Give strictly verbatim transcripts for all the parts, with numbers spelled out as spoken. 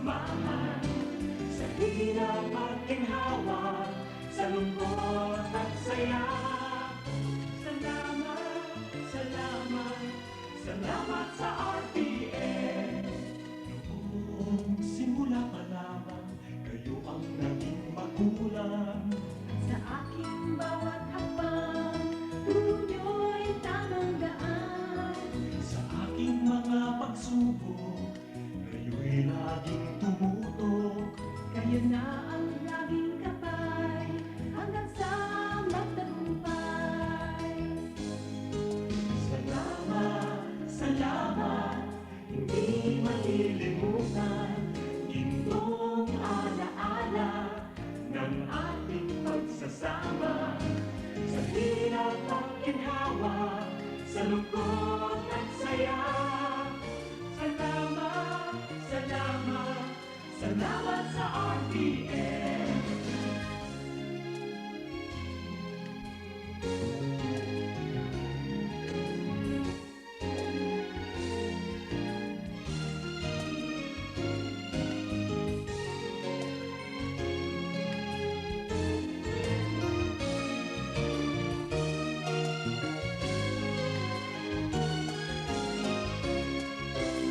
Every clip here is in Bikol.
Sa hirap at ginhawa, sa lungkot at saya. Salamat, salamat, salamat sa R T N. Noong simula pa lamang, kayo ang naging magulang. Sa aking bawat hakbang, turo niyo'y tamang daan. Sa aking mga pagsubok, kayo'y laging tumutok. Kayo na ang laging gabay, hanggang sa magtagumpay. Salamat, salamat, hindi malilimutan. Gintong alaala ng ating pagsasama. Sa hirap at ginhawa, sa lungkot at saya. Salamat, salamat, salamat sa R T N.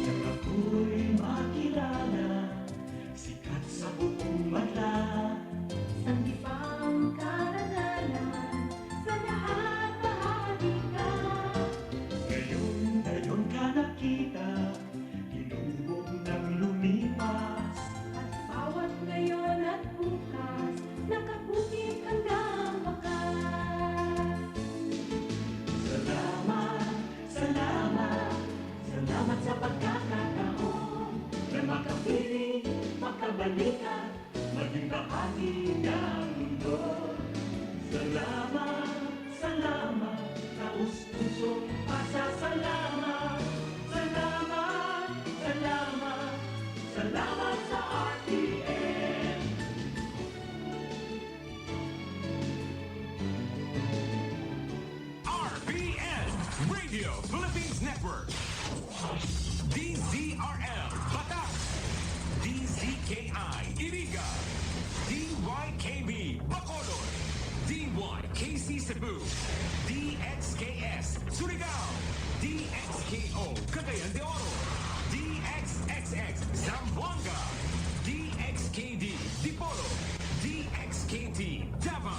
Nang ako'y makilala, sikat sa buong bansa. Sanggipang karangalan, sa lahat bahagi ka. Ngayon, ngayon ka nakita, hinubog ng lumipas. At bawat ngayon at bukas, nakabukit hanggang wakas. Salamat, salamat, salamat sa pagkakataon na makapiling, makabalikan, maging bahagi ng mundo. Salamat, salamat, taos-pusong pasasalamat. Salamat, salamat, salamat sa R T N. R P N, Radio Philippines Network. D Z R L, Batak. D Z K I, Iriga. D Y K B, Bacolod. D Y K C Cebu. D X K S, Surigao. D X K O, Cagayan de Oro. D X X X, Zamboanga. D X K D, Dipolog. D X K T, Davao.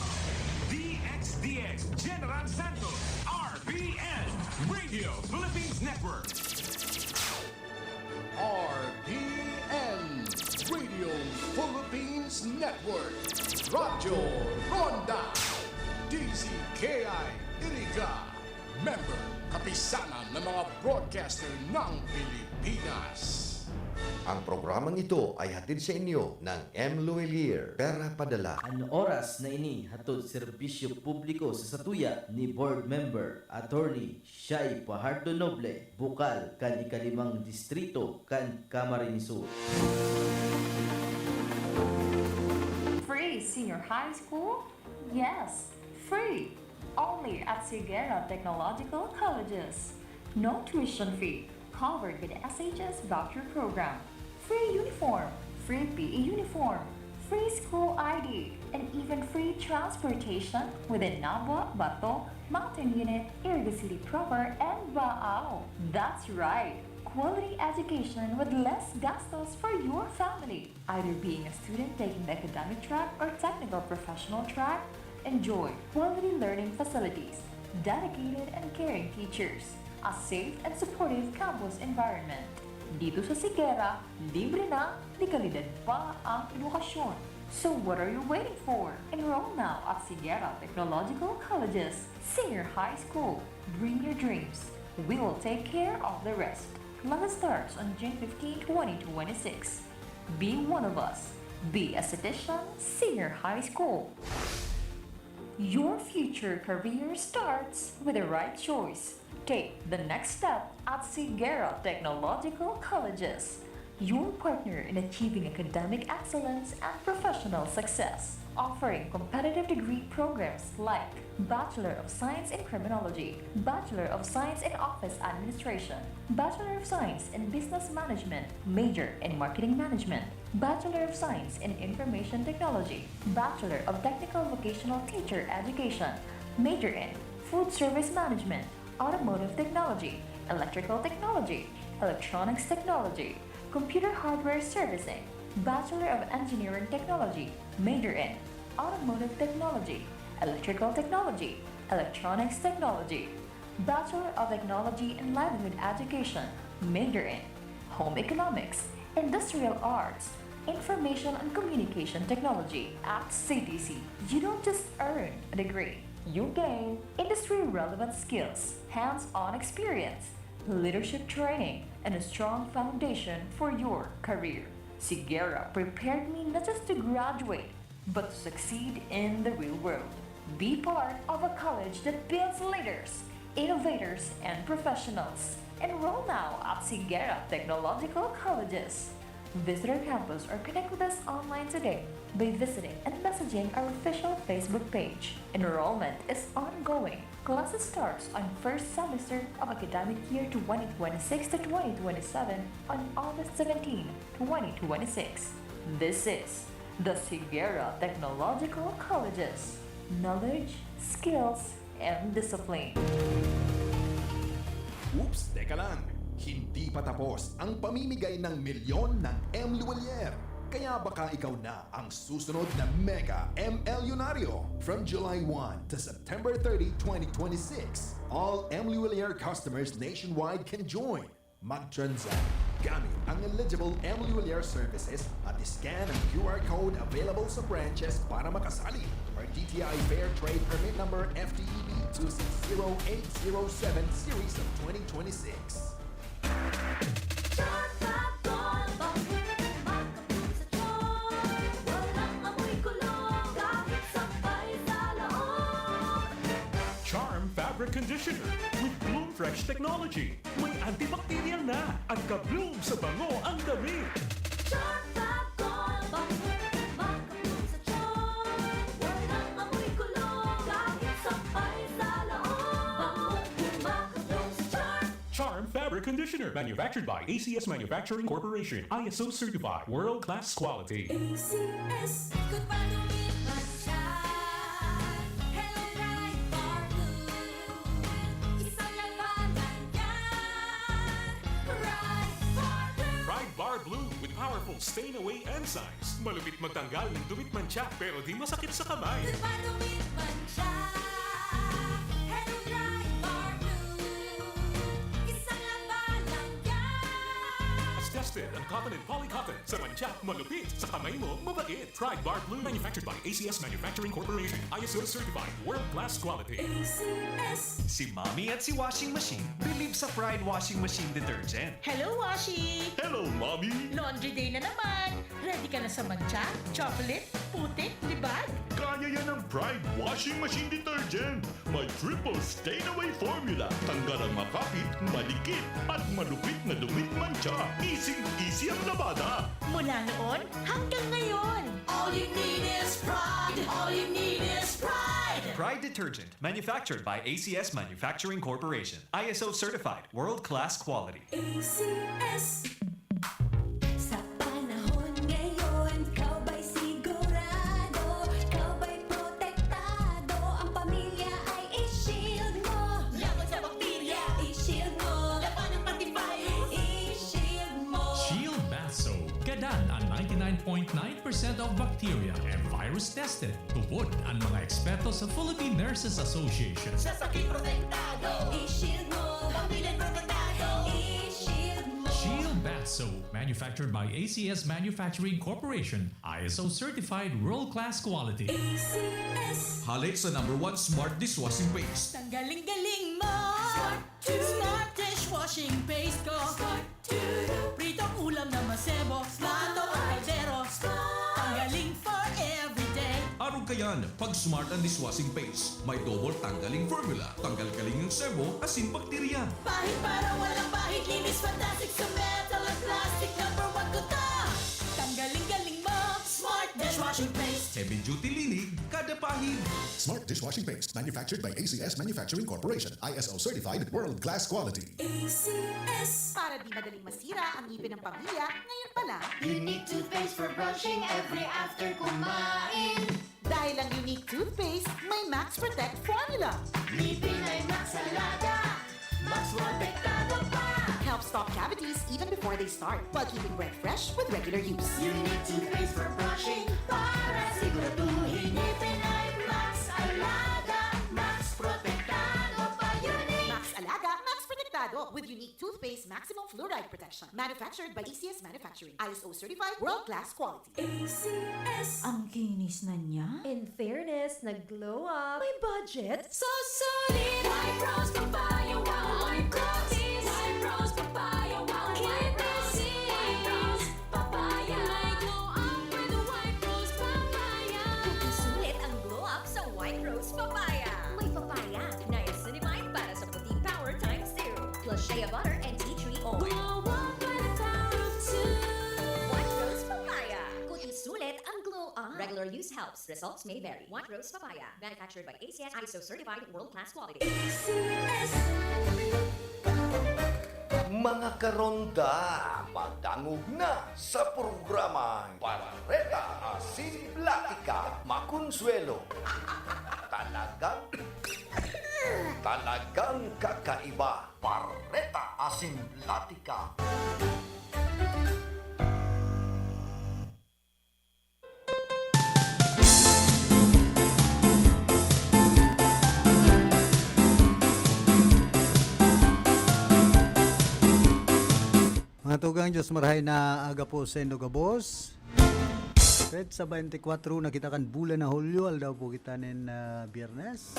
D X D X, General Santos. R P N, Radio Philippines Network. R P N, Radio Philippines Network. Radyo Ronda. D Z K I, Iriga. Member, Kapisanan ng mga Broadcaster ng Pilipinas. Ang programang ito ay hatid sa inyo ng M Luwilier, Pera Padala. An oras na ini hatod serbisyo publiko sa satuya ni Board Member Attorney Shai Fajardo Noble, bukal kan ikalimang distrito kan Camarines Sur. Free Senior High School? Yes, free! Only at Sigera Technological Colleges. No tuition fee, covered with S H S voucher program. Free uniform, free P E uniform, free school I D, and even free transportation within Nabua, Bato, Mountain Unit, Iriga City Proper, and Baao. That's right! Quality education with less gastos for your family. Either being a student taking the academic track or technical professional track, enjoy quality learning facilities, dedicated and caring teachers, a safe and supportive campus environment. Dito sa Sigera, libre na, de kalidad pa ang edukasyon. So what are you waiting for? Enroll now at Sigera Technological Colleges, Senior High School. Bring your dreams. We will take care of the rest. Class starts on June fifteen, twenty twenty-six. Be one of us. Be a Citizen Senior High School. Your future career starts with the right choice. Take the next step at Sigera Technological Colleges. Your partner in achieving academic excellence and professional success, offering competitive degree programs like Bachelor of Science in Criminology, Bachelor of Science in Office Administration, Bachelor of Science in Business Management, major in Marketing Management, Bachelor of Science in Information Technology, Bachelor of Technical Vocational Teacher Education, major in Food Service Management, Automotive Technology, Electrical Technology, Electronics Technology, Computer Hardware Servicing, Bachelor of Engineering Technology, major in Automotive Technology, Electrical Technology, Electronics Technology, Bachelor of Technology in Livelihood Education, major in Home Economics, Industrial Arts, Information and Communication Technology at C T C. You don't just earn a degree, you gain industry-relevant skills, hands-on experience, leadership training, and a strong foundation for your career. Sigera prepared me not just to graduate, but to succeed in the real world. Be part of a college that builds leaders, innovators, and professionals. Enroll now at Sigera Technological Colleges. Visit our campus or connect with us online today by visiting and messaging our official Facebook page. Enrollment is ongoing. Classes starts on first semester of academic year twenty twenty-six to twenty twenty-seven on August seventeen, twenty twenty-six. This is the Sigera Technological Colleges. Knowledge, skills, and discipline. Oops, teka lang! Hindi pa tapos ang pamimigay ng milyon ng M Luwalier. Kaya baka ikaw na ang susunod na Mega M L Yunaryo. From July one to September thirty, twenty twenty-six, all M Luwalier customers nationwide can join. Mag-transact gamit ang eligible M Luwalier services at scan ang Q R code available sa branches para makasali. Or D T I Fair Trade Permit Number F T E B two six zero eight zero seven series of twenty twenty-six. Charm Fab Gold, bango, makapul sa charm. Walang amoy kulog, kahit sampay sa loob. Charm Fabric Conditioner with Bloom Fresh Technology. May antibacterial na at ka-bloom sa bango ang damit. Charm Fab Gold, bango, makapul sa charm. Walang amoy kulog, kahit sampay sa loob. Bango, makapul sa charm. Charm Fabric Conditioner, manufactured by A C S Manufacturing Corporation, I S O certified, world-class quality. A C S. Kung panumit man siya, Hello Pride Bar Blue. Isang labanan yan, Pride Bar Blue. Pride Bar Blue with powerful stain away enzymes. Malupit magtanggal ng dumit mantsa pero di masakit sa kamay. Kung panumit man siya, Hello Pride Bar Blue. Isang labanan yan. As tested ang cotton and polycotton. Sa mantsa, malupit. Sa kamay mo, mabait. Pride Bar Blue. Manufactured by A C S Manufacturing Corporation. I S O certified. World-class quality. A C S. Si Mommy at si Washing Machine believe sa Pride Washing Machine Detergent. Hello, Washi! Hello, Mommy! Laundry day na naman! Ready ka na sa mantsa, chocolate, putik, libag? Kaya yan ng Pride Washing Machine Detergent! May triple stain away formula. Tanggal ang makapit, malikit, at malupit na dumit mantsa. Easy-easy ang labada. Mula noon hanggang ngayon! All you need is pride. All you need is pride. Pride Detergent, manufactured by A C S Manufacturing Corporation. I S O certified, world-class quality. A C S. Sa panahon ngayon, ikaw ba'y sigurado? Ikaw ba'y protektado? Ang pamilya ay i-shield mo. Laban sa bakterya, i-shield mo. Laban ng antivirus, i-shield mo. Shield Bath Soap. Gadan ang ninety-nine point nine percent of bacteria and virus tested. Tubod ang mga eksperto sa Philippine Nurses Association. Sa sakit protektado, i-shield mo. Pamilya protektado, i-shield mo. Shield Bath Soap, manufactured by A C S Manufacturing Corporation, I S O certified world-class quality. A C S. Halik sa number one smart dishwashing paste. Ang galing-galing mo! Smart dishwashing paste ko! Pritong ulam na masebo, plato o kaldero. Ang galing for everyday. Arog ka yan, pag smart ang dishwashing paste. May double tanggaling formula. Tanggal galing ang sebo, asin bakterya. Pahid para walang bahid, linis fantastic sa metal at plastic. Number one Duty linig kada pahid. Smart dishwashing paste, manufactured by A C S Manufacturing Corporation, I S O certified, world class quality. A C S. Para di madaling masira ang ngipin ng pamilya, ngayon pa lang. Unique toothpaste for brushing every after kumain. Dahil ang Unique Toothpaste may Max Protect Formula. Ngipin ay Max Alaga, Max Protektado pa. Helps stop cavities even before they start, while keeping breath fresh with regular use. Unique Toothpaste for brushing para siguraduhin ngipin ay Max Alaga, Max Protektado pa. Unique Max Alaga, Max Protektado with Unique Toothpaste Maximum Fluoride Protection. Manufactured by A C S Manufacturing. I S O certified, world class quality. A C S. Ang kinis na niya. In fairness, nag-glow up. May budget? So solid! White Rose Papaya, wow! White Rose! White Rose Papaya, wow! White Rose! White Rose Papaya! May glow up with White Rose Papaya! Sulit ang glow up sa White Rose Papaya! May papaya, niacinamide para sa puting power times two, plus shea butter and tea tree oil. Glow up by the power of two! White Rose Papaya! Kuti sulit ang glow up! Regular use helps. Results may vary. White Rose Papaya. Manufactured by A C S, I S O certified, world class quality. Mga karonda, madangog na sa programang Bareta Asin Platika, Makonsuelo. Talagang, talagang kakaiba. Bareta Asin Platika. Mga tugang, Diyos marahay na aga po sa indo gabos. Petsa twenty-four na kita kan bulan na Hulyo, aldaw po kita nin ah, Biyernes.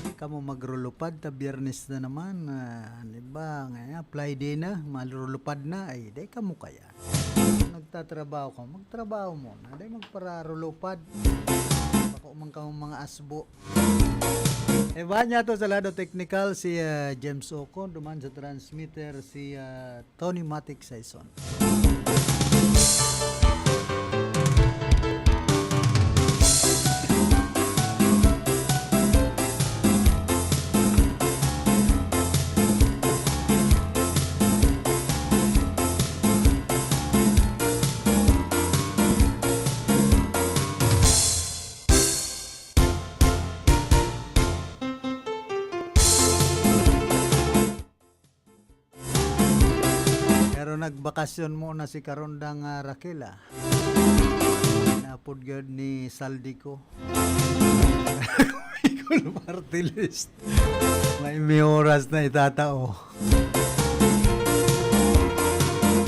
Di kamo magrulupad ta Biyernes na naman. Ah, di ba? Ngayon, Friday na, malulupad na. Ay, di kamo kaya. Kung nagtatrabaho ka, magtrabaho mo na. Di magpararulupad. Bako man kamo mga asbo. Iba niya to sa lado technical si ah, James Ocon, duman sa transmitter si ah, Tony Matic Saison. Pero nagbakasyon muna si Karondang ah, Raquel ah. Napod gyud ni Saldico. Bicol Party List. May, may oras na itatao.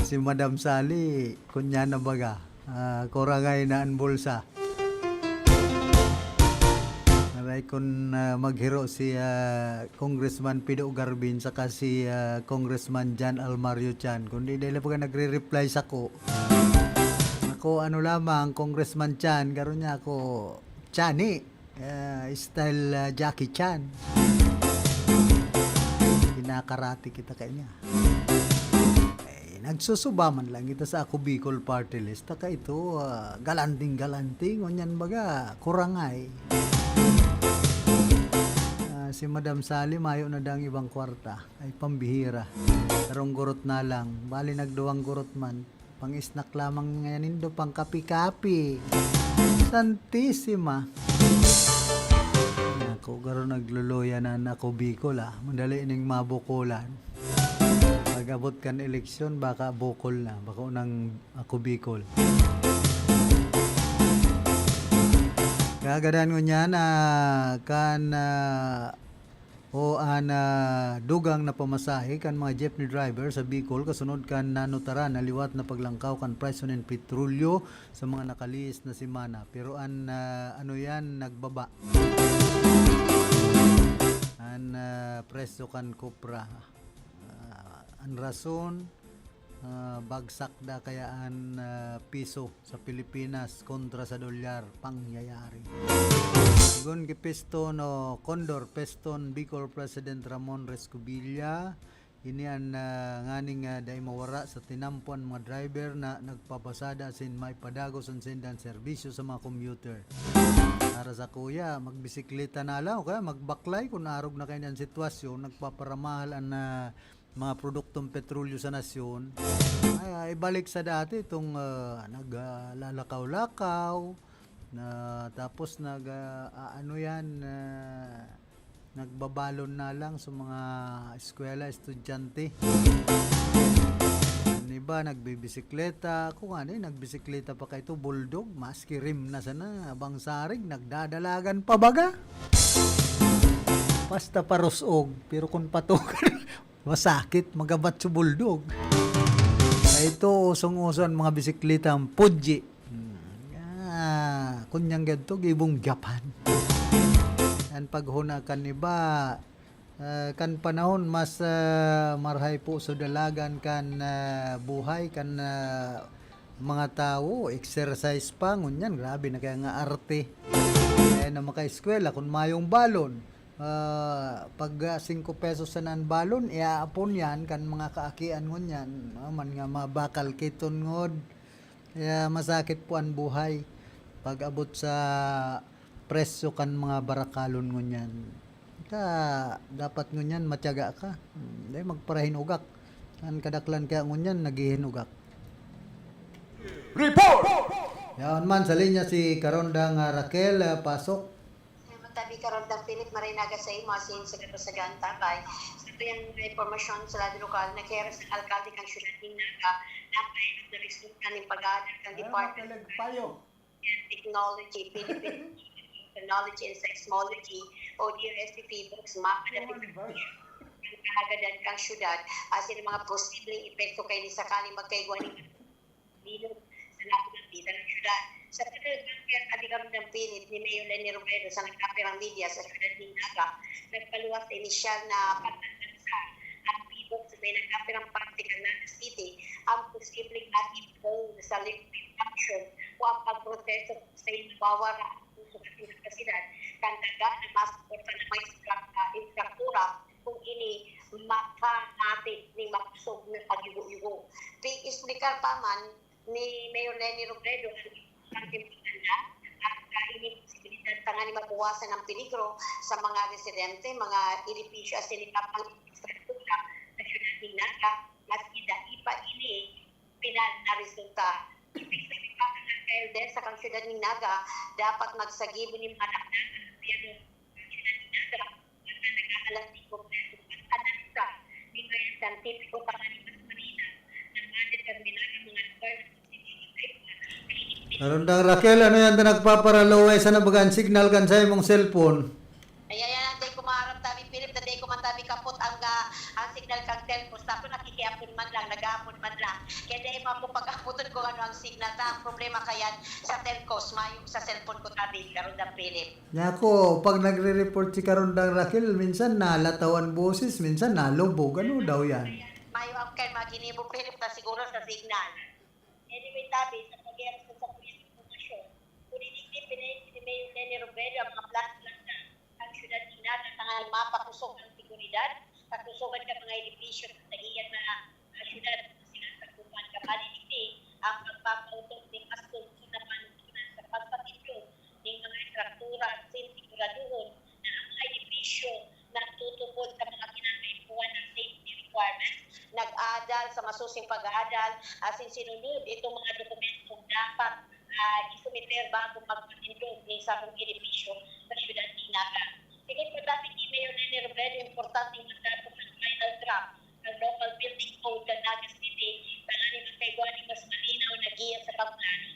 Si Madam Sally, kunya na baga. Ah, kurangay na an bulsa. Aray kun ah, maghiro si ah, Congressman Pido Garbin saka si ah, Congressman John Almario Chan, kundi dahil pa nagre-reply sako. Ako ano lamang, Congressman Chan, garo niya ako, Chani. Ah, style ah, Jackie Chan. Kinakarate kita kanya. Eh, nagsusuba man lang kita sa Ako Bicol Party List. Taka ito, ah, galanting-galanting, ngunyan baga, kurangay. Ah, si Madam Sally, mayo na dang ibang kwarta. Ay, pambihira. Karong gurot na lang. Bali, nagduwang gurot man. Pang-snack lamang ngayon nindo, pang kapi-kapi. Santisima. Ako, garo nagluluya na an Ako Bicol, ah. Madali ning mabukolan. Pag-abot kan eleksyon, baka bukol na. Bako nang Ako Bicol. Kagadan ko niyan, ah, kan, ah, o an, ah, dugang na pamasahe kan mga jeepney driver sa Bicol kasunod kan nanutaran na liwat na paglangkaw kan presyo nin petrolyo sa mga nakalihis na semana. Pero an, ah, ano yan, nagbaba. An, ah, presyo kan kopra. Ah, an rason, ah, bagsak da kaya an, ah, piso sa Pilipinas kontra sa dolyar, pangyayari. Sigon ki Piston o Condor Piston Bicol President Ramon Rescobilla, Ini an, ah, nganing, ah, dai mawara sa tinampo an mga driver na nagpapasada asin maipadagos an saindang serbisyo sa mga commuter. Para sa kuya, magbisikleta na lang o kaya magbaklay kun arog na kaini an sitwasyon, nagpaparamahal an, ah, mga produktong petrolyo sa nasyon. Ay, ah, ibalik sa dati itong, ah, nag, ah, lalakaw-lakaw, na tapos nag, ah, ah, ano yan, ah, nagbabalon na lang sa mga eskwela, estudyante. An iba nagbibisikleta. Ako ngani, nagbisikleta pa kaito, bulldog, maski rim na sana, abang sarig, nagdadalagan pa baga. Basta parusog, pero kun patukan, masakit, magabat sa bulldog. Kaito, usong-uso an mga bisikleta, ang Fuji. Hmm. Ah, kunyang ganito, gibong Japan. An paghuna kan iba, ah, kan panahon mas, ah, marahay po sa dalagan kan, ah, buhay kan, ah, mga tawo, exercise pa, ngunyan, grabe na kaya nga arte. Kaya na makaeskwela, kun mayong balon, ah, pag, ah, singko pesos sana an balon, iaapon yan kan mga kaakian ngunyan, no? Man nga mga bakal kiton ngod. Kaya masakit po an buhay pag-abot sa presyo kan mga barakalon ngunyan. Ka, dapat ngunyan matiyaga ka. Hmm, dai magparahinugak. An kadaklan kaya ngunyan naghihinugak. Report! Yaon man sa linya si Karondang, ah, Raquel, ah, pasok. Salamat tabi, Karondang Philip, Marinaga sa imo, asin sa gabos sa Gantabay. Sa tuyang impormasyon sa lado lokal, nagheras ang alkalde kan siyudad nin Naga, na painot na resulta nin pag-aaral kan Department of Technology, Philippine Technology and Seismology, o D R S P, books, mapa na ang kahagadan kan siyudad, asin ang mga posibleng epekto kaini sakaling magkaigwa nin bilog sa lahat ng bida ng syudad. Sa pagkakagpiyat at ikaramdang pilit ni Mayor Leni Robredo sa nagkapirang media sa syudad nin Naga, nagpaluwas sa inisyal na pagtatagsa ang bilog sa may nagkapirang parte kan Naga City ang posibleng maging prone sa liquefaction o ang pagproseso sa nawawara ang kusog at kapasidad kan daga na masuporta ng mga instru-, ah, infrastruktura kung ini makanati ning makusog na pagyugo-yugo. Pig-explicar pa man ni Mayor Leni Robredo ang importanteng pagtanda at, ah, ini posibilidad tanganing mabawasan ang peligro sa mga residente, mga edipisyo asin iba pang infrastruktura sa siyudad nin Naga, maski dai pa ini pinal na resulta. Ibig sabihin, mga alkalde sa kan siyudad nin Naga, dapat magsagibo nin mga dakdak ang gobyerno sa siyudad nin Naga, basta nagkakalat nin kompleto pag-analisa nin mga siyentipiko tanganing mas malinaw na madeterminar ang mga lugar na posibleng epekto. Karondang Raquel, ano yan ta nagpaparaluway sa nabagaan signal kan sa imong cellphone? Ayan, yan, dai ko maaram tabi, Philip, na dai ko man tabi kapot ang, ah, ang signal kang telcos. Tapos nakikiapon man lang, nag-aapon man lang. Kaya dai mo ako pag-apoton kung ano ang signal. Ta, ang problema kayan sa telcos, mayong sa cellphone ko tabi, Karondang Philip. Nako, pag nagre-report si Karondang Raquel, minsan nalataw an boses, minsan nalubog. Ano daw yan? Mayo ang kay maginibo, Philip, na siguro sa signal. Anyway, tabi, sa pag-iwas sa sakuyang impormasyon, kung hindi pinaisi ni Mayor Leni Robredo ang mga plano-plano ang siyudad nin Naga tanganing mapakusog ang seguridad, kakusogan kan mga edipisyo sa saiyang mga, ah, siyudad, sila sa Guban. Kabali digdi, ang pagpapautok nin mas sunod na panuntunan sa pagpatindog nin mga estruktura asin siguraduhon na ang mga edipisyo nagtutupod sa mga kinakaipuhan na safety requirements, nag-adal sa masusing pag-aadal, asin sinunod itong mga dokumentong dapat, ah, isumiter bago magpatindog nin sarong edipisyo sa siyudad nin Naga. Sigon pa tabi ni Mayor Leni Robredo, importanteng matapos ang final draft ng Local Building Code kan Naga City, tanganing magkaigwa nin mas malinaw na giya sa pagplano,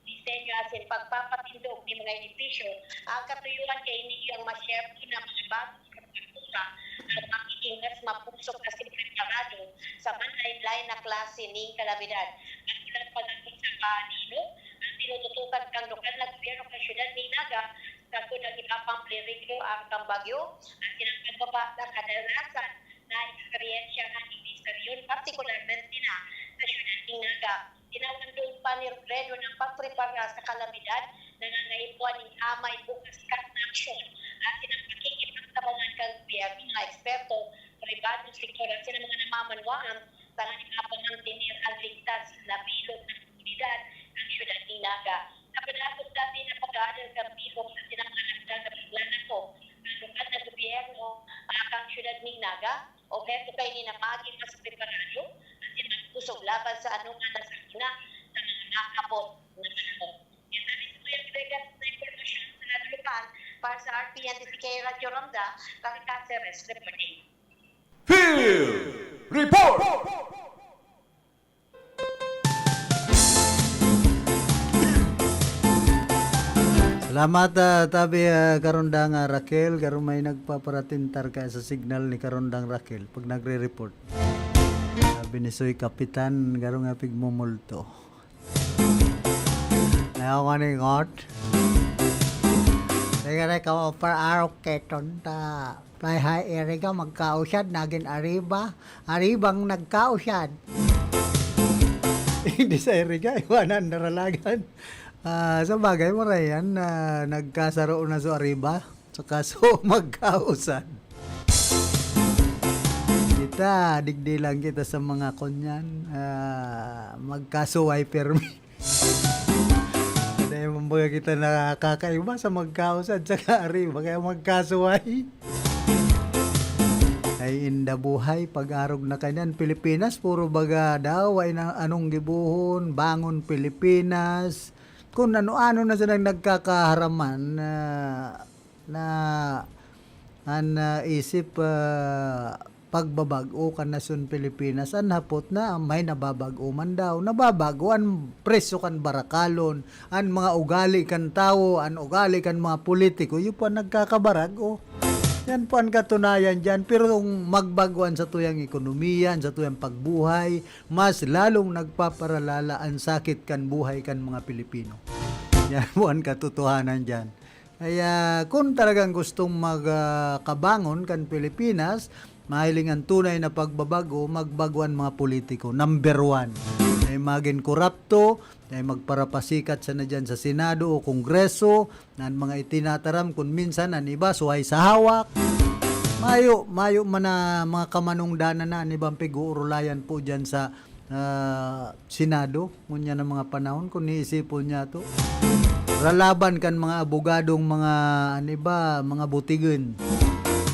disenyo asin pagpapatindog nin mga edipisyo. Ang katuyuan kaini ang masyerto na mga bagong estruktura na magiging mas mapusok asin preparado sa manlaen-laen na klase nin kalamidad. Nagkulang pa gabos sa kalinaw ang tinututukan kan lokal na gobyerno kan siyudad nin Naga sagkod ang iba pang peligro arog kan bagyo asin ang pagbaba na kadalasan naeksperyensyahan nin misteryon, partikularmente na sa siyudad nin Naga. Tinawan duon pa ni Robredo na ang pagprepara sa kalamidad nangangaipuhan nin amay bukas kan aksyon asin ang pakikipagtabangan kan gobyerno, mga eksperto sa pribadong sektor asin an mga namamanwaan tanganing mapamantener an ligtas na bilog na komunidad kan syudad nin Naga. Napadakop dati na pag-aadal kan bihok asin an mga nagdadagdag na ko kan lokal na gobyerno, ah, kan syudad nin Naga. Obheto kaini na magin mas preparado asin magkosog laban sa anoman na sakuna sa mga maabot na panahon. Yan ang istorya, Vegas, na impormasyon sa lado lokal. Para sa R T N D T K Radyo Ramda, Kari Caceres reporting. Field Report! Salamat, ah, tabi, ah, Karondang, ah, Raquel. Garo may nagpaparatintar ka sa signal ni Karondang Raquel pag nagre-report. Sabi ni Soy Kapitan, garo nga pigmumulto. Ayaw nga ni ngot. Teka, teka, o, par-, araw keton ta. Fly high area ka, magkausad, nagin ariba. Aribang nagkausad. Hindi sa area ka, iwanan naralagan. Ah, sa bagay, marayan na nagkasaro na so ariba. Saka so magkausad. Kita, digdi lang kita sa mga kunyan. Ah, magkasuway permi. Dahil mga kita nakakaiba sa magkausad sa kari, baka magkasuway. Ay, inda buhay, pag-arog na kanyan. Pilipinas, puro baga daw, ay na, anong gibuhon, bangon Pilipinas. Kung ano-ano na silang nagkakaharaman na, na an, ah, isip, ah, pagbabag-o kan nasyon Pilipinas, an hapot na may nababag-o man daw. Nababag-o an presyo kan barakalon, an mga ugali kan tawo, an ugali kan mga politiko, iyo po an nagkakabarag-o. Yan po an katunayan diyan. Pero kung magbago an satuyang ekonomiya, an satuyang pagbuhay, mas lalong nagpaparalala an sakit kan buhay kan mga Pilipino. Yan po an katotohanan diyan. Kaya kung talagang gustong mag, ah, kabangon kan Pilipinas, mahiling an tunay na pagbabago, magbago an mga politiko. Number one, dai magin korapto, dai magparapasikat sana diyan sa Senado o Kongreso, na an mga itinataram kun minsan an iba suhay sa hawak. Mayo, mayo man na mga kamanongdanan na an ibang pig-uurulayan po diyan sa, ah, Senado, ngunyan na mga panahon, kung niisipon niya to. Ralaban kan mga abogadong mga, ano ba, mga butigon.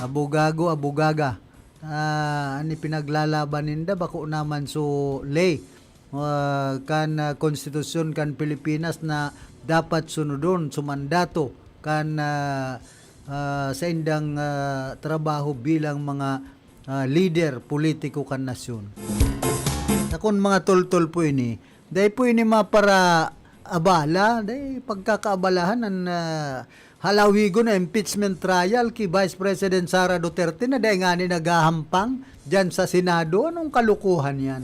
Abogago, abogaga. Ah, an ipinaglalaban ninda, bako naman so ley, ah, kan, ah, konstitusyon kan Pilipinas na dapat sunodon, sumandato kan, ah, ah, saindang, ah, trabaho bilang mga, ah, lider politiko kan nasyon. Sa kun mga toltol po ini, dai po ini maparaabala, dai pagkakaabalahan an, ah, halawigon na impeachment trial ki Vice President Sara Duterte na dai ngani naghahampang diyan sa Senado. Anong kalokohan yan?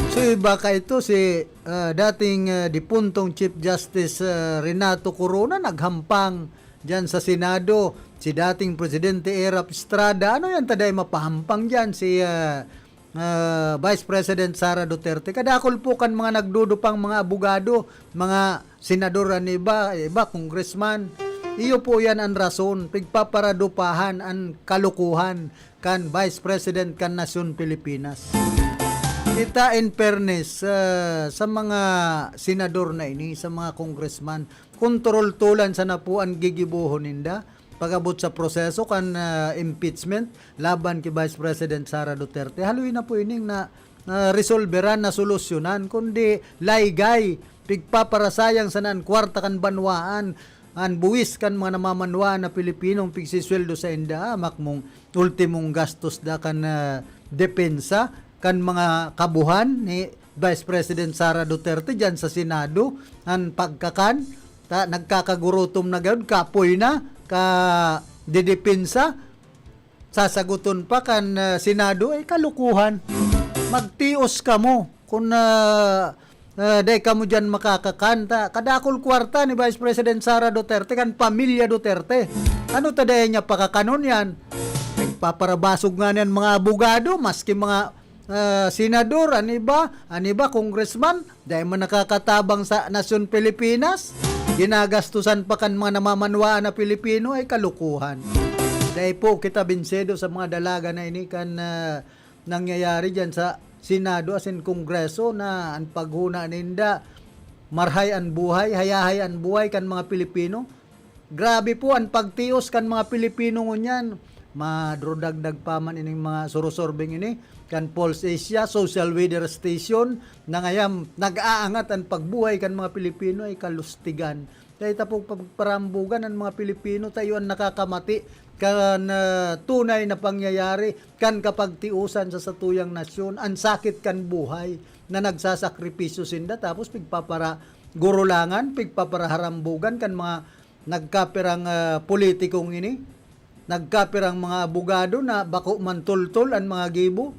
So, iba ka ito, si, ah, dating, ah, dipuntong Chief Justice, ah, Renato Corona naghampang diyan sa Senado. Si dating Presidente Erap Estrada, ano yan, ta dai mapahampang diyan? Si, ah, ah, Vice President Sara Duterte. Kadakol po kan mga nagdudupang mga abogado, mga senador an iba, iba congressman. Iyo po yan an rason, pigpaparadupahan an kalokohan kan Vice President kan nasyon Pilipinas. Kita, in fairness, ah, sa mga senador na ini, sa mga congressman, kung turultulan sana po an gigibohon ninda, pag-abot sa proseso kan, ah, impeachment laban ki Vice President Sara Duterte, haloy na po ining na, na resolveran, na solusyonan, kundi laygay, pigpaparasayang sana an kwarta kan banwaan, an buwis kan mga namamanwaan na Pilipinong pigsisweldo sa inda, ah, makmong ultimong gastos da kan, ah, depensa kan mga kabuhan ni Vice President Sara Duterte diyan sa Senado, an pagkakan, ta, nagkakagurutom na gayod, kapoy na, ka didepensa, sasaguton pa kan, ah, Senado, eh, kalukuhan. Magtios kamo kun, ah, ah, dai kamo diyan makakakan, ta kadakol kwarta ni Vice President Sara Duterte kan pamilya Duterte. Ano ta dai niya pakakanon yan? Nagpaparabasog nga niyan mga abogado, maski mga ah, senador, an iba, an iba, congressman, dai man nakakatabang sa nasyon Pilipinas. Ginagastusan pa kan mga namamanwaan na Pilipino, ay kalukuhan. Dai po kita binsedo sa mga dalaga na ini kan, ah, nangyayari diyan sa Senado asin Kongreso na an paghona ninda, marhay an buhay, hayahay an buhay kan mga Pilipino. Grabe po an pagtios kan mga Pilipino ngunyan. Madrodagdag pa man ining mga surusurbing ini kan Pulse Asia, social weather station, na ngayan nag-aangat an pagbuhay kan mga Pilipino ay kalustigan. Dai ta po pagparambugan an mga Pilipino, ta iyo an nakakamati kan, ah, tunay na pangyayari kan kapagtiusan sa satuyang nasyon, an sakit kan buhay na nagsasakripisyo sinda, tapos pigpaparagurulangan, pigpaparaharambugan kan mga nagkapirang, ah, politikong ini, nagkapirang mga abogado na bako man tultol an mga gibo,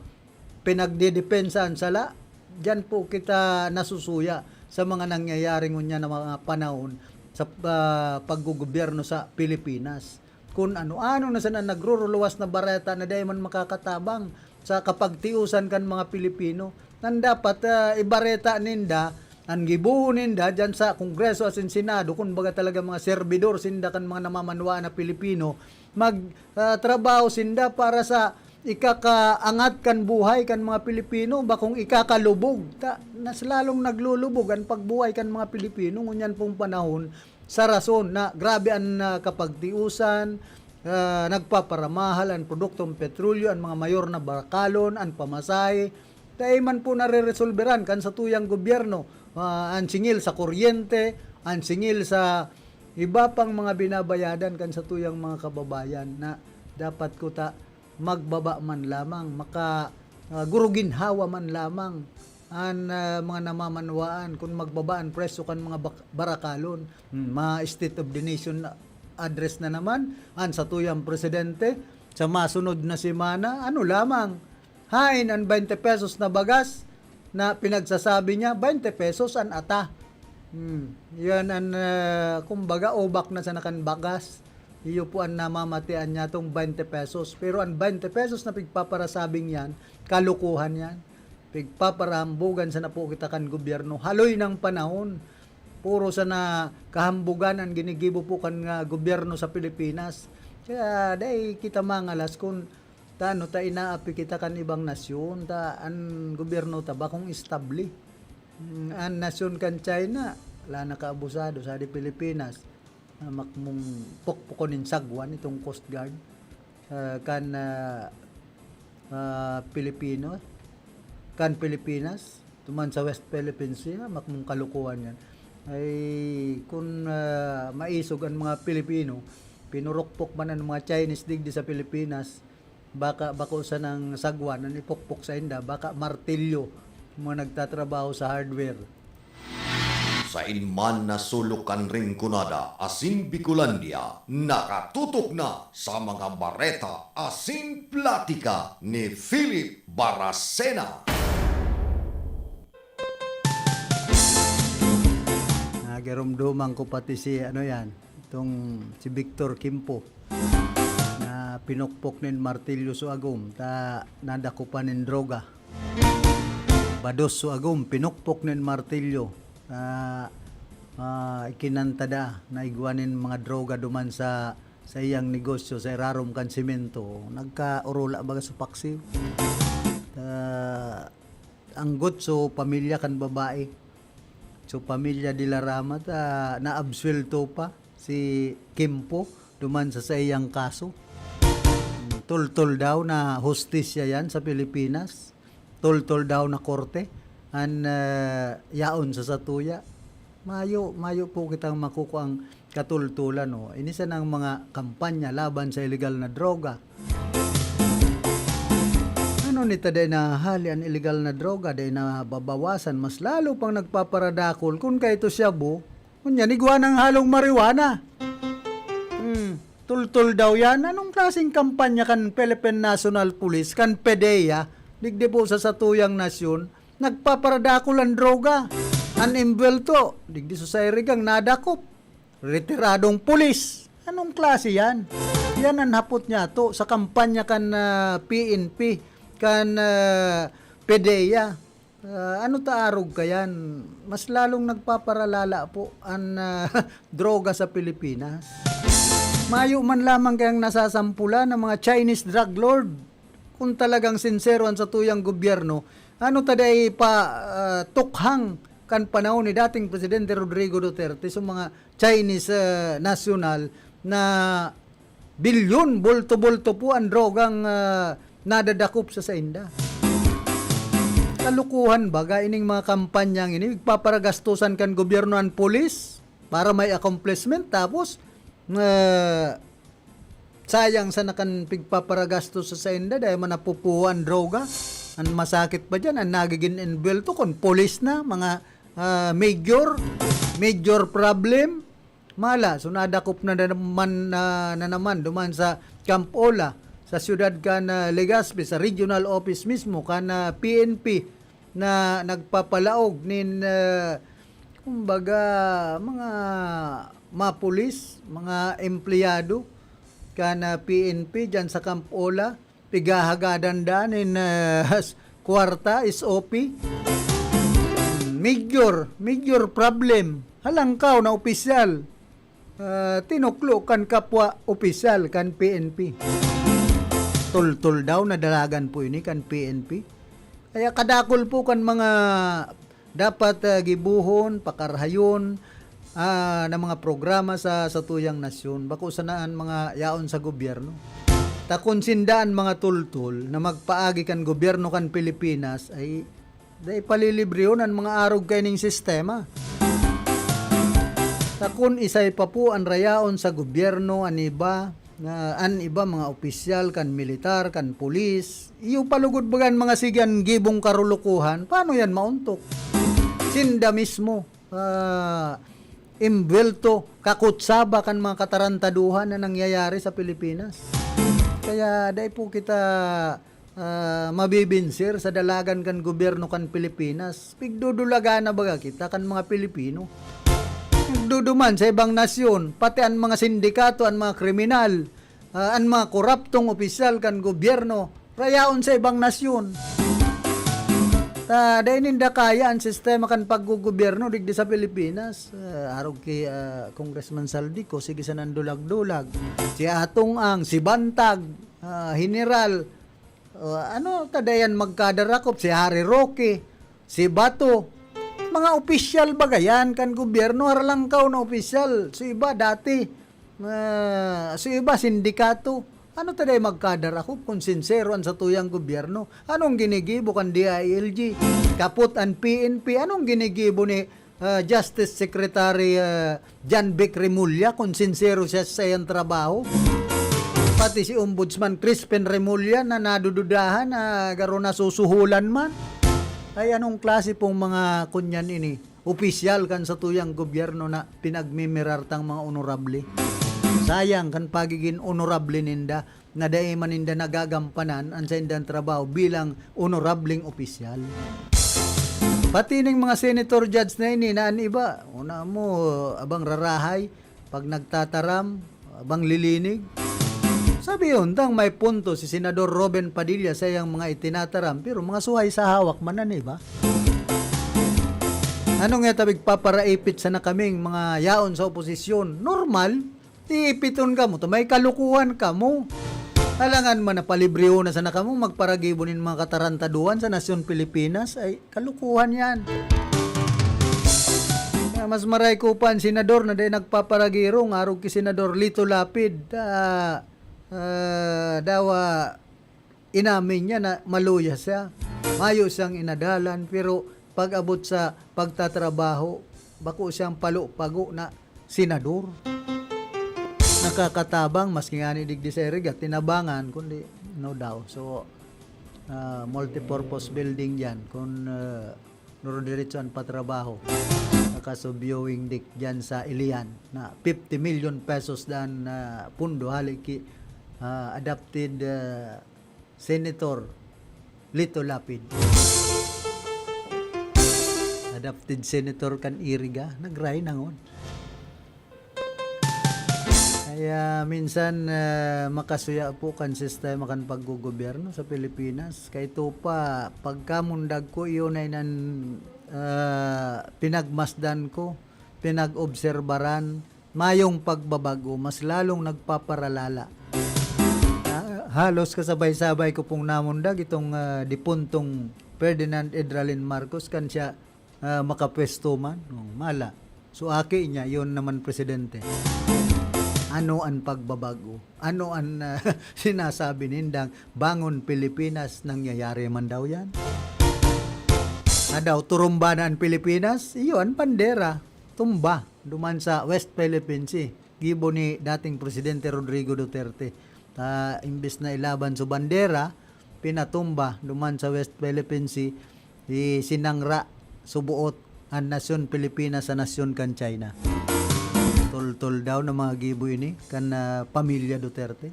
pinagdedepensa an sala. Diyan po kita nasusuya sa mga nangyayari ngunyan na mga panahon sa, ah, paggogobyerno sa Pilipinas. Kun ano-ano na sana nagruruluwas na bareta na dai man makakatabang sa kapagtiusan kan mga Pilipino. Nan dapat, ah, ibareta ninda, an gibohon ninda diyan sa Kongreso asin Senado, kun baga talaga mga serbidor sinda kan mga namamanwaan na Pilipino, mag, ah, trabaho sinda para sa ikakaangat kan buhay kan mga Pilipino, bakong ikakalubog. Ta, mas lalong naglulubog an pagbuhay kan mga Pilipino ngunyan pong panahon sa rason na grabe an, ah, kapagtiusan, ah, nagpaparamahal an produktong petrolyo, an mga mayor na barakalon, an pamasahe. Dai man po nareresolberan kan satuyang gobyerno, ah, an singil sa kuryente, an singil sa iba pang mga binabayadan kan satuyang mga kababayan na dapat kuta magbaba man lamang, maka, ah, guruginhawa man lamang an, ah, mga namamanwaan kun magbaba an presyo kan mga bak-, barakalon. Hmm, ma-State of the Nation address na naman an satuyang presidente sa masunod na semana. Ano lamang, haen an twenty pesos na bagas na pinagsasabi niya, twenty pesos an ata. Hmm, yan an, ah, kumbaga, ubak na sana kan bagas. Iyo po an namamatian niya, tong twenty pesos. Pero an twenty pesos na pigpaparasabing yan, kalukuhan yan. Pigpaparambugan sana po kita kan gobyerno. Haloy ng panahon. Puro sana kahambugan an ginigibo po kan, ah, gobyerno sa Pilipinas. Kaya dai kita mangalas kun tano ta inaapi kita kan ibang nasyon, ta an gobyerno ta bakong estable. Mm, an nasyon kan China, wala na kaabusado, sa di Pilipinas, na makmong pukpukon nin sagwan itong Coast Guard, ah, kan, ah, ah, Pilipino, kan Pilipinas, tuman sa West Philippine Sea, makmong kalukuhan yan. Ay, kun, ah, maisog an mga Pilipino, pinurukpok man an mga Chinese digdi sa Pilipinas, baka bako sanang sagwan an ipukpok sainda, baka martilyo, mga nagtatrabaho sa hardware. Sain man na sulok kan Rinconada asin Bicolandia, nakatutok na sa mga bareta asin platika ni Philip Baracena. Nagirumduman ko pati si, ano yan, itong si Victor Kimpo na pinukpok nin martilyo so agom, ta nadakupan nin droga. Bados so agom, pinukpok nin martilyo, ta, ah, ikinantada na igwa nin mga droga duman sa, sa iyang negosyo, sa irarom kan semento. Nagkaorola baga sa paksiw. Ta, anggot so pamilya kan babae. So, pamilya de la Rama ta naabsuwelto pa si Kimpo duman sa saiyang kaso. Tultol daw na hustisya yan sa Pilipinas. Tultol daw na korte an, ah, yaon sa satuya. Mayo, mayo po kitang makukuang katultulan, oh. Ini sanang mga kampanya laban sa iligal na droga. Ano nita dai nahahali an iligal na droga, dai nababawasan, mas lalo pang nagpaparadakol. Kun kaito shabu, kunya igwa nang halong marijuana. Hmm, tultol daw yan. Anong klaseng kampanya kan Philippine National Police, kan PDEA, digdi po sa satuyang nasyon, nagpaparadakol an droga? An imbwelto, digdi sa Sairigang, nadakop. Retiradong pulis. Anong klase yan? Yan an hapot niyato sa kampanya kan, ah, P N P, kan, ah, PDEA. Ah, ano ta arog kayan? Mas lalong nagpaparalala po an, ah, droga sa Pilipinas. Mayo man lamang kayang nasasampulan ng mga Chinese drug lord. Kung talagang sinsero ang satuyang gobyerno, ano ta dai pa, ah, tukhang kan panahon ni dating Presidente Rodrigo Duterte sa mga Chinese, ah, nasyonal na bilyon, bulto-bulto po ang drogang, ah, nadadakop sa sainda. Kalukuhan baga ining mga kampanyang ini, igpaparagastusan kan gobyerno an pulis para may accomplishment, tapos, ah, sayang sana kan pigpaparagastos sa sainda dahil man napupuho an droga. An masakit pa diyan, an nagigin envuelto kun pulis na, mga, ah, major, major problem. Mala, so nadakop na naman, na, na naman duman sa Camp Ola, sa siyudad kan, ah, Legazpi, sa regional office mismo kan, ah, P N P na nagpapalaog nin, ah, kumbaga, mga mapulis, mga empleyado kan, ah, P N P diyan sa Camp Ola. Pighahagadan daa nin, ah, kwarta, S O P. Major, major problem. Halangkaw na opisyal, ah, tinuklo kan kapwa opisyal kan P N P. Tultol daw na dalagan po ini kan P N P. Kaya kadakul po kan mga dapat, ah, gibohon, pakarhayon, ah, na mga programa sa satuyang nasyon. Bako sana an mga yaon sa gobyerno. Ta kun sinda an mga tultol na magpaagi kan gobyerno kan Pilipinas, ay dai palilibrehon an mga arog kaining sistema. Ta kun isay pa po an rayaon sa gobyerno, an iba, na an iba mga opisyal kan militar, kan pulis, iyo palugod baga an mga sige an gibong karulokohan, paano yan maontok? Sinda mismo, ah, imbuwelto, kakutsaba kan mga katarantaduhan na nangyayari sa Pilipinas. Kaya dai po kita, ah, mabibinsir sa dalagan kan gobyerno kan Pilipinas. Pigdudulagan na baga kita kan mga Pilipino. Nagduduman sa ibang nasyon, pati an mga sindikato, an mga kriminal, ah, an mga koraptong opisyal kan gobyerno, rayaon sa ibang nasyon. Ta, dai ninda kaya an sistema kan paggogobyerno digdi sa Pilipinas. Ah, arog ki, ah, Congressman Zaldy, ko, sige sanang dulag-dulag. Si Atong Ang, si Bantag, ah, General, ah, ano, ta dai an magkadarakop, si Harry Roque, si Bato. Mga opisyal baga yan kan gobyerno, haralangkaw na opisyal. So iba dati, ah, so iba sindikato. Ano ta dai magkadarakop kun sinsero an satuyang gobyerno? Anong ginigibo kan D I L G? Kapot an P N P. Anong ginigibo ni, ah, Justice Secretary, ah, John Vic Remulla kun sinsero siya sa iyang trabaho? Pati si Ombudsman Crispin Remulla na nadududahan na garo nasusuhulan man. Ay, anong klase pong mga kunyan ini? Opisyal kan satuyang gobyerno na pinagmimirar tang mga onorable. Sayang kan pagigin onorable ninda na dai man ninda nagagampanan an saindang trabaho bilang onorableng opisyal. Pati ning mga senator judge na ini na an iba, una mo, abang rarahay, pag nagtataram, abang lilinig. Sabi yun, tang may punto si Senador Robin Padilla sa iyang mga itinataram, pero mga suhay sa hawak man an iba. Ano nga tabig paparaipit sana kaming mga yaon sa oposisyon? Normal, iipiton kamo, ta may kalukuhan kamo. Alangan man na palibrehon na sana kamo, magparagibo nin mga katarantaduhan sa nasyon Pilipinas, ay kalukuhan yan. Kaya mas maray ko pa an senador na dai nagpaparagirong, arog ki Senador Lito Lapid, ah, ah, dawa inamin niya na maluya siya. Mayo siyang inadalan, pero pag-abot sa pagtatrabaho, bako siyang palo-pago na senador. Nakakatabang, maski ngani digdi sa Iriga, tinabangan, kundi no daw. So, ah, multipurpose building yan. Kung, ah, nurodiretso an patrabaho, nakasubyowing dik dyan sa Ilian na fifty million pesos dan na pundo hali ki, ah, adopted, ah, Senator Lito Lapid. Adopted senator kan Iriga, nagray na ngon. Kaya minsan, ah, makasuya po kan sistema kan paggogobyerno sa Pilipinas. Kay ito pa, pagkamundag ko, iyon ay nan, ah, pinagmasdan ko, pinag-obserbaran, Mayong pagbabago, mas lalong nagpaparalala. Ah, halos kasabay-sabay ko pong namundag itong, ah, dipuntong Ferdinand Edralin Marcos kan siya, ah, makapwesto man. Oh, mala. So, aki niya, yun naman presidente. Ano an pagbabago? Ano an, ah, sinasabi nindang bangon Pilipinas? Nangyayari man daw yan? Na daw, turumba na an Pilipinas? Iyo, an bandera, tumba. Duman sa West Philippine Sea, gibo ni dating Presidente Rodrigo Duterte. Ta, imbes na ilaban sa bandera, pinatumba duman sa West Philippine Sea, isinangra subuot an nasyon Pilipinas sa nasyon kan China. Toltol daw na mga gibo ini kan, ah, pamilya Duterte.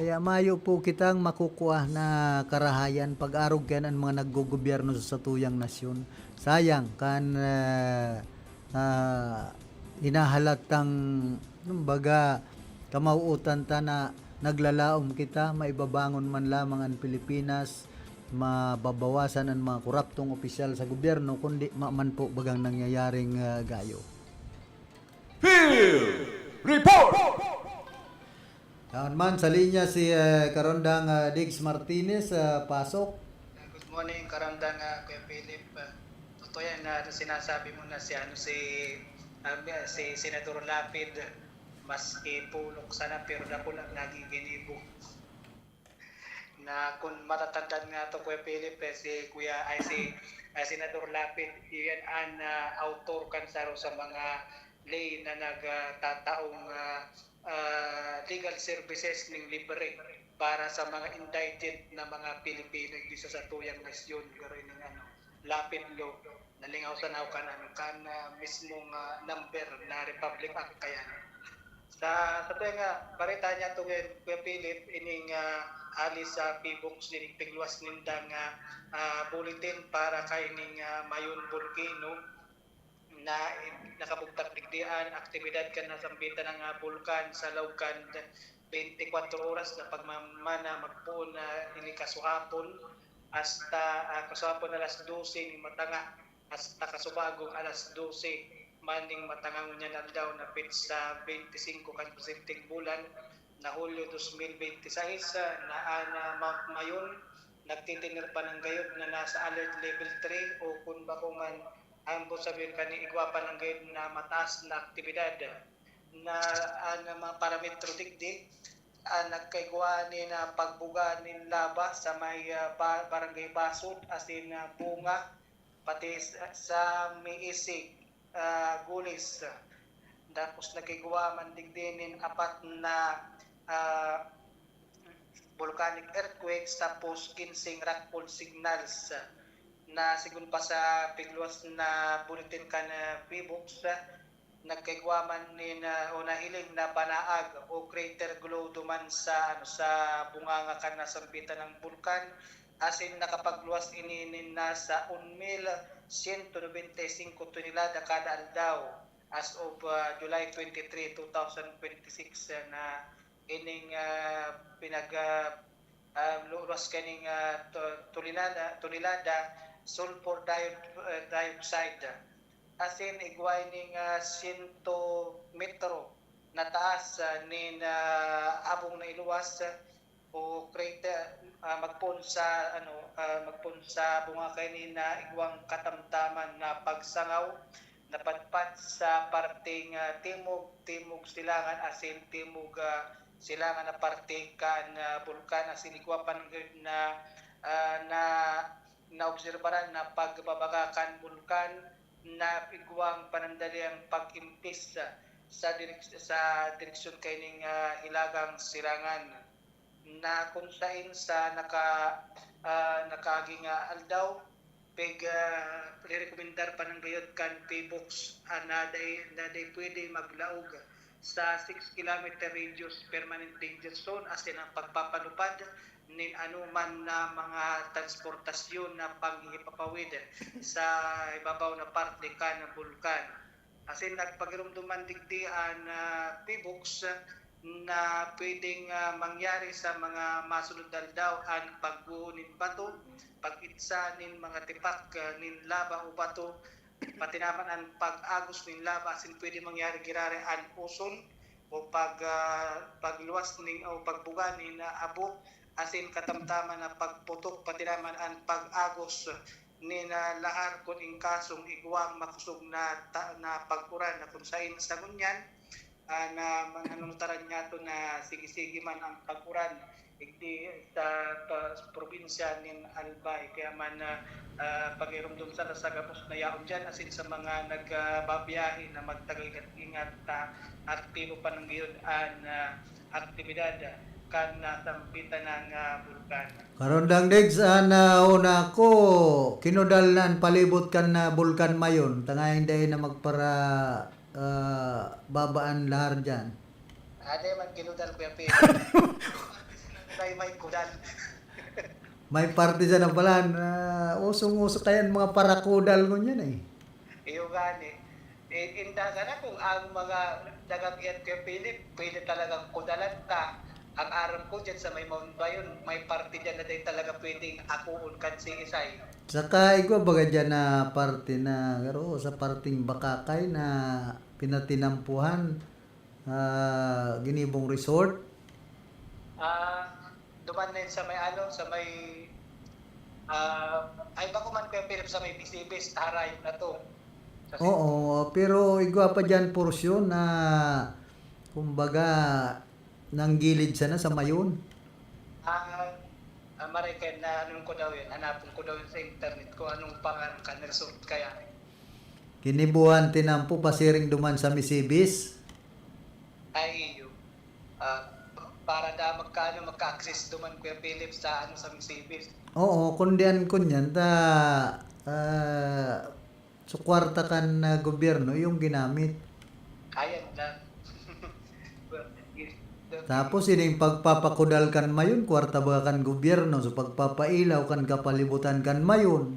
Kaya mayo po kitang makukua na karahayan pag-arog kan an mga naggogobyerno sa satuyang nasyon. Sayang kan, ah, ah, hinahalatang, kumbaga, kamauutan ta na naglalaom kita, maibabangon man lamang an Pilipinas, mababawasan an mga koraptong opisyal sa gobyerno, kundi ma-, man po bagang nangyayaring, ah, gayo. Field Report! Yaon man, sa linya si, ah, Karondang, ah, Diggs Martinez, ah, pasok. Good morning, Karondang, ah, Kuya Philip. Ah, totoo yan na sinasabi mo na si, ano, si, ah, si Senador Lapid, maski pulok sana, pero dakul ang nagiginibo. Na kung matatandaan nga to, Kuya Philip, eh, si Kuya, ay, si, ay, Senador Lapid, iyan an, ah, autor kan saro sa mga ley na nagtataong, ah, ah, legal services ning libre para sa mga indigent na mga Pilipino, igdi sa satuyang nasyon, garo ining, ano, Lapid Law, nalingaw sa naw kan, ano, kan, ah, mismong, ah, number na Republic Act kaya. Sa, sa tuwing, ah, bareta niya to, Kuya, Kuya Philip, ining, ah, hali sa PHIVOLCS, ining pigluwas nindang, ah, ah, bulletin para kaining, ah, Mayon Volcano na nakabugtak digdi an aktibidad kan nasambitan na bulkan sa laog kan twenty-four oras na pagmamana magpoon na ini kasuhapon hasta, ah, kasuhapon alas dose ning matanga hasta kasubagong alas dose man ning matanga ngunyan aldaw na petsa twenty-five kan presenteng bulan na Hulyo dos mil bente seis, ah, na an, ah, Mount Mayon nagtitener pa man gayod na nasa alert level three o kun bako man ambot sabihin kan igwa pa man gayod na mataas na aktibidad. Na an mga parametro digdi, ah, nagkaigwa nin, ah, pagbuga nin laba sa may, ah, ba-, Barangay Basod asin, ah, Bunga, pati sa, sa Miisig, ah, Gulis. Tapos nagkaigwa man digdi nin apat na, ah, volcanic earthquakes, tapos kinseng rock fault signals na sigon pa sa pigluwas na bulletin kan, ah, PHIVOLCS, nagkaigwa man nin, ah, o nahiling na banaag o crater glow duman sa, ano, sa bunganga kan nasambitan na bulkan, asin nakapagluwas ini nin nasa un mil siyento nobenta y singko tonelada kada aldaw as of, ah, July twenty-three, two thousand twenty-six, ah, na ining, ah, pinag, ah, ah, lu-, luwas kaning, ah, to-, tonelada, tonelada sulfur dio-, ah, dioxide. Asin igwa ning, ah, siyento metro na taas, ah, nin, ah, abong na iluwas, ah, o crater, ah, magpoon sa, ano, ah, magpoon sa bunganga kaini na igwang katamtaman na pagsangaw napadpad sa parteng, ah, timog, timog silangan asin timog, ah, silangan na parte kan, ah, bulkan asin igwa pa man gayod na, ah, na naobserbaran na pagbabaga kan bulkan na igwang panandaliang pag-impis sa, sa direk-, sa direksyon kaining, ah, hilagang silangan. Na kung saen sa naka-, ah, nakaaging, ah, aldaw, pig, ah, rerekomendar pa man gayod kan PHIVOLCS, ah, na dai, na dai pwede maglaog sa six kilometer radius permanent danger zone asin ang pagpapalupad nin anoman na mga transportasyon na panghihipapawid sa ibabaw na parte kan bulkan. Asin nagpagiromdom man digdi an, ah, PHIVOLCS na pwedeng, ah, mangyari sa mga masunod na aldaw an pagguho nin bato, pag-itsa nin mga tipak, ah, nin laba o bato, pati naman an pag-agos nin laba asin pwede mangyari giraray an uson o pag, ah, pagluwas nin o pagbuga nin, ah, abo asin katamtaman na pagputok, pati naman an pag-agos nin, ah, lahar kun in kasong igwang makosog na ta-, na pag-uran na kun saen sa ngunyan, ah, na mananutaran niyato na sige-sige man ang pag-uran digdi sa pa-, probinsya nin Albay. Kaya man, ah, ah, pagirumdom sana sa gabos na yaon diyan, asin sa mga nag, ah, babiyahe na magtagal ingat, ah, aktibo pa nang gayon an, ah, aktibidad kan nasambitan na nga bulkan. Karundang Diggs, an, ah, una ko, kinudal na an palibot kan, ah, Bulkan Mayon, tanganing dai na magpara-, ah, baba an lahar diyan. Ade man kinudal, Kuya Pin. May, may kudal. May parte siya na pala, na usong-uso kaya ang mga parakudal ngunyan eh. Iyo gani. Eh, inda sana kung ang mga nagagyan kay Philip, pwede talagang kudalan ta. Ang aram ko dyan sa may Mount Bayon, may parte dyan na dahil talaga pwedeng akuon kan siisay. Saka igwa baga dyan na parte na, garo, sa parting Bakakay na pinatinampuhan, ah, ginibong resort. Ah, duman na yun sa may ano, sa may, ah, ay, bako man, Kuya Philip, sa may B C Bs, harayo na to. Sa Oo, pero igwa pa dyan porsyon na, kumbaga, nanggilid sana sa Mayon. Ah, ah, Mariken, na anong ko daw yun, hanapon ko daw yun sa internet kung anong pangalan kan resort kaya. Ginibuhan tinampo pasiring duman sa Misibis. Ay, iyo. Ah, para da magkaano, magka-access duman, Kuya Philip, sa ano, sa Misibis. Oo, kundi an kunyan ta, ah, so kwarta kan, ah, gobyerno yung ginamit. Ayan na. Tapos ining pagpapakudal kan Mayon, kwarta ba kan gobyerno, so pagpapailaw kan kapalibutan kan Mayon.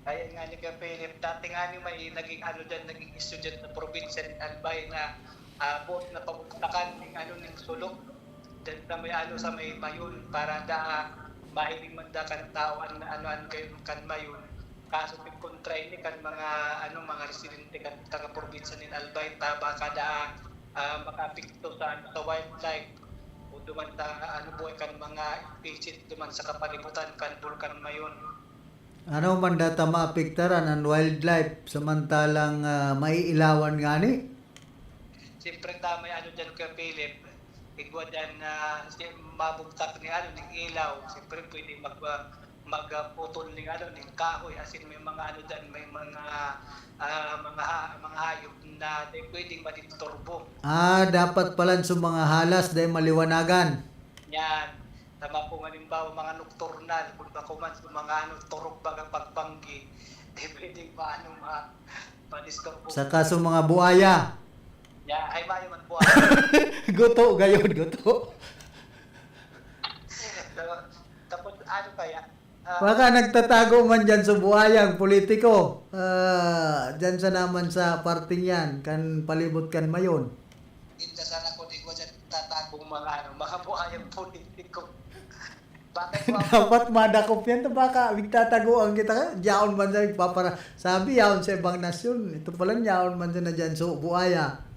Ayan nga ni Kuya Philip, dati nga ni may naging ano dyan, naging issue dyan sa probinsya ni Albay na, ah, buot na pabugtakan ning ano, ning sulok dyan sa may ano, sa may Mayon para da mahiling man da kan tao an ano, an gayon kan Mayon. Kaso tigkontra ini kan mga ano, mga residente kan taga probinsya nin Albay ta baka da, ah, makaapekto sa ano, sa wildlife o duman sa ano, buhay kan mga species duman sa kapalibutan kan Bulkan Mayon. Ano man data maapektaran an wildlife samantalang, ah, maiilawan ngani? Siyempre ta may ano diyan, Kuya Philip, igwa diyan na si mabugtak ni ano, ning ilaw. Siyempre pwede mag, ah, mag, ah, putol ning ano, ning kahoy, asin may mga ano diyan, may mga, ah, mga ha-, mga hayop na di pwedeng madisturbo. Ah, dapat palan sa mga halas dai maliwanagan. Yan. Tama po, halimbawa, mga nocturnal, kung bako man sa mga ano, turog baga pagbanggi, di pwedeng maano, ma-, madisturbo. Saka sa mga buaya. Ya, ay, mayo man buaya. Guto, gayod, guto. So, tapos, ano kaya? Ah, Baka nagtatago man dyan sa buaya ang politiko. Ah, dyan sa naman sa parting yan, kan palibot kan Mayon. Inda sana ko di ko dyan tatagong mga, ano, mga buhayang politiko. Bakit mo ako Dapat madakop yan. Ito baka, nagtatagoan kita. Yaon man sa nagpapara-, sabi, yaon sa ibang nasyon. Ito pala, yaon man sa na dyan. So, buaya.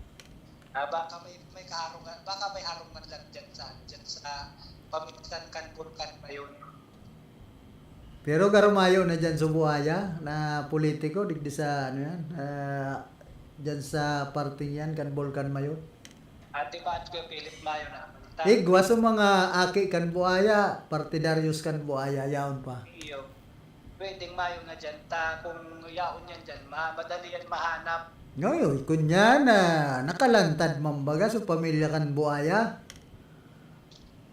Ah, baka may, may kaharungan, baka may harungan lang dyan sa, dyan sa paminsan kan Bulkan Mayon. Pero garo mayo na dyan sa buaya na politiko, digdi sa, ano yan, ah, dyan sa parting yan, kan Bulkan Mayon. Ate ba, Kuya Philip, mayo na? Ta- Igwa sa mga aki kan buaya, partidaryos kan buaya, yaon pa. Iyo. Pwedeng mayo na dyan. Ta, kung yaon yan dyan, ma-, madali yan mahanap. Ngayon, kunyan na nakalantad man baga sa pamilya kan buaya.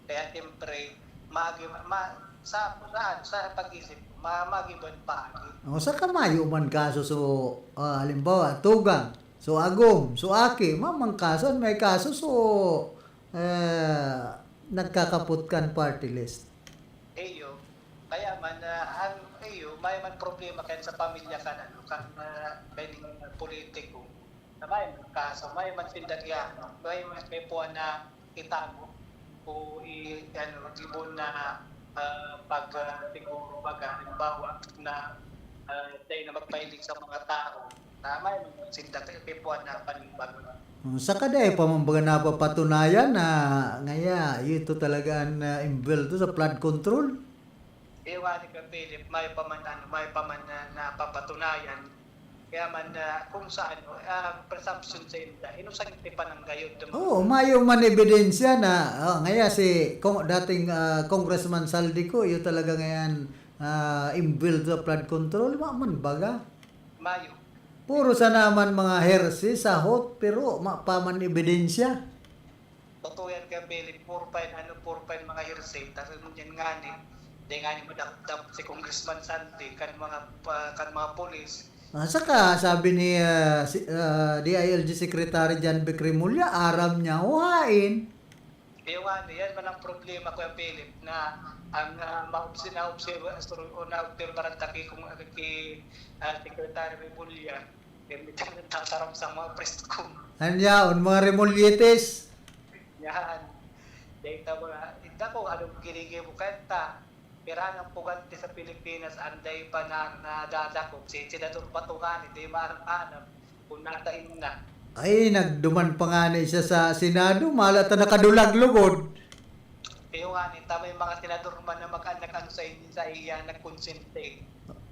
Kaya siyempre, magi-, ma-, sa, sa, sa pag-isip ko, ma-, magiban pa agi. O, sa kamayo man kaso so, ah, halimbawa, tugang, so agom, so aki, mamang kaso, may kaso so, eh, nagkakapot kan party list. Iyo. Kaya man, ah, ang iyo, may man problema kan sa pamilya kan, ano, kan, ah, kaning politiko. Na may man kaso, may man sinda kaya, may man kay puwan na itago o i-, ano, gibo na, ah, pag, ah, siguro, pag, halimbawa, na, ah, dai na magpahiling sa mga tao. Tama yun, sinda kay Pepuan na panimbago. Hmm, saka dai pa man baga napapatunayan na ngaya, ito talaga an, ah, involved sa flood control. Iwali ka, Philip, may pa man, ano, may pa man na napapatunayan. Kaya man, ah, kung sa ano, ah, presumption sa inda, inosente pa nang gayod. Oo, mayo man ebidensya na, oh, ngaya si Cong-, dating, ah, Congressman Zaldy Co, iyo talaga ngayan, ah, involved sa flood control, wa man baga. Mayo. Puro sana man mga hearsay, sahot, pero wa pa man ebidensya. Totoo yan, Kuya Philip. Puro pa yan, ano, puro pa yan mga hearsay. Tapos yun yan nga ni, di nga ni madakdap si Congressman Zaldy, kan mga, pa-, kan mga polis. Ah, saka sabi ni, ah, si, ah, D I L G Secretary John Vic Remulla, aram niya, o hain. Kaya nga, ano, yan man ang problema, Kuya Philip, na ang, ah, maobsi-, naobserba-, o naobserbaran ta ki, kung, ki, ah, Secretary Remulla, yan, may nagtataram sa mga press con. Ano yaon, mga Remullites? Yan. Dahil ta mga, inda ko, anong ginigay mo kanta? Pira nang pugante sa Pilipinas, anday pa na nadadakop. Si Senador Bato nga, hindi maaram-aram kung nasa inyo na. Ay, nagduman pa nga ni siya sa Senado, mala ta nakadulag lugod. Kayo nga ni, ta may mga senador man na mag-, nag-ano sa inyo, sa iya, nagkonsente.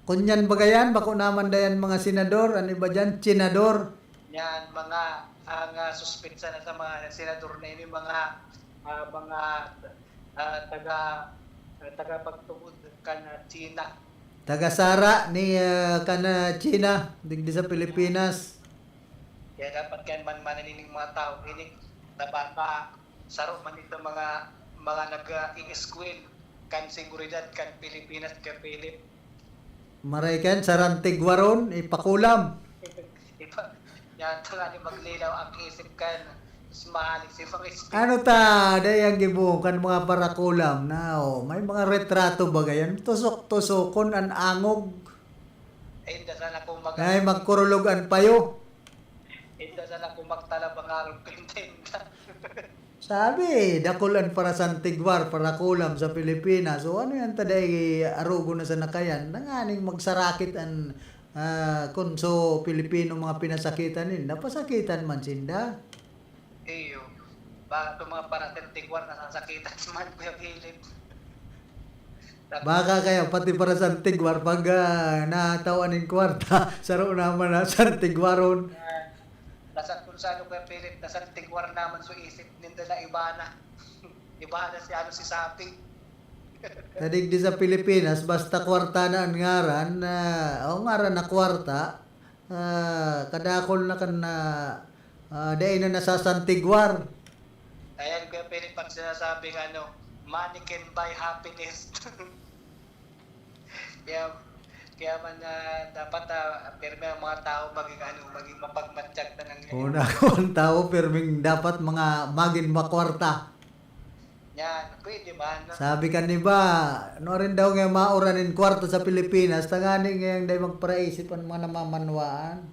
Kunyan ba yan? Bako naman dayan mga senador, ano ba dyan? Tsinador. Yan, mga, ang, ah, suspetsa na sa mga senador na ini, mga, ah, mga, ah, taga, ah, tagapagtubod kan, ah, China. Taga Sara ni, ah, kan, ah, China, digdi sa Pilipinas. Kaya dapat kan man mananing mga tao, ini, na baka saro man ito mga, mga nag, ah, i-eskwel kan seguridad kan Pilipinas, kan Philip. Maray kan, sarang tigwaron, ipakulam. Ipa-, yan, tanganing maglilaw ang isip kan, mas mahalik si mga espiritu. Ano ta, dai ang gibohon kan mga parakulam na, oh, may mga retrato ba gayan? Tusok-tusokon an angog. Ay, inda sana kung mag- Ay, magkurulog an payo. Inda sana kung magtalab ang arog kan tinda. Sabi, dakul an parasantigwar, parakulam sa Pilipinas. O ano yan, ta dai arogon na sana kayan? Tanganing magsarakit an, ah, kun so Pilipino mga pinasakitan ninda, pasakitan man sinda. Iyo. Ba, itong mga parasantigwar, nasasakitan man, Kuya Philip. Baka kaya pati parasantigwar, pag, ah, natawan nin kwarta, saro naman na santigwaron. Ah, nasa kung saan, Kuya Philip, nasantigwar naman sa isip ninda na iba na. Iba na si, ano, si Sapi. Sa digdi sa Pilipinas, basta kwarta na an ngaran, ah, o ngaran na kwarta, ah, kadakul na kan, ah, ah, dai na nasasantigwar. Ayan, Kuya Philip, pag sinasabing, ano, "Money can buy happiness." Kaya, kaya man, ah, dapat, ah, pirmi ang mga tao maging, ano, maging mapagmatyag na ng Oo, na, ang tao, pirming dapat mga magin makwarta. Yan, pwede man. Sabi kan iba, nuarin daw nga maura nin kwarta sa Pilipinas, tangani ngayang dai magparaisip an mga namamanwaan.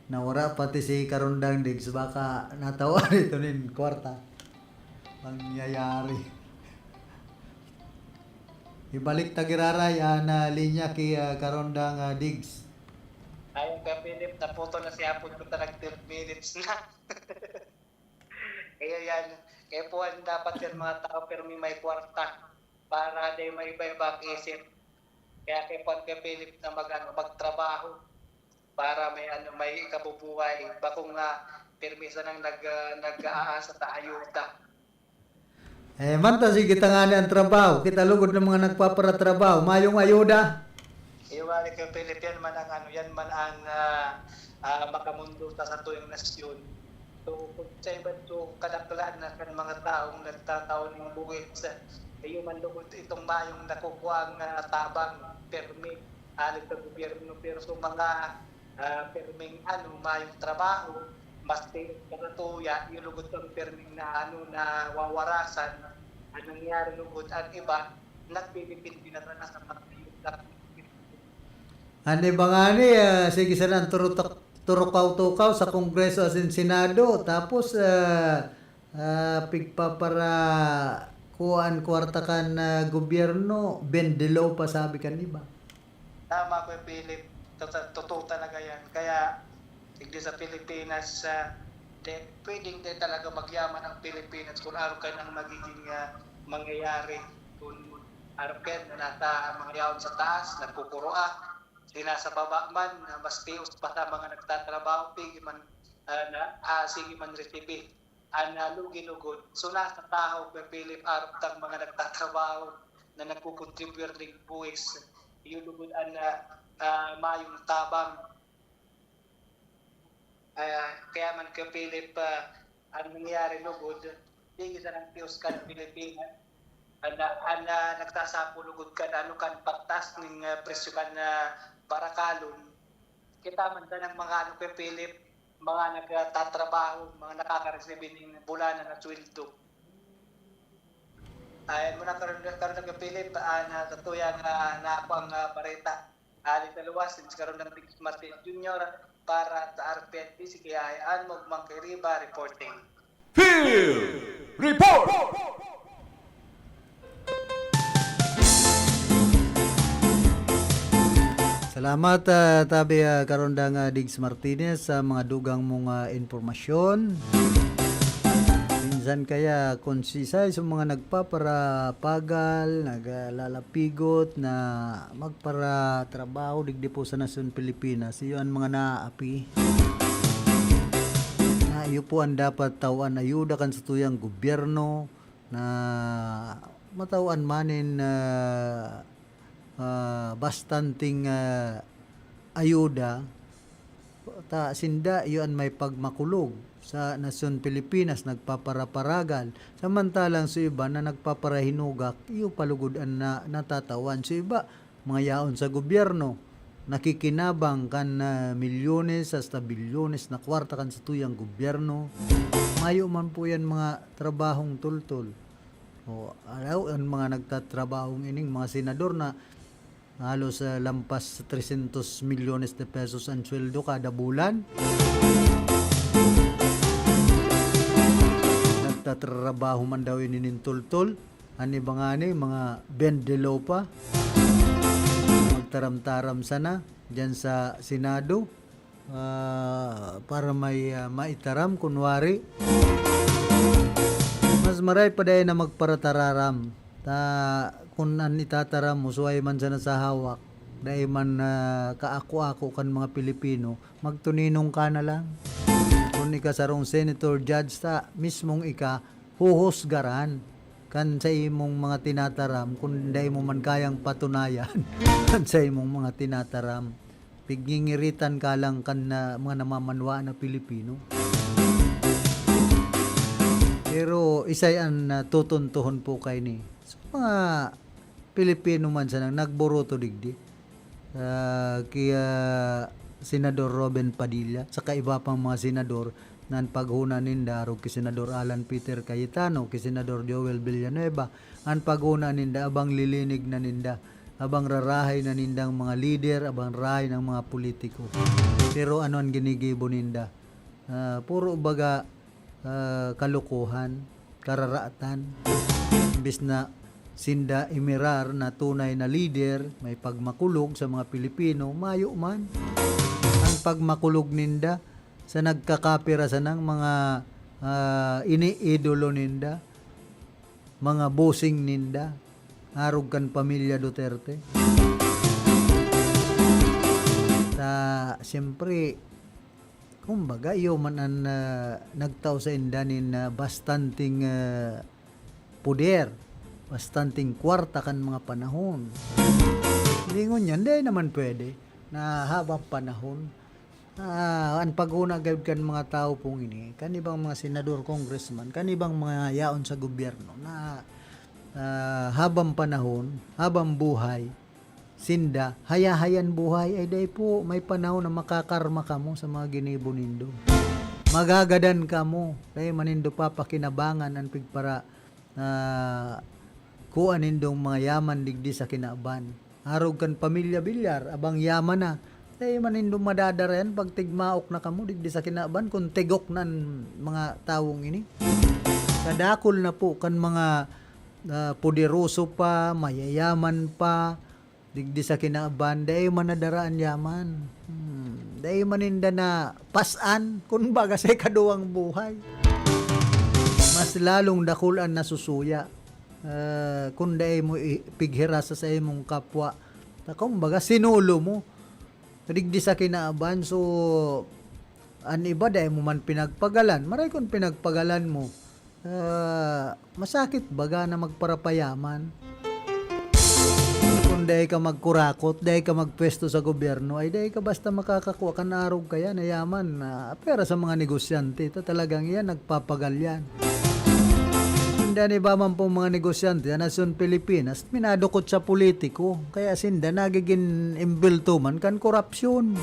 Nawara pati si Karondang Diggs, baka natawan ito nin kwarta. Nangyayari. Ibalik ta giraray an, ah, linya ki, ah, Karondang, ah, Diggs. Ayun ka, Philip, naputol na si hapon ko ta nag twelve minutes na. Kaya yan, kaya po ang dapat yan mga tao, pero may, may kwarta para di maiba-iba ang isip. Kaya kaya po ang kay Philip na mag, ano, magtrabaho para may, ano, may ikabubuhay. Bakong nga, pirmi sanang nag, ah, nag-aasa ta ayuda. Eh, manta, sige, tangani ang trabaho. Kita lugod ng mga nagpaparatrabaho. Mayong ayuda. Iwali kay Philip, yan man ang, ano, yan man ang, ah, ah, makamundo ta sa tuyang nasyon. So, kung sa iba, so, kadaklan na kan mga taong nagtatao ng buhit sa iyo man lugod itong mayong nakukuha nga tabang, permi, hali sa gobyerno, pero sa mga, ah, perming, ano, mayong trabaho, mas ti-, karatuya, yung lugod ang perming na, ano, nawawarasan, ang nangyari lugod, ang iba, nagpipipindi na sana sa pagtiyog. An iba ngani, ah, sige sana an turutok-, turukaw-tukaw sa Kongreso asin Senado, tapos, ah, ah, pigpapara-, kuan kwarta kan, ah, gobyerno, bendelo pa sabi kan iba. Tama, Kuya Philip. Tota-, totoo talaga yan. Kaya, digdi sa Pilipinas, ah, de, pwedeng de talaga magyaman ang Pilipinas kung ano kan ang magiging, ah, mangyayari. Kung ano kan na nasa mga yaon sa taas, nagkukuroa, sinasababa man, ah, mas tios pa sa mga nagtatrabaho, pigi man, ah, na, ah, sige man resibi. An, ah, lugi-lugod. So, nasa tahaw, Kuya Philip, arog tang mga nagtatrabaho na nagkukontribuyar ning buhis. Iyo lugod an, ah, ah, mayong tabang. Ah, kaya man, Kuya Philip, ah, an nangyayari lugod, digdi sa nang tios kan Pilipinas. An, ah, an, ah, nagsasapo lugod kan, ano, kan pagtaas ning, ah, presyo kan, ah, parakalon. Kita man tanang mga, ano, Kuya Philip, mga nagtatrabaho, mga nakakaresibi ning bulanan na sweldo. Ayan muna karon, karon na, Philip, ah, na totoo yan, ah, na ako ang, ah, bareta. Ali sa luwas, si karon ng Diggs Martin Junior para sa R P N T C K I, Anmog Monkey Riba reporting. Field Report! Salamat, ah, tabi, ah, karondang, ah, Diggs Martinez, sa mga dugang mong, ah, impormasyon. Minsan kaya, kung si isa sa mga nagpaparapagal, naglalapigot na magparatrabaho digdi po sa nasyon Pilipinas, iyo an mga naaapi. Na iyo po ang dapat tawan ayuda kan satuyang gobyerno na matawan man nin, ah, ah, bastanteng, ah, ayuda, ta sinda iyo an may pagmakulog sa nasyon Pilipinas, nagpaparaparagal. Samantalang sa iba na nagpaparahinugak, iyo pa lugod an na, natatawan. Sa iba, mga yaon sa gobyerno, nakikinabang kan, ah, milyones hasta bilyones na kwarta kan satuyang gobyerno. Mayo man po yan mga trabahong tultol. O, alaw, ang mga nagtatrabahong ining mga senador na halos, ah, lampas sa trescientos milyones de pesos ang sweldo kada bulan. Nagtatrabaho man daw ini nin tultol. An iba ngani, mga bend the law pa. Magtaram-taram sana diyan sa Senado, ah, para may, ah, maitaram, kunwari. Mas maray pa dayon na magparatararam. Ta, kun an itataram mo, suway man sana sa hawak, dai man, ah, kaako-ako kan mga Pilipino, magtuninong ka na lang. Kun ika sarong senator, judge, ta mismong ika, huhusgaran kan sa imong mga tinataram, kun dai mo man kayang patunayan kan sa imong mga tinataram. Pigngingiritan ka lang kan, ah, mga namamanwaan na Pilipino. Pero isay an, ah, tutuntuhon po kaini. So, mga Pilipino man sanang nagboruto digdi, ah, ki, ah, Senador Robin Padilla, saka iba pang mga senador, na an paghona ninda, arog ki Senador Alan Peter Cayetano, ki Senador Joel Villanueva, an paghona ninda, abang lilinig na ninda, abang rarahay na nindang mga lider, abang rahay ng mga politiko. Pero ano an ginigibo ninda? Ah, puro baga, ah, kalokohan, kararatan. Imbis na sinda imirar na tunay na lider, may pagmakulog sa mga Pilipino, mayo man. Ang pagmakulog ninda sa nagkakapira sanang mga, ah, iniidolo ninda, mga bossing ninda, arog kan pamilya Duterte. Sa, siyempre, kumbaga, iyo man an, ah, nagtao sainda nin, ah, bastanteng, ah, poder, bastanteng kwarta kan mga panahon. Lingon niyan, dai naman pwede na habang panahon, ah, an paghona gayud kan mga tawo pong ini, kan ibang mga senador, congressman, kan ibang mga yaon sa gobyerno na, ah, habang panahon, habang buhay, sinda, hayahay an buhay, ay dai po, may panahon na makakarma kamo sa mga ginibo nindo. Magagadan kamo, dai man nindo papakinabangan an pigpara, ah, kua nindong mga yaman digdi sa kinaban. Arog kan pamilya Villar, abang yaman na, dai man nindo madadara yan pag tigmaok na kamo digdi sa kinaban, kun tigok na an mga tawong ini. Kadakul na po kan mga, ah, poderoso pa, mayayaman pa, Digdi sa kinaban, dai man nadara an yaman. Hmm, dai man ninda napas-an, kun baga sa ikaduwang buhay. Mas lalong dakul an nasusuya. Ah, kun dai mo i-, pighirasa sa imong kapwa, ta kumbaga, sinulo mo. Digdi sa kinaban, so, an iba, dai mo man pinagpagalan. Maray kun pinagpagalan mo, ah, masakit baga na magparapayaman. Kung dai ka magkurakot, dai ka magpwesto sa gobyerno, ay dai ka basta makakakua kan arog kaya na yaman na pera sa mga negosyante. Ta talagang iyan, nagpapagal yan. Sinda ni ba man pong mga negosyante sa nasyon Pilipinas, minadukot sa politiko. Kaya sinda nagiging imbulto man kan korupsyon.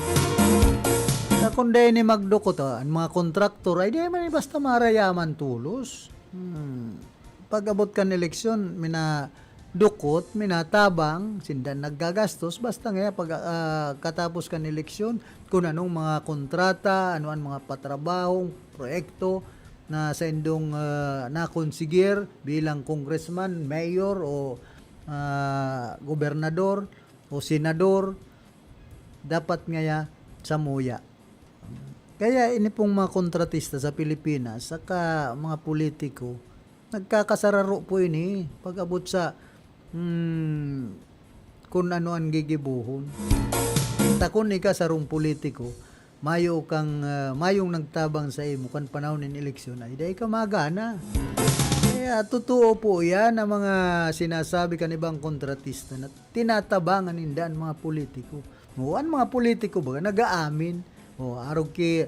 Sa kun dai ni magdukot, ah, an mga kontraktor, ay di man basta marayaman tolos. Hmm. Pag-abot kan eleksyon, minadukot, minatabang, sinda naggagastos, basta nga pag, ah, katapos kan eleksyon, kun anong mga kontrata, ano an mga patrabahong, proyekto na saindong, ah, nakonsigir bilang congressman, mayor o, ah, gobernador o senador, dapat ngaya samuya. Kaya ini pong mga kontratista sa Pilipinas, saka mga politiko, nagkakasararo po ini pag-abot sa, hmm, kun ano an gigibohon. Ta kun ika sarong politiko, mayo kang, ah, mayong nagtabang sa imo kan panahon nin eleksyon, ay dai ka magana. Kaya totoo po yan, ang mga sinasabi kan ibang kontratista na tinatabangan ninda an mga politiko. O, an mga politiko baga nag-aamin. O, arog ki,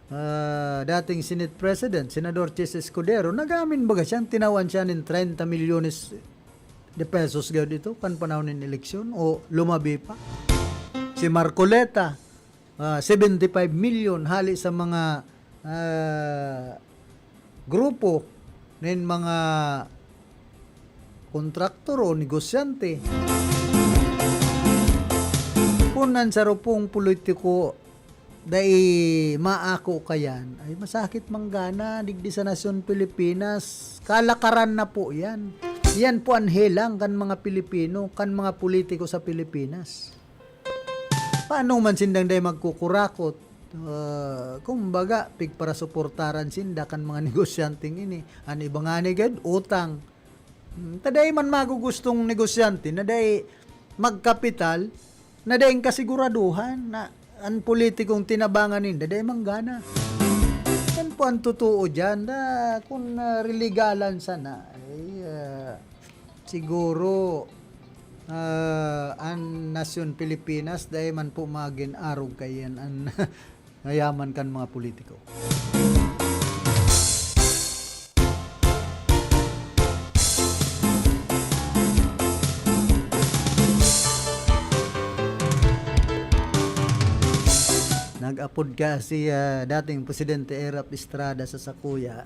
ah, dating Senate President, Senador Chiz Escudero, nag-aamin baga siyang tinawan siya nin treinta milyones de pesos gayod ito kan panahon nin eleksyon o lumabi pa. Si Marcoleta, ah, seventy-five million hali sa mga, ah, grupo nin mga kontraktor o negosyante. Kun an sarong politiko dai maako kayan, ay masakit manggana digdi sa nasyon Pilipinas. Kalakaran na po yan. Yan po an helang kan mga Pilipino, kan mga politiko sa Pilipinas. Paano man sindang dai magkukurakot? Ah, kumbaga, pigparasuportaran sinda kan mga negosyanteng ini. An iba ngani gad, utang. Hmm, ta dai man magugustong negosyante na dai magkapital, na daing kasiguraduhan na an politikong tinabangan ninda dai manggana. Yan po ang totoo diyan. Na kung, ah, relegalan sana, ay, ah, siguro, ah, an nasyon Pilipinas dai man po magin arog kaiyan an nayaman kan mga politiko. Nag-apod ka si, ah, dating Presidente Erap Estrada sa sakuya.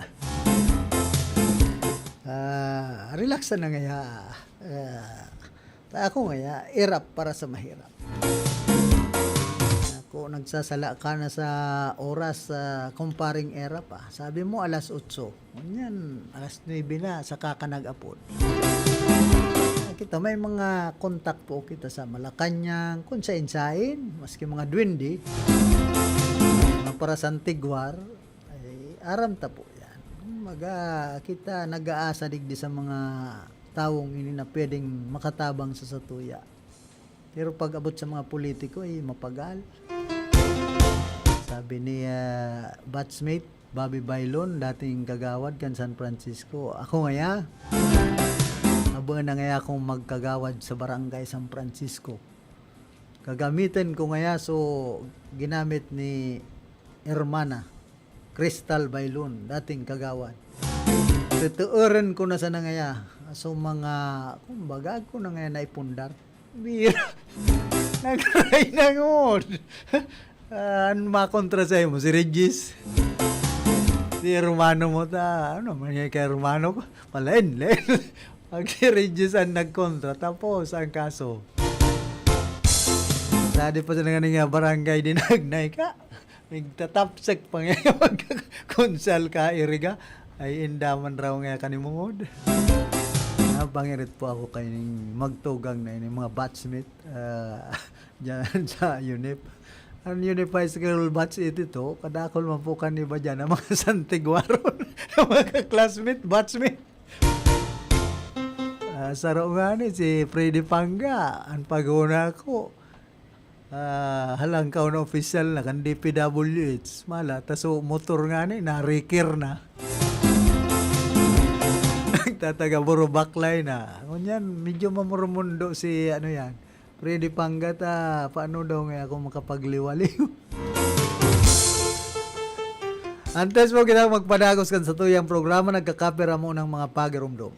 Ah, relax na ngaya. Ah, ta ako ngaya, Erap para sa mahirap. Ako, nagsasala ka na sa oras, ah, kumparing Erap, ah. Sabi mo, alas otso. Ngunyan, alas nuebe na, saka ka nag-apod. Ah, kita, may mga kontak po kita sa Malacañang, kung sain-sain, maski mga duwende, mga para sa Antigwar, ay, aram ta po yan. Kumbaga, kita nag-aasa digdi sa mga tawong ini na pwedeng makatabang sa satuya. Pero pag abot sa mga politiko, eh, mapagal. Sabi ni, ah, batchmate Bobby Baylon, dating kagawad kan San Francisco, "Ako ngaya, abo na ngaya akong magkagawad sa Barangay San Francisco. Gagamitin ko ngaya so ginamit ni Hermana Crystal Baylon, dating kagawad. Tutuuran ko na sana ngaya so mga, kumbaga, ko na ngaya naipundar." Bira. Nagray na ngod. Ah, an makontra sa imo, si Regis. Si hermano mo ta, ano man yan kay hermano ko? Palain, lain. Pag si Regis ang nagkontra, tapos ang kaso. Sadi pa sa nga nga barangay dinagnay ka. Nagtatapsek pa nga magkakonsal ka, iriga. Ay, indaman raw nga kanimungod. Ah, Pangirit po ako kaining magtugang na ini, mga batchmate, ah, diyan sa UNIP. Ang UNIP High School batch eighty-two, kadakol man po kan iba diyan, ang mga santiguaron, ang mga classmate, batchmate. Ah, saro ngani si Freddy Panga, an paghona ko. Ah, halangkaw na opisyal na kan D P W H. Mala, taso motor ngani, narikir na. Nagtataga puro baklay na. Ngunyan, medyo mamurumundo si, ano yan, Freddy Panga ta, paano daw nga ako makapagliwaliw? Antes mo kita magpadagos kan satuyang programa, nagkakapira mo ng mga pagirumdom.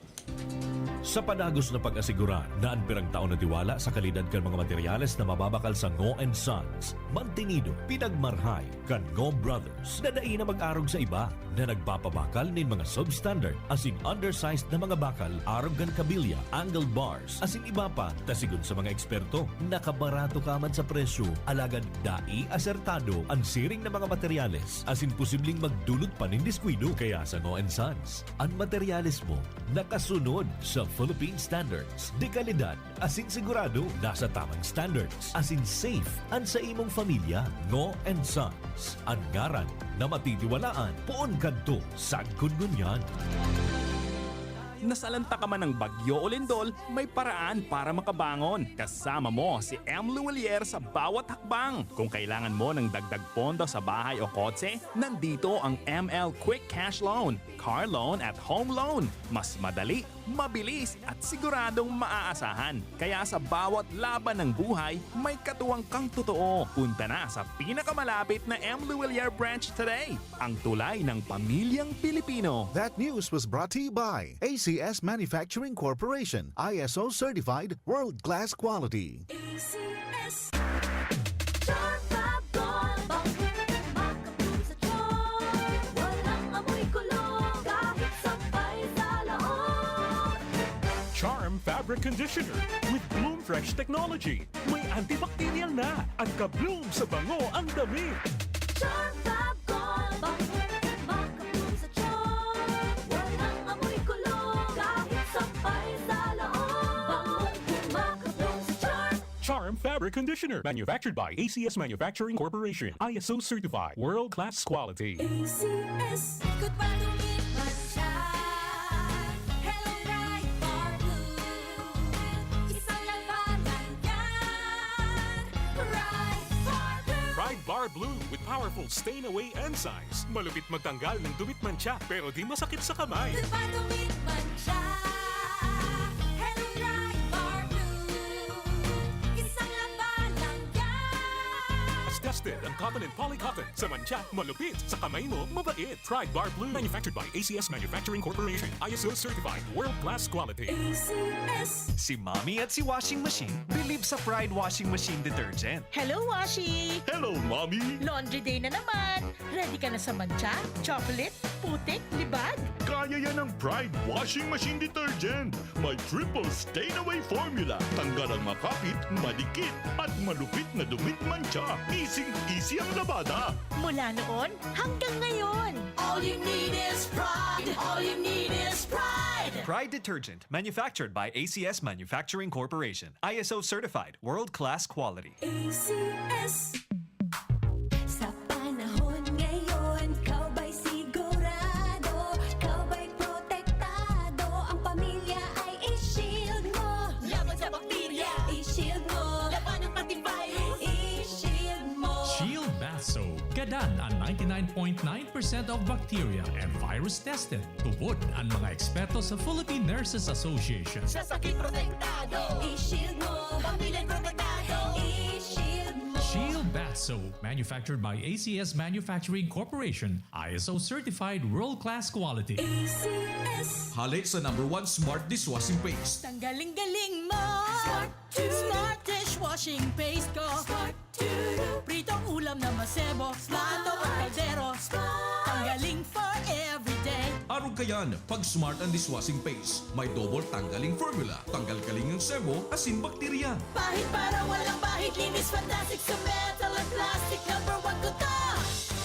Sa padagos na pag-asigurar na an pirang taon na tiwala sa kalidad kan mga materyales na mababakal sa Ngo and Sons, mantinido, pinagmarhay kan Ngo Brothers na dai na mag-arog sa iba na nagpapabakal nin mga substandard asin undersized na mga bakal arog kan kabilya, angle bars, asin iba pa. Ta sigon sa mga eksperto, nakabarato ka man sa presyo, alagad dai asertado an siring na mga materyales asin posibleng magdulot pa nin diskuido. Kaya sa Ngo and Sons, an materyales mo nakasunod sa Philippine standards de kalidad asin sigurado nasa tamang standards asin safe an sa imong pamilya. Ngo and Sons, an ngaran na matitiwalaan poon kadto sagkod ngunyan. Nasalanta ka man ng bagyo o lindol, may paraan para makabangon. Kasama mo si M. Luwilier sa bawat hakbang. Kung kailangan mo ng dagdag pondo sa bahay o kotse, nandito ang M L Quick Cash Loan, Car Loan at Home Loan. Mas madali, mabilis at siguradong maaasahan. Kaya sa bawat laban ng buhay, may katuwang kang totoo. Punta na sa pinakamalapit na M. Luwilier branch today. Ang tulay ng pamilyang Pilipino. That news was brought to you by A C S Manufacturing Corporation, I S O certified, world-class quality. A C S. Sharp Gold, bangkong makabloom sa Charm. Walang amoy kulog, kahit sampay sa loob. Charm Fabric Conditioner with Bloom Fresh Technology. May antibacterial na at ka-bloom sa bango ang damit. Charm Fab Gold, bangkong makabloom sa Charm. Walang amoy kulog, kahit sampay sa loob. Bangkong makabloom sa Charm. Charm Fabric Conditioner, manufactured by A C S Manufacturing Corporation, I S O certified, world-class quality. A C S. Ikot pa, dumit man siya. Hello, Pride Bar Blue. Isang labanan yan. Pride Bar Blue. Pride Bar Blue with powerful stain away enzymes. Malupit magtanggal ng dumit mantsa, pero di masakit sa kamay. Ikot pa, dumit man siya. Hello, Pride Bar Blue. Isang labanan yan. Tested ang cotton and poly cotton. Sa mantsa, malupit. Sa kamay mo, mabait. Pride Bar Blue. Manufactured by A C S Manufacturing Corporation. I S O certified. World class quality. A C S. Si Mommy at si Washing Machine believe sa Pride Washing Machine Detergent. Hello, Washi! Hello, Mommy! Laundry day na naman! Ready ka na sa mantsa, chocolate, putik, libag? Kaya yan ng Pride Washing Machine Detergent! May triple stain away formula. Tanggal ang makapit, madikit, at malupit na dumit mantsa. Easy-easy ang labada. Mula noon hanggang ngayon. All you need is Pride. All you need is Pride. Pride Detergent, manufactured by A C S Manufacturing Corporation. I S O certified, world-class quality. A C S. Sa panahon ngayon, ikaw ba'y sigurado? Ikaw ba'y protektado? Ang pamilya ay i-shield mo. Laban sa bakterya, i-shield mo. Labanan pati virus, i-shield mo. Shield Bath Soap. Gadan ang ninety-nine point nine percent of bacteria and virus tested. Tubod ang mga eksperto sa Philippine Nurses Association. Sa sakit protektado, i-shield mo. Pamilya protektado, i-shield mo. Shield Bath Soap, manufactured by A C S Manufacturing Corporation, I S O certified world-class quality. A C S. Hale sa number one smart dishwashing paste. Tanggaling-galing mo. Smart. Smart dishwashing paste ko. Smart. Pritong ulam na masebo. Smart. Plato o kaldero. Smart. Tanggaling for everyday. Arog kayan, pag Smart ang dishwashing paste, may double tanggaling formula. Tanggal kaling ang sebo, asin bakterya. Pahid para walang bahid, linis fantastic sa metal at plastic. Number one ko to.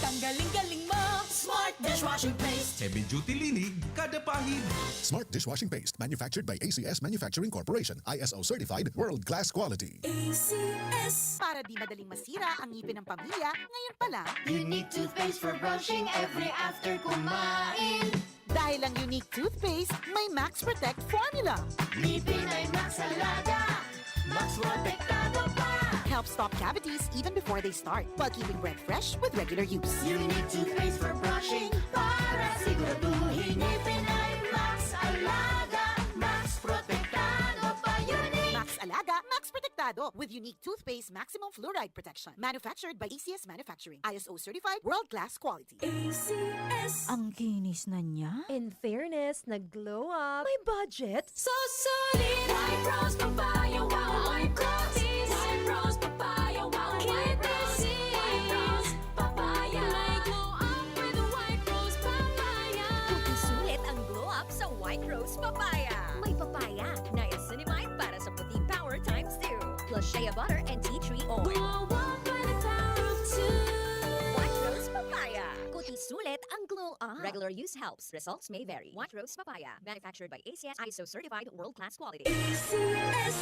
Tanggaling-galing mo. Smart dish Washing paste. Heavy duty linig, kada pahid. Smart dishwashing paste, manufactured by A C S Manufacturing Corporation, I S O certified, world class quality. A C S. Para di madaling masira ang ngipin ng pamilya, ngayon pa lang. Unique toothpaste for brushing every after kumain. Dahil ang Unique Toothpaste may Max Protect Formula. Ngipin ay Max Alaga, Max Protektado pa. Helps stop cavities even before they start, while keeping breath fresh with regular use. Unique toothpaste for brushing para siguraduhin ngipin ay Max Alaga, Max Protektado pa. Unique. Max Alaga, Max Protektado with Unique Toothpaste Maximum Fluoride Protection. Manufactured by A C S Manufacturing. I S O certified, world class quality. A C S. Ang kinis na niya. In fairness, nag-glow up. May budget. So solid. White Rose Papaya, wow, White Rose. White Rose Papaya, wow, White Rose. White Rose Papaya. May glow up with White Rose Papaya. Puti sulit ang glow up sa White Rose Papaya. May papaya, niacinamide para sa puting power times two. Plus shea butter and tea tree oil. Glow up by the power of two. White Rose Papaya. Puti sulit ang glow up. Regular use helps. Results may vary. White Rose Papaya. Manufactured by A C S, I S O certified, world class quality. A C S.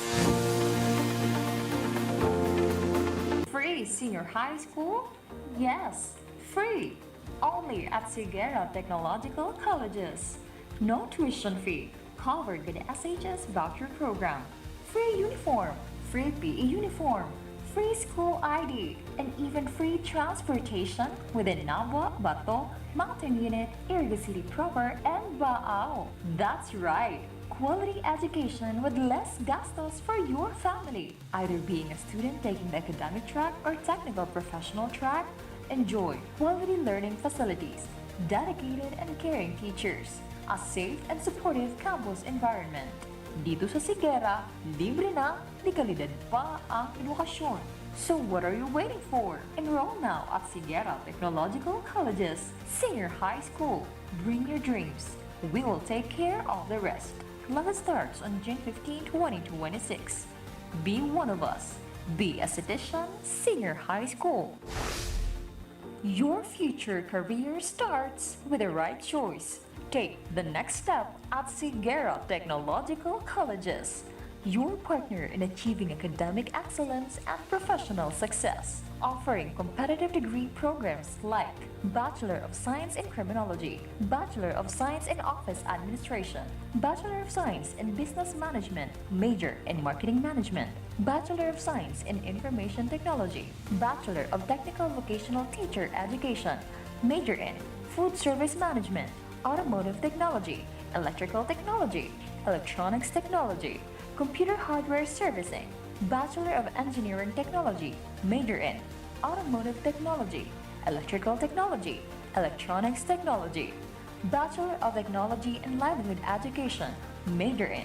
Free senior high school? Yes, free. Only at Sigera Technological Colleges. No tuition fee. Covered by the S H S voucher program. Free uniform. Free P E uniform. Free school I D. And even free transportation within Nabua, Bato, Mountain Unit, Iriga City Proper, and Baao. That's right. Quality education with less gastos for your family. Either being a student taking the academic track or technical professional track, enjoy quality learning facilities, dedicated and caring teachers, a safe and supportive campus environment. Dito sa Sigera, libre na, de kalidad pa ang edukasyon. So what are you waiting for? Enroll now at Sigera Technological Colleges Senior High School. Bring your dreams. We will take care of the rest. Class starts on June fifteen, twenty twenty-six. Be one of us. Be a Citizen Senior High School. Your future career starts with the right choice. Take the next step at Sigera Technological Colleges, your partner in achieving academic excellence and professional success. Offering competitive degree programs like Bachelor of Science in Criminology, Bachelor of Science in Office Administration, Bachelor of Science in Business Management, major in Marketing Management, Bachelor of Science in Information Technology, Bachelor of Technical Vocational Teacher Education, major in Food Service Management, Automotive Technology, Electrical Technology, Electronics Technology, Computer Hardware Servicing, Bachelor of Engineering Technology, major in Automotive Technology, Electrical Technology, Electronics Technology, Bachelor of Technology in Livelihood Education, major in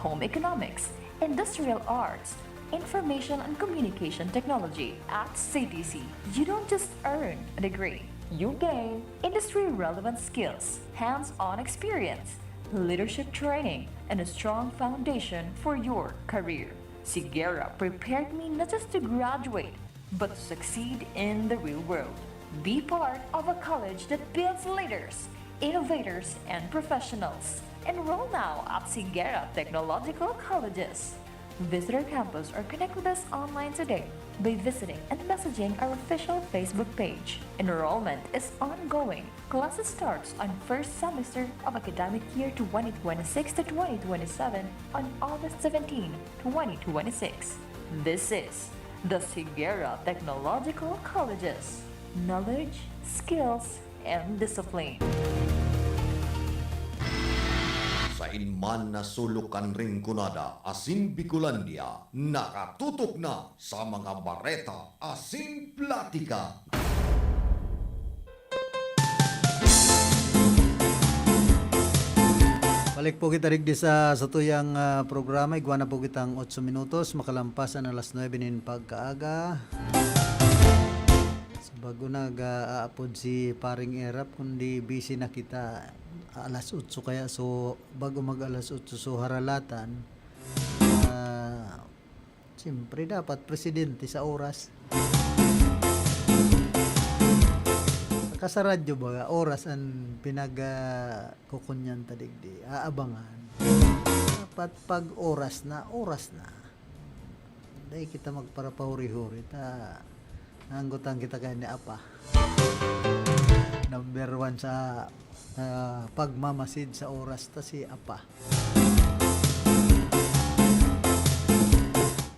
Home Economics, Industrial Arts, Information and Communication Technology. At C T C, you don't just earn a degree, you gain industry-relevant skills, hands-on experience, leadership training, and a strong foundation for your career. Sigera prepared me not just to graduate, but to succeed in the real world. Be part of a college that builds leaders, innovators, and professionals. Enroll now at Sigera Technological Colleges. Visit our campus or connect with us online today by visiting and messaging our official Facebook page. Enrollment is ongoing. Classes starts on first semester of academic year twenty twenty-six to twenty twenty-seven on August seventeen, twenty twenty-six. This is the Sigera Technological Colleges. Knowledge, skills, and discipline. Sain man na sulok kan Rinconada asin Bicolandia, nakatutok na sa mga bareta asin platika. Balik po kita digdi sa satuyang, ah, programa. Igwa na po kitang otso minutos makalampas an alas nuebe nin pagkaaga. So, bago nag-aapod si Paring Erap, kundi busy na kita alas otso kaya. So, bago mag alas otso, so haralatan, ah, siyempre, dapat presidente sa oras. Ka sa radyo baga, oras an pinag, ah, kukunyan ta digdi, aabangan. Dapat pag oras na, oras na. Dai kita magparapahuri-huri ta naanggotan kita kaini ni Apa. Number one sa, ah, pagmamasid sa oras ta si Apa.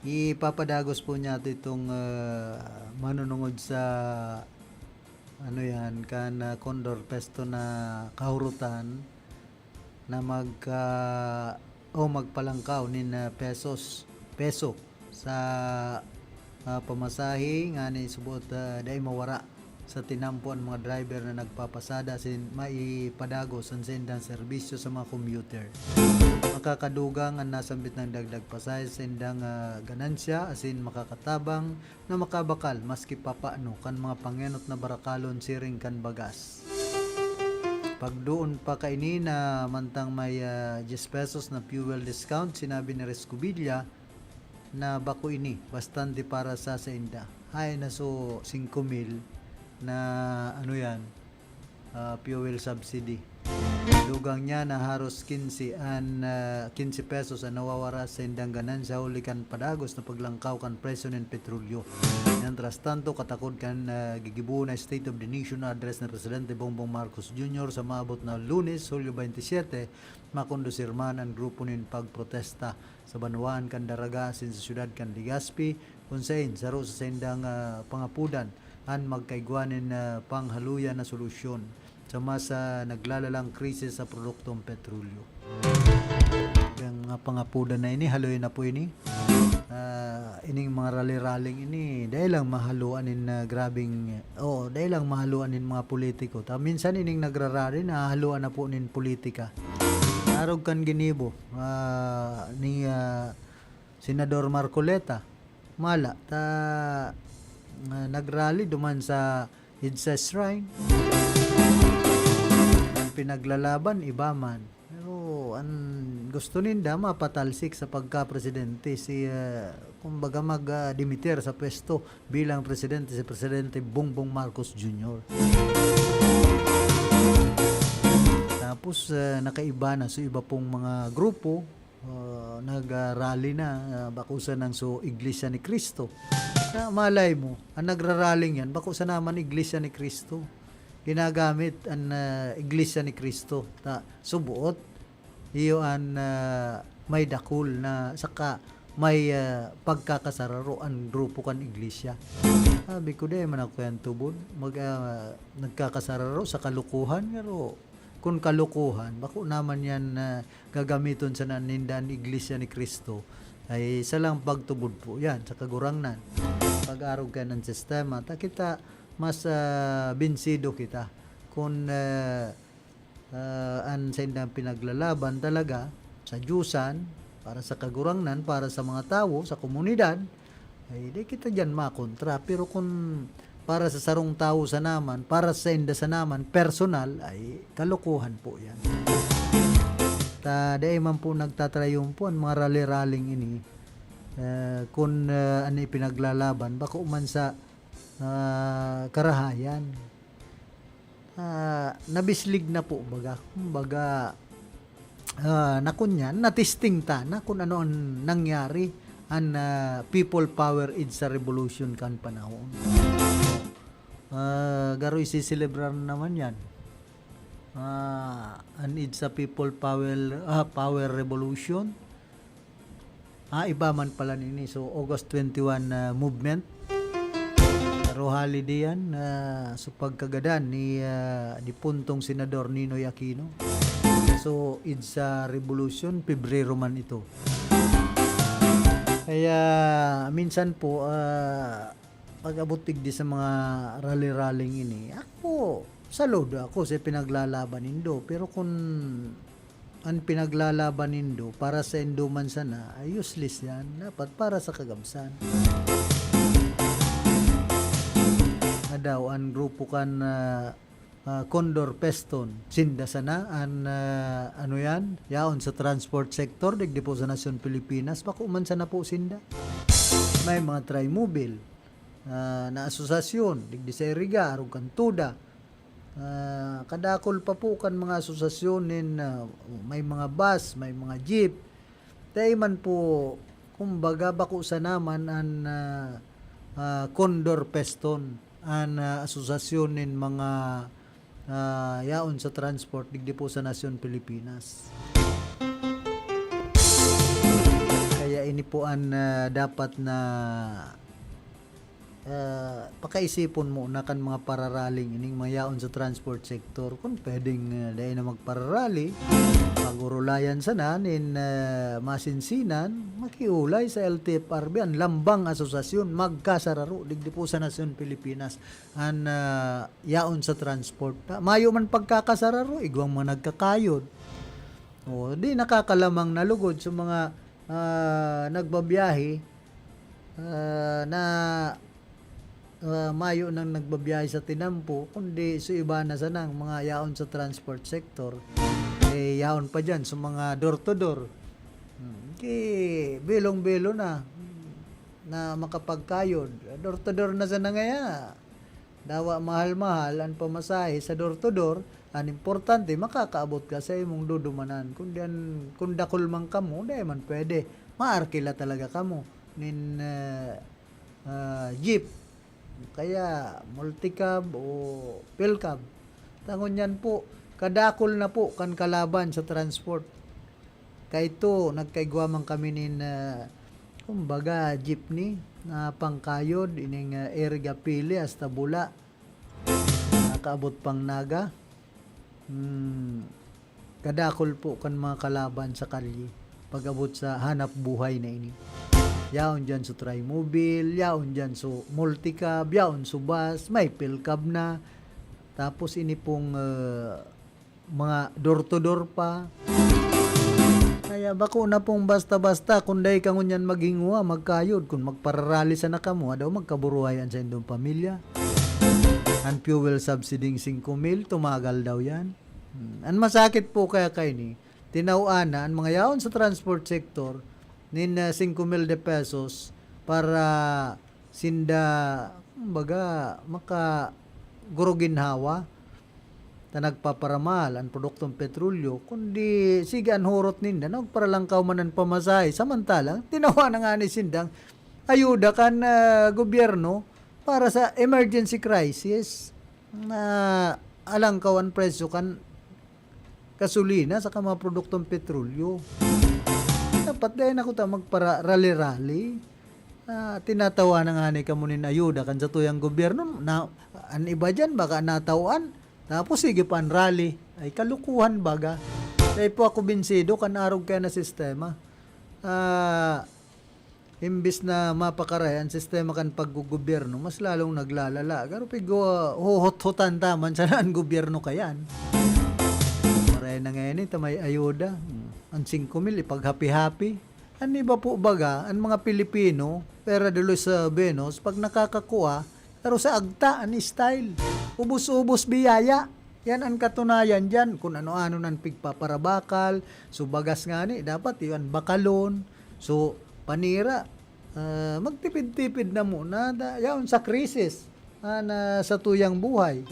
Ipapadagos po niya itong, ah, manunungod sa ano yan, kan, ah, Condor Pesto na kahurutan na magka-, o magpalangkaw nin, ah, pesos, peso sa, ah, pamasahe ngani subot, ah, dai mawara sa tinampo an mga driver na nagpapasada asin maipadagos an saindang serbisyo sa mga commuter. Makakadugang an nasambit na dagdag pasahe sa saindang, ah, ganansya asin makakatabang na makabakal maski papaano kan mga pangenot na barakalon siring kan bagas. Pagdoon pa kaini na mantang may, ah, diyes pesos na fuel discount, sinabi ni Rescobilla na bako ini bastante para sa sainda. Haen na so singko mil na, ano yan, ah, fuel subsidy. Dugang niya na haros kinse an, ah, kinse pesos an nawawara sa saindang ganansya huli kan padagos na paglangkaw kan presyo nin petrolyo. Mientras tanto, katakod kan, ah, gigibohon na State of the Nation Address ni Presidente Bongbong Marcos Junior sa maabot na Lunes, Hulyo twenty-seven, makondusir man an grupo nin pagprotesta sa banwaan kan Daraga asin sa siyudad kan Legazpi, kun saen saro sa saindang, ah, pangapodan an magkaigwa nin, ah, panghaluyan na solusyon sa mas, ah, naglalalang krisis sa produktong petrolyo. Ang mga pangapodan na ini, haloy na po ini. Ah, ining mga rally-rallying ini, dai lang mahaluan nin, ah, grabing, oo, dai lang mahaluan nin mga politiko. Ta minsan ining nagrarally, nahahaluan na po nin politika. Arog kan ginibo, ah, ni, ah, Senador Marcoleta. Mala, ta, ah, nagrally duman sa EDSA Shrine. Ang pinaglalaban, iba man. Pero an gusto ninda, mapatalsik sa pagka-presidente si, ah, kumbaga mag, ah, dimitir sa pwesto bilang presidente si Presidente Bongbong Marcos Junior. Tapos, ah, nakaiba na sa iba pong mga grupo, ah, nag-rally na, ah, bako sanang so Iglesia ni Cristo. Na malay mo, ang nagraraling yan, bako sana man Iglesia ni Cristo. Ginagamit ang, ah, Iglesia ni Cristo. Ta, subuot, iyo an, ah, may dakul na saka may, ah, pagkakasararo an grupo kan iglesia. Sabi ko, "Di man ako yan tubod. Mag, ah, nagkakasararo sa kalokohan." Pero kun kalokohan, bako naman yan na gagamiton sana ninda an Iglesia ni Cristo. Ay, salang pagtubod po yan sa Kagurangnan. Pag-arog kan sistema, ta kita mas, ah, binsido kita kun, ah, ah, an saindang pinaglalaban talaga sa diyosan, para sa Kagurangnan, para sa mga tawo, sa komunidad, ay di kita diyan makontra. Pero kun para sa sarong tawo sana man, para sa sainda sana man, personal, ay kalokohan po yan. Ta dai man po nagtatrayumpo an mga rally-rallying ini, ah, kun, ah, an ipinaglalaban, bako man sa, ah, karahayan. Ah, nabislig na po, baga. Kumbaga, ah, na kunyan, na-testing ta na kun ano an nangyari an, ah, People Power EDSA Revolution kan panahon. Ah, garo isiselebrar na naman yan. Ah, an EDSA People Power, ah, Power Revolution. Ah, iba man pala nini. So, August twenty-one na movement. Rally diyan, ah, sa pagkagadan ni, ah, dipuntong Senador Ninoy Aquino. So, EDSA Revolution, Pebrero man ito. Kaya, minsan po, ah, pag-abot digdi sa mga rally-rallying ini, ako, saludo ako sa pinaglalaban nindo. Pero kun an pinaglalaban nindo para saindo man sana, ay useless yan. Dapat para sa kagabsan. Adaw, an grupo kan, ah, ah, Condor Pesto, sinda sana an, ah, ano yan, yaon sa transport sector, digdi po sa nasyon Pilipinas, bako man sana po sinda. May mga Trimobile, ah, na asosasyon, digdi sa Iriga, arog kan TUDA. Ah, kadakul pa po kan mga asosasyon nin, ah, may mga bus, may mga jeep. Dai man po, kumbaga, bako sana man an, ah, ah, Condor Peston, an, ah, asosasyon nin mga, ah, yaon sa transport digdi po sa nasyon Pilipinas. Kaya ini po an, ah, dapat na ah, pakaisipon mo na kan mga pararaling ining mayaon sa transport sector. Kun pwedeng, ah, dai na magpararali, pag-orolayan sana nin, ah, masinsinan, makiulay sa L T F R B, an lambang asosasyon, magkasararo digdi po sa nasyon Pilipinas, an, ah, yaon sa transport. Ta-, mayo man pagkakasararo, igwang mga nagkakayod. O, di nakakalamang na lugod sa mga, ah, nagbabiyahe, ah, na, ah, mayo nang nagbabiyahe sa tinampo, kundi sa iba na sanang mga yaon sa transport sector, eh, yaon pa diyan sa mga door to door. Hmm, ki bilong-bilo na, na makapagkayod. Door to door na sana ngaya. Dawa mahal-mahal an pamasahe sa door to door, an importante makakaabot ka sa imong dudumanan. Kundi an, kun dakul man kamo, dai man pwede. Maarkila talaga kamo nin, ah, ah, jeep, kaya multicab o philcab. Ta ngunyan po, kadakul na po kan kalaban sa transport. Kaito, nagkaigwa man kami nin, ah, kumbaga, jeepney na pangkayod, ining, ah, Iriga Pili hasta Bula. Nakaabot pang Naga. Hmm, kadakul po kan mga kalaban sa kalye pag-abot sa hanap buhay na ini. Yaon diyan sa Trimobile, yaon diyan sa multicab, yaon sa bus, may philcab na. Tapos ini pong, ah, mga door to door pa. Kaya bako na pong basta-basta, kun dai ka ngunyan maghinguha, magkayod, kun magpararali sana kamo, daw magkaburuhay an saindong pamilya. An fuel subsidy singko mil, tumagal daw yan. Hmm. An masakit po kaya kaini, tinawan na an mga yaon sa transport sector nin, ah, singko mil de pesos para sinda, kumbaga, makaguruginhawa ta nagpaparamahal an produktong petrolyo, kundi sige an hurot ninda, nagparalangkaw man an pamasahe. Samantalang, tinawan na ngani sindang ayuda kan, ah, gobyerno para sa emergency crisis na alangkaw an presyo kan gasolina saka mga produktong petrolyo. Dapat dai na kuta magpara-rally-rally. Ah, tinatawa na ngani kamo nin ayuda kan satuyang gobyerno. Na, an iba diyan baka natawan, tapos sige pa an rally. Ay, kalukuhan baga. Dai po ako binsido kan arog kaya na sistema. Ah, imbis na mapakaray an sistema kan paggogobyerno, mas lalong naglalala. Garo pigwa-, huhot-hutan ta man sana an gobyerno kayan. Maray na ngayon, eh, ta may ayuda. Hmm. An singko mil, ipaghapi-hapi. An iba po baga, an mga Pilipino, pwera de los, ah, buenos, pag nakakakua, pero sa agta an style. Ubos-ubos biyaya. Yan an katunayan diyan. Kun ano-ano nan pigpaparabakal. So, bagas ngani, dapat yan bakalon. So, panira, ah, magtipid-tipid na muna. Da-, yaon sa krisis, ah, na sa tuyang buhay.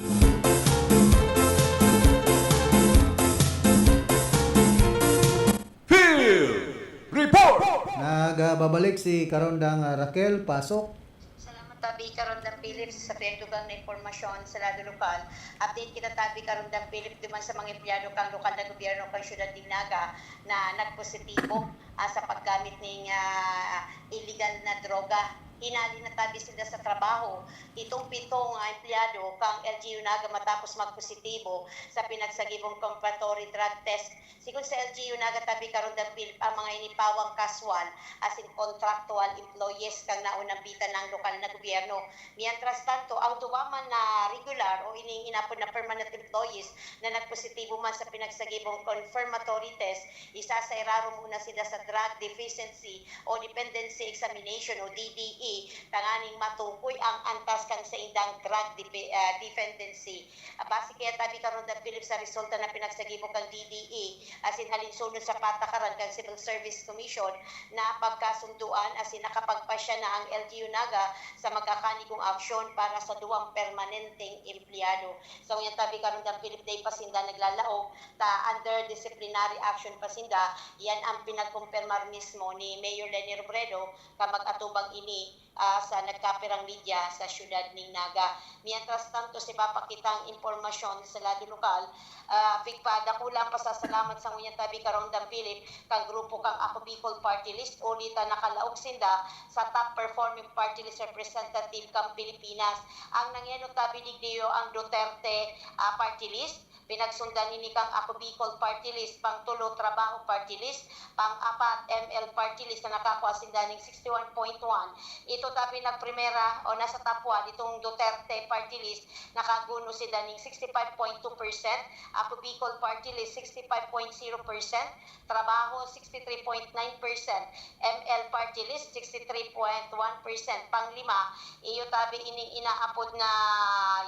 Field Report! Nagbabalik si Karondang, ah, Raquel. Pasok. Salamat, tabi, Karondang Philip, sa piyagdugang na impormasyon sa lado lokal. Update kita, tabi, Karondang Philip, duman sa mga empleyado kang lokal na gobyerno kang siyudad nin Naga na nagpositibo, ah, sa paggamit ning, ah, illegal na droga. Hinali na tabi sila sa trabaho itong pitong, ah, empleyado kang L G U Naga matapos magpositibo sa pinagsagibong confirmatory drug test. Sigon sa L G U Naga, tabi, Karondang Philip, ang mga ini pawang casual, asin contractual employees kang naunang bitan ng lokal na gobyerno. Mientras tanto, ang duwa man na regular o ining inapod na permanent employees na nagpositibo man sa pinagsagibong confirmatory test, isa sa irarom muna sila sa drug deficiency o dependency examination o D D E. tanganing matukoy ang antas kan saindang drug depe-, ah, dependency. Ah, base kaya tabi karon, Dan Philip, sa resulta na pinagsagibo kan D D E, asin halinsunod sa patakaran kan Civil Service Commission, napagkasunduan asin nakapagpasya na ang L G U Naga sa magkakanigong aksyon para sa duwang permanenteng empleyado. Sa ngunyan tabi karon, Dan Philip, dai pa sinda naglalaog, ta under disciplinary action pa sinda. Yan ang pinagkumpirmar mismo ni Mayor Leni Robredo, ka mag-atubang ini, ah, sa nagkapirang media sa siyudad ning Naga. Mientras tanto, sa iba pa kitang impormasyon sa lado lokal, ah, pigpadakula ang pasasalamat sa ngunyan tabi karon, Dan Philip, kan grupo kang Ako Bicol Party List, huli ta nakalaog sinda sa top performing party list representative kan Pilipinas. Ang nangenot tabi digdiyo ang Duterte, ah, Party List. Pinagsundan ini kang Ako Bicol Party List, pang-tulo Trabaho Party List, pang-apat M L Party List na nakakua sinda ning sixty-one point one. Ito tabi nagprimera o nasa top one itong Duterte Party List, nakaguno sinda ning sixty-five point two percent, Ako Bicol Party List sixty-five point zero percent, Trabaho sixty-three point nine percent, M L Party List sixty-three point one percent. Panglima, iyo tabi ining inaapod na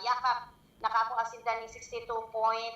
Yakap, nakakua sinda ning sixty-two point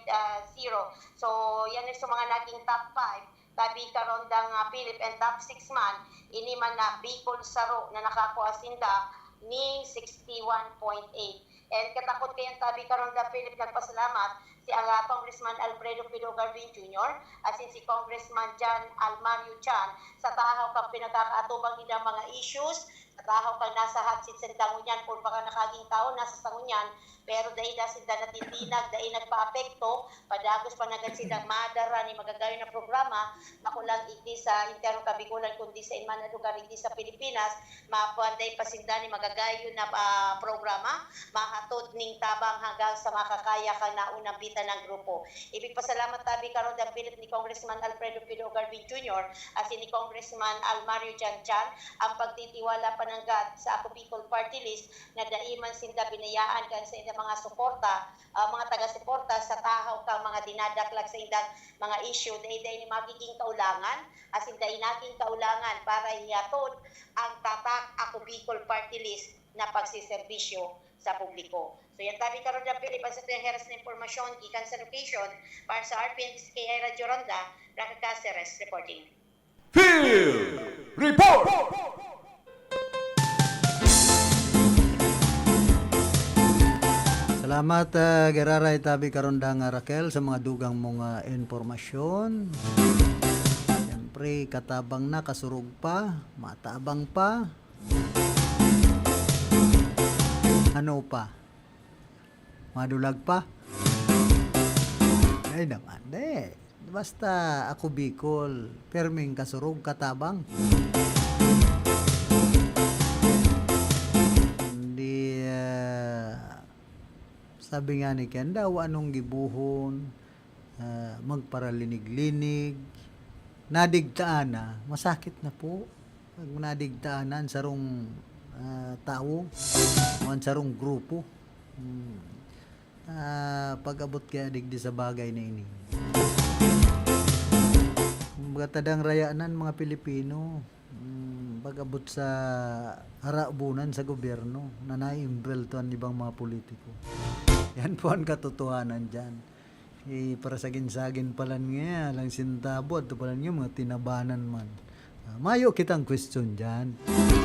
zero. So, yan sa mga naging top five. Tabi karon, Dan Philip, and top six man, ini man na Bicol Saro na nakakua sinda ning sixty-one point eight. And katakod kayan tabi karon, Dan Philip, nagpasalamat si, ah, Congressman Alfredo Pido Garvin Junior asin si Congressman John Almario Chan sa tahaw kan pinagkakaatubang nindang mga issues, sa tahaw kan nasa hot seat sinda ngunyan, kun baka nakaging tawo nasa sa ngunyan, pero dai da sinda natintinag, dai nagpaapekto, padagos pa nanggad sinda madara ni magagayon na programa, bako lang igdi sa entero Kabigolan, kundi sa iman na lugar igdi sa Pilipinas, mapanday pa sinda ni magagayon na, ah, programa, mahatod ning tabang hanggang sa makakaya kan naunang bitan ng grupo. Ipigpasalamat tabi karon, Dan Philip, ni Congressman Alfredo Pido Garvin Junior asin ni Congressman Almario Chan Chan ang pagtitiwala pananggad sa Ako Bicol Party List na dai man sinda binayaan kan saindang mga suporta, ah, mga taga-suporta sa tahaw kan mga dinadaklag saindang mga isyu. Dai-dai ni magiging kaulangan, asin dai naging kaulangan para ihatod ang tatak Ako Bicol Party List na pagseserbisyo sa publiko. So, yan tabi karon, Dan Philip, ang satuyang heras na impormasyon gikan sa location. Para sa R P N T C K I Radyo Ronda, Raka Caceres reporting. Field Report! Salamat, ah, giraray tabi karon, Dang Raquel, sa mga dugang mong, ah, impormasyon. Siyempre, katabang na, kasurog pa, matabang pa. Ano pa? Madulag pa? Ay naman, eh. Basta Ako Bicol, perming kasurog, katabang. Hindi, ah, sabi nga ni Ken daw, anong gibohon? Ah, magparalinig-linig, nadigtaan na, masakit na po. Pag nadigtaan na ang sarong, ah, tawo o ang sarong grupo. Hmm. Ah, pag-abot kaya digdi sa bagay na ini. Kumbaga, tadang rayanan, mga Pilipino. Hmm, pag-abot sa harabunan sa gobyerno na naiimbwelto an ibang mga politiko. Yan po ang katotohanan diyan. Eh, parasagin-sagin pa lang niya, lang sintabo, adto pa lang niya, mga tinabanan man. Ah, mayo kitang question diyan.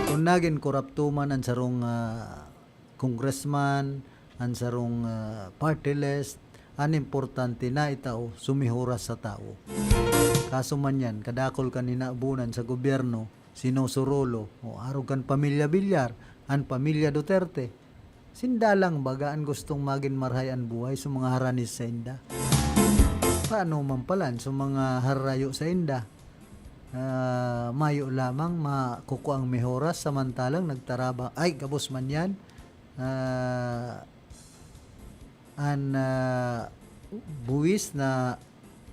Kung nagin korapto man ang sarong, ah, congressman, ang sarong, ah, party list, ang importante na itao, sumihuras sa tao. Kaso man yan, kadakol kan hinabunan sa gobyerno, sinusurulo, o arog kan pamilya Villar, ang pamilya Duterte. Sinda lang baga an gustong magin marahay an buhay sa mga harani sainda. Paano man pala an sa mga harayo sainda? Ah, mayo lamang makukuang mehoras samantalang nagtaraba-, ay, gabos man yan. Ah, an, ah, buwis na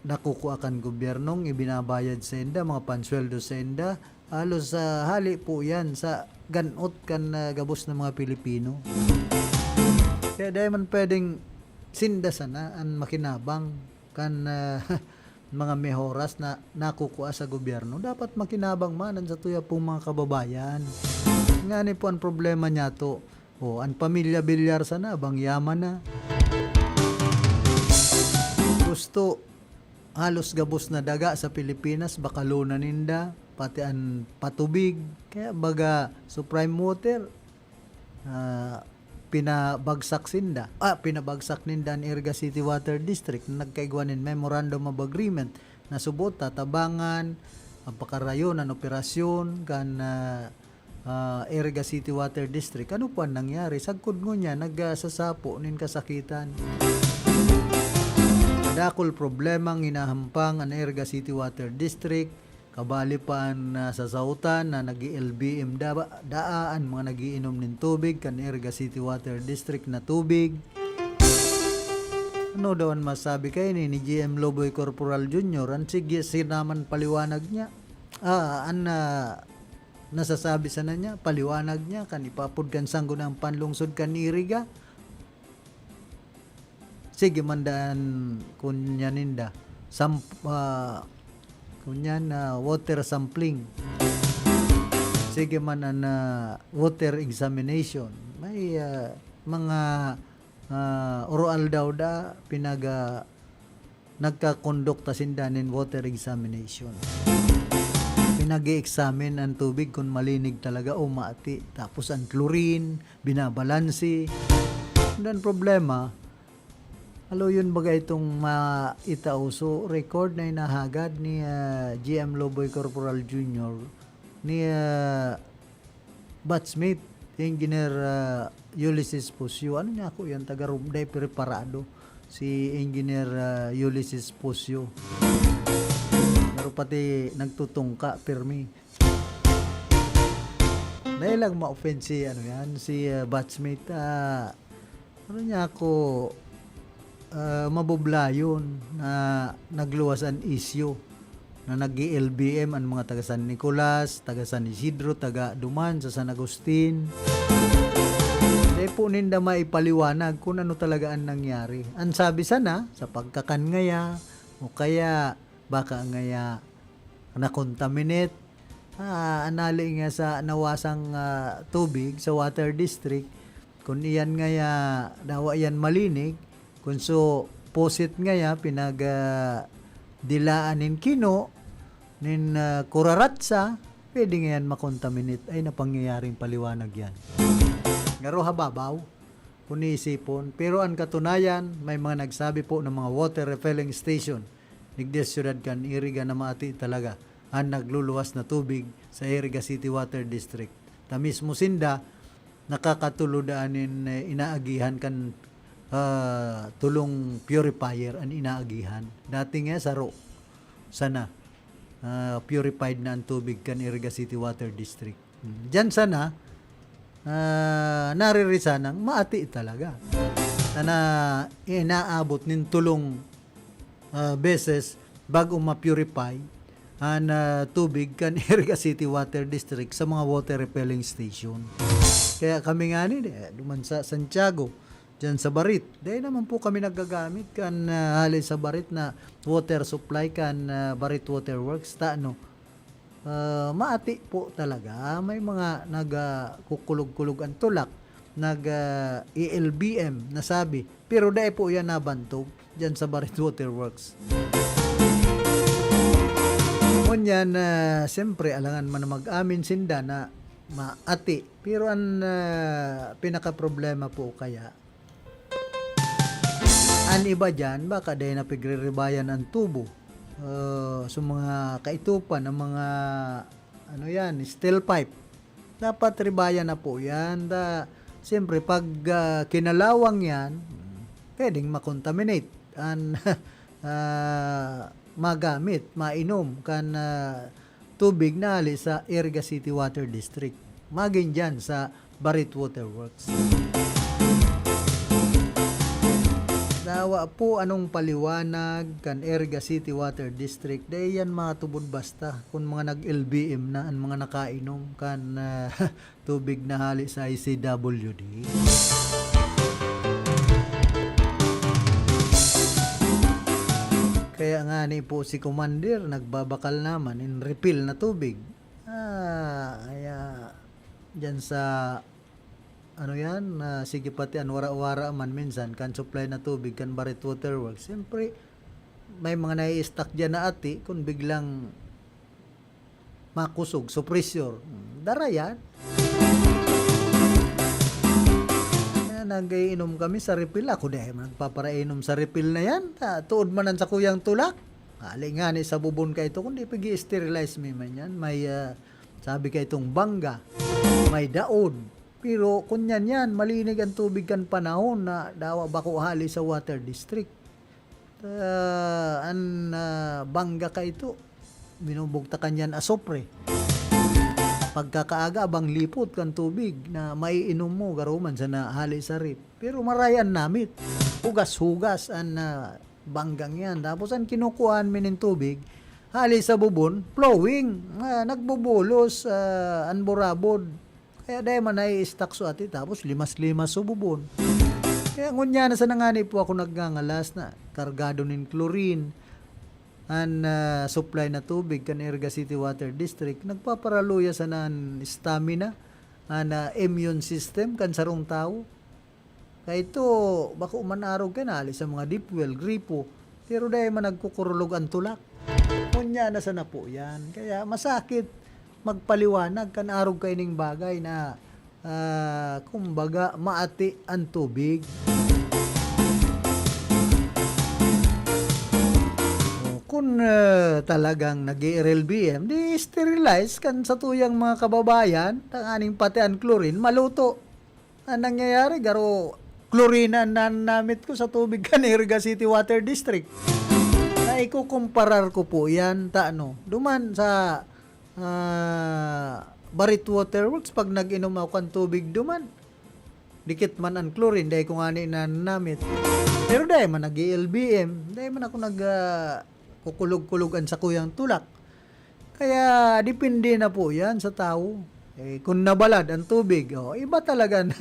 nakukua kan gobyernong ibinabayad sainda, mga pansweldo sainda, halos, ah, hali po yan sa ganot kan, ah, gabos na mga Pilipino. Kaya dai man pwedeng sinda sana an makinabang kan, ah, mga mehoras na nakukua sa gobyerno. Dapat makinabang man an satuya pong mga kababayan. Ngani po an problema niyato. O, an pamilya Villar sana, bang yaman na. Gusto, halos gabos na daga sa Pilipinas, bakalonan ninda, pati an patubig. Kaya baga, Supreme Water, ah, pinabagsak sinda. Ah, pinabagsak ninda an Iriga City Water District na nagkaigwa nin Memorandum of Agreement na subot tatabangan an pakarayon an operasyon kan, ah, ah, Iriga City Water District. Ano po an nangyari? Sagkod ngunyan, nagsasapo nin kasakitan. Dakul problema ang hinahampang an Iriga City Water District. Kabali pa an, ah, sasautan na nag-i-L B M da-, daa an mga nag-iinom nin tubig kan Iriga City Water District na tubig. Ano daw an masabi kaini ni G M Loboy Corporal Junior? An sige, sinaman paliwanag niya. Ah, an, ah, nasasabi sana niya, paliwanag niya, kan ipapod kan sangguniang panlungsod kan Iriga. Sige man dan, kunya ninda, samp-, ah, kunya na water sampling. Sige man an, ah, water examination. May, ah, mga, ah, oroaldaw da pinag, ah, nagkakondukta sinda nin water examination. Pinag-i-examine an tubig kun malinig talaga o maati. Tapos an chlorine, binabalanse. And then problema, alo yun baga itong maitao. So, record na hinahagad ni, ah, G M Loboy Corporal Junior, ni, ah, batchmate, Engineer, ah, Ulysses Pusyo. Ano niya ako yan? Taga Rom-, dai preparado. Si Engineer, ah, Ulysses Pusyo. Pero pati nagtutungka, pirmi. Dai lang ma-offend si, ano yan, si, ah, batchmate, ah, ano niya ako, ah, mabublayon na nagluwas an isyu na nag-i-L B M an mga taga San Nicolas, taga San Isidro, taga duman sa San Agustin. Dai po ninda maipaliwanag kung ano talaga an nangyari. An sabi sana, sa pagkakan ngaya, o kaya baka ngaya na-contaminate, ah, an hali nga sa nawasang, ah, tubig sa water district, kun iyan ngaya dawa iyan malinig, kun so pusit ngaya pinag, ah, dilaan nin kino, nin, ah, kuraratsa, pwede ngayan ma-contaminate. Ay, napangyayaring paliwanag yan. Ngaro ha babaw, kun iisipon. Pero an katunayan, may mga nagsabi po ng mga water refilling station digdi sa siyudad kan Iriga na maati talaga an nagluluwas na tubig sa Iriga City Water District. Ta mismo sinda nakakatulod nin, eh, inaagihan kan, ah, tulong purifier an inaagihan. Dati nga saro sana, ah, purified na an tubig kan Iriga City Water District. Hmm, diyan sana, ah, naririsanang maati talaga. Sana inaabot nin tulong, ah, beses bago ma-purify an, ah, tubig kan Iriga City Water District sa mga water refilling station. Kaya kami ngani, eh, duman sa Santiago, diyan sa Barit, dai naman po kami nagagamit kan, ah, hali sa Barit na water supply kan, ah, Barit Water Works, ta ano, ah, maati po talaga. May mga nag, ah, kukulog-kulog ang tulak, nag, ah, i-L B M na sabi, pero dai po yan nabantog diyan sa Barit Water Works. Ngunyan, ah, siyempre, alangan man na mag-amin sinda na maati. Pero ang, ah, pinakaproblema po kaya, an iba diyan, baka dai na pigre-rebayan an tubo. Ah, so mga kaitupan, ang mga, ano yan, steel pipe. Dapat rebayan na po yan. Da, siyempre, pag, ah, kinalawang yan, pwedeng makontaminate an, ah, magamit, mainom kan, ah, tubig na hali sa Iriga City Water District. Magin diyan sa Barit Water Works. Dawa po anong paliwanag kan Iriga City Water District, dai yan matubod basta kun mga nag-L B M na an mga nakainom kan, ah, tubig na hali sa I C W D. Kaya ngani po si Commander nagbabakal naman in refill na tubig. Ah, kaya Diyan sa, ano yan, ah, sige, pati an wara-wara man minsan, kan supply na tubig, kan Barit Water Works. Siyempre, may mga nai-stuck diyan na ati, kung biglang makusog, supresyor. Hmm, dara yan. Na nag-iinom kami sa refill. Ako di man nagpaparainom sa refill na yan. Ta-, tuod man ang sakuyang tulak. Hali nga ni sa bubon ka ito, kundi pag-i-sterilize mi man yan. May, ah, sabi ka itong bangga, may daon. Pero kun yan yan, malinig ang tubig kan panahon na dawa bako hali sa water district. Ah, an, ah, bangga ka ito, binubugtakan yan asopre. Pagkakaaga, abang lipot kan tubig na maiinom mo, garo man sana hali sa rip. Pero maray an namit. Hugas-hugas an, ah, banggang yan. Tapos an kinukuhaan mi nin tubig, hali sa bubon, flowing. Ah, nagbubulos, ah, an burabod. Kaya dai man nai-stuck so ati, tapos limas-limas so bubon. Kaya ngunyan na sana ngani po ako nagngangalas na kargado nin chlorine an, ah, supply na tubig kan Iriga City Water District. Nagpaparaluya sana an stamina, an, ah, immune system kan sarong tawo. Kaito, bako man arog ka na hali sa mga deep well, gripo, pero dai man nagkukurulog an tulak. Ngunyan na sana po yan. Kaya masakit magpaliwanag kan arog kaining bagay na, ah, kumbaga, maati an tubig. O, kun, ah, talagang nag-i-R L B M, di sterilize kan satuyang mga kababayan, tanganing pati an chlorine maluto. Ang nangyayari, garo, chlorine an namit ko sa tubig kan Iriga City Water District. Na ikukumparar ko po yan, ta ano, duman sa, ah, Barit Water Works, pag nag-inom ako kan tubig duman, dikit man an chlorine, dai ko ngani nanamit. Pero dai man nag-i-L B M, dai man ako nag, ah, kukulog-kulog an sakuyang tulak. Kaya depende na po yan sa tawo. Eh, kung nabalad ang tubig, oh, iba talaga na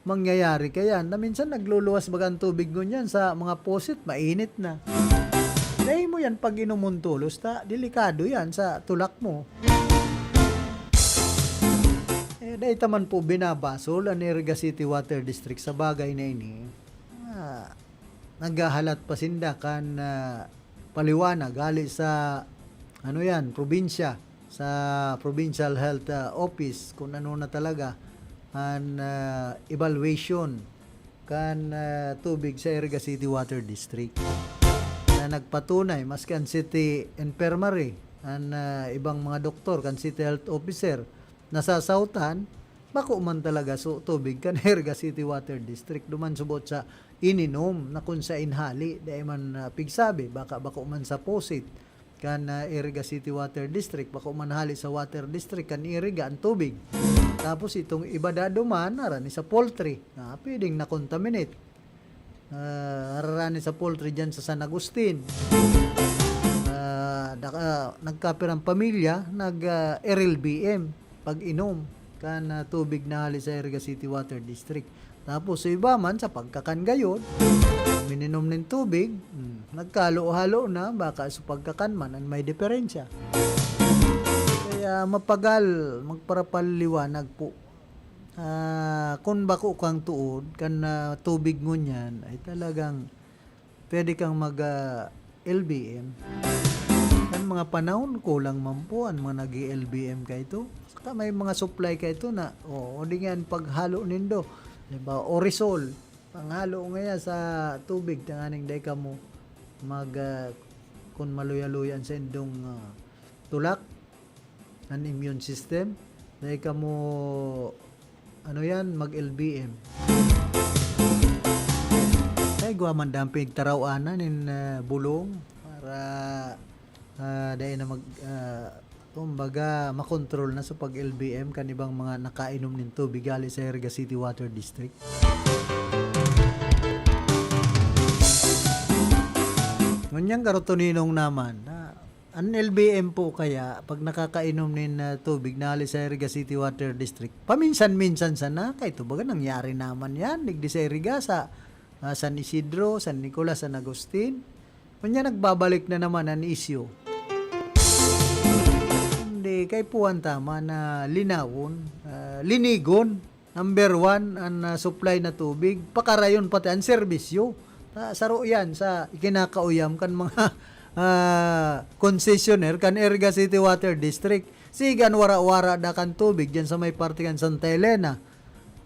mangyayari. Kaya na minsan nagluluwas baga ang tubig ngunyan sa mga posit, mainit na. Dai mo yan pag-inomon tolos, ta delikado yan sa tulak mo. Eh, dai ta man po binabasol an Iriga City Water District sa bagay na ini. Ah, naghahalat pa sinda kan, ah, paliwanag hali sa, ano yan, probinsya, sa Provincial Health, ah, Office, kung ano na talaga an, ah, evaluation kan, ah, tubig sa Iriga City Water District na nagpatunay, maski an City Infirmary, an, ah, ibang mga doktor, kan City Health Officer, nasasautan, bako man talaga so tubig kan Iriga City Water District, duman subot sa ininom na kun sa inhali, dai man, ah, pigsabi, baka bako man sa posit kan, ah, Iriga City Water District, bako man hali sa water district kan Iriga ang tubig. Tapos itong iba da duman, harani sa poultry, na pwedeng na-contaminate. Ah, harani sa poultry dyan sa San Agustin. Ah, daka-, nagkapirang pamilya, nag, ah, R L B M, pag-inom kan, ah, tubig na hali sa Iriga City Water District. Tapos sa iba man, sa pagkakan gayod, mininom nin tubig, hmm, nagkahalo-halo na, baka sa pagkakan man, an may diferensya. Kaya mapagal, magparapaliwanag po. Ah, kun bako kang tuod, kan, ah, tubig ngunyan, ay talagang pwede kang mag, ah, L B M. Kan mga panahon, kulang man po an mga nag-i-L B M kaito. Saka may mga supply kaito na, o, o di nga an paghalo nindo. Halimbawa, Orisol, panghalo ngaya sa tubig, tanganing dai kamo mag, ah, kun maluya-luya an saindong, ah, tulak, an immune system, dai kamo, ano yan, mag-L B M. Kaya igwa man daang pinagtaraw-an na nin, ah, bulong para, ah, dai na mag, ah, kumbaga, makontrol na sa pag-L B M kan ibang mga nakainom nin tubig hali sa Iriga City Water District. Ngunyan, garo toninong naman, ah, an L B M po kaya, pag nakakainom nin, ah, tubig na hali sa Iriga City Water District, paminsan-minsan sana, kaito baga nangyari naman yan, digdi sa Iriga, sa, ah, San Isidro, San Nicolas, San Agustin. Kunya nagbabalik na naman an isyu. Hindi kaipuhan tama na linawon, ah, linigon, number one, an, ah, supply na tubig, pakarayon pati an serbisyo. Ah, saro yan sa ikinakauyam kan mga, ah, concessionaire kan Iriga City Water District. Sige, an wara-wara da kan tubig diyan sa may parte kan Santa Elena.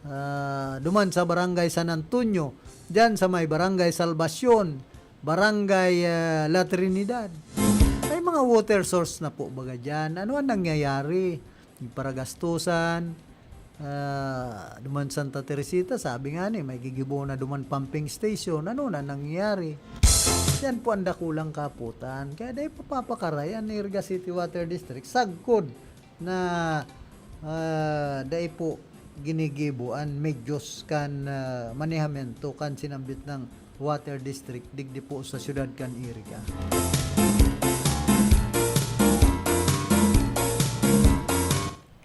Ah, duman sa Barangay San Antonio, diyan sa may Barangay Salvacion, Barangay, ah, La Trinidad. May mga water source na po baga diyan. Ano ang nangyayari? Yung paragastusan, ah, duman Santa Teresita, sabi nga ni, may gigibo na duman pumping station. Ano na nangyayari? Yan po ang dakulang kaputan. Kaya dahil papapakaray ang Iriga City Water District, sagkod na, ah, dai po ginigibo an medyos kan, ah, manehamiento kan sinambit na water district digdi po sa siyudad kan Iriga.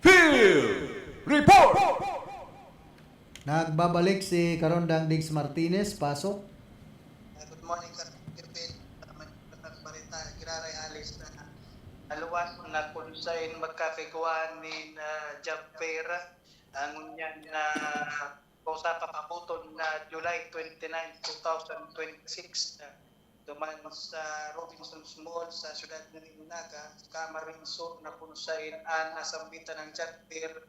Field Report! Nagbabalik si Karondang Diggs Martinez. Pasok. Good morning, Sir Kirby. Sa mga balita, giraray alis na naluwas na kung saan magkakagawa ni, ah, job fair. Ang ngunyan na kausapan, pabuton na July twenty-nine, two thousand twenty-six, na duman sa Robinsons Mall sa siyudad ng Naga, Camarines Sur, na kung saan an nasambitan ng job fair,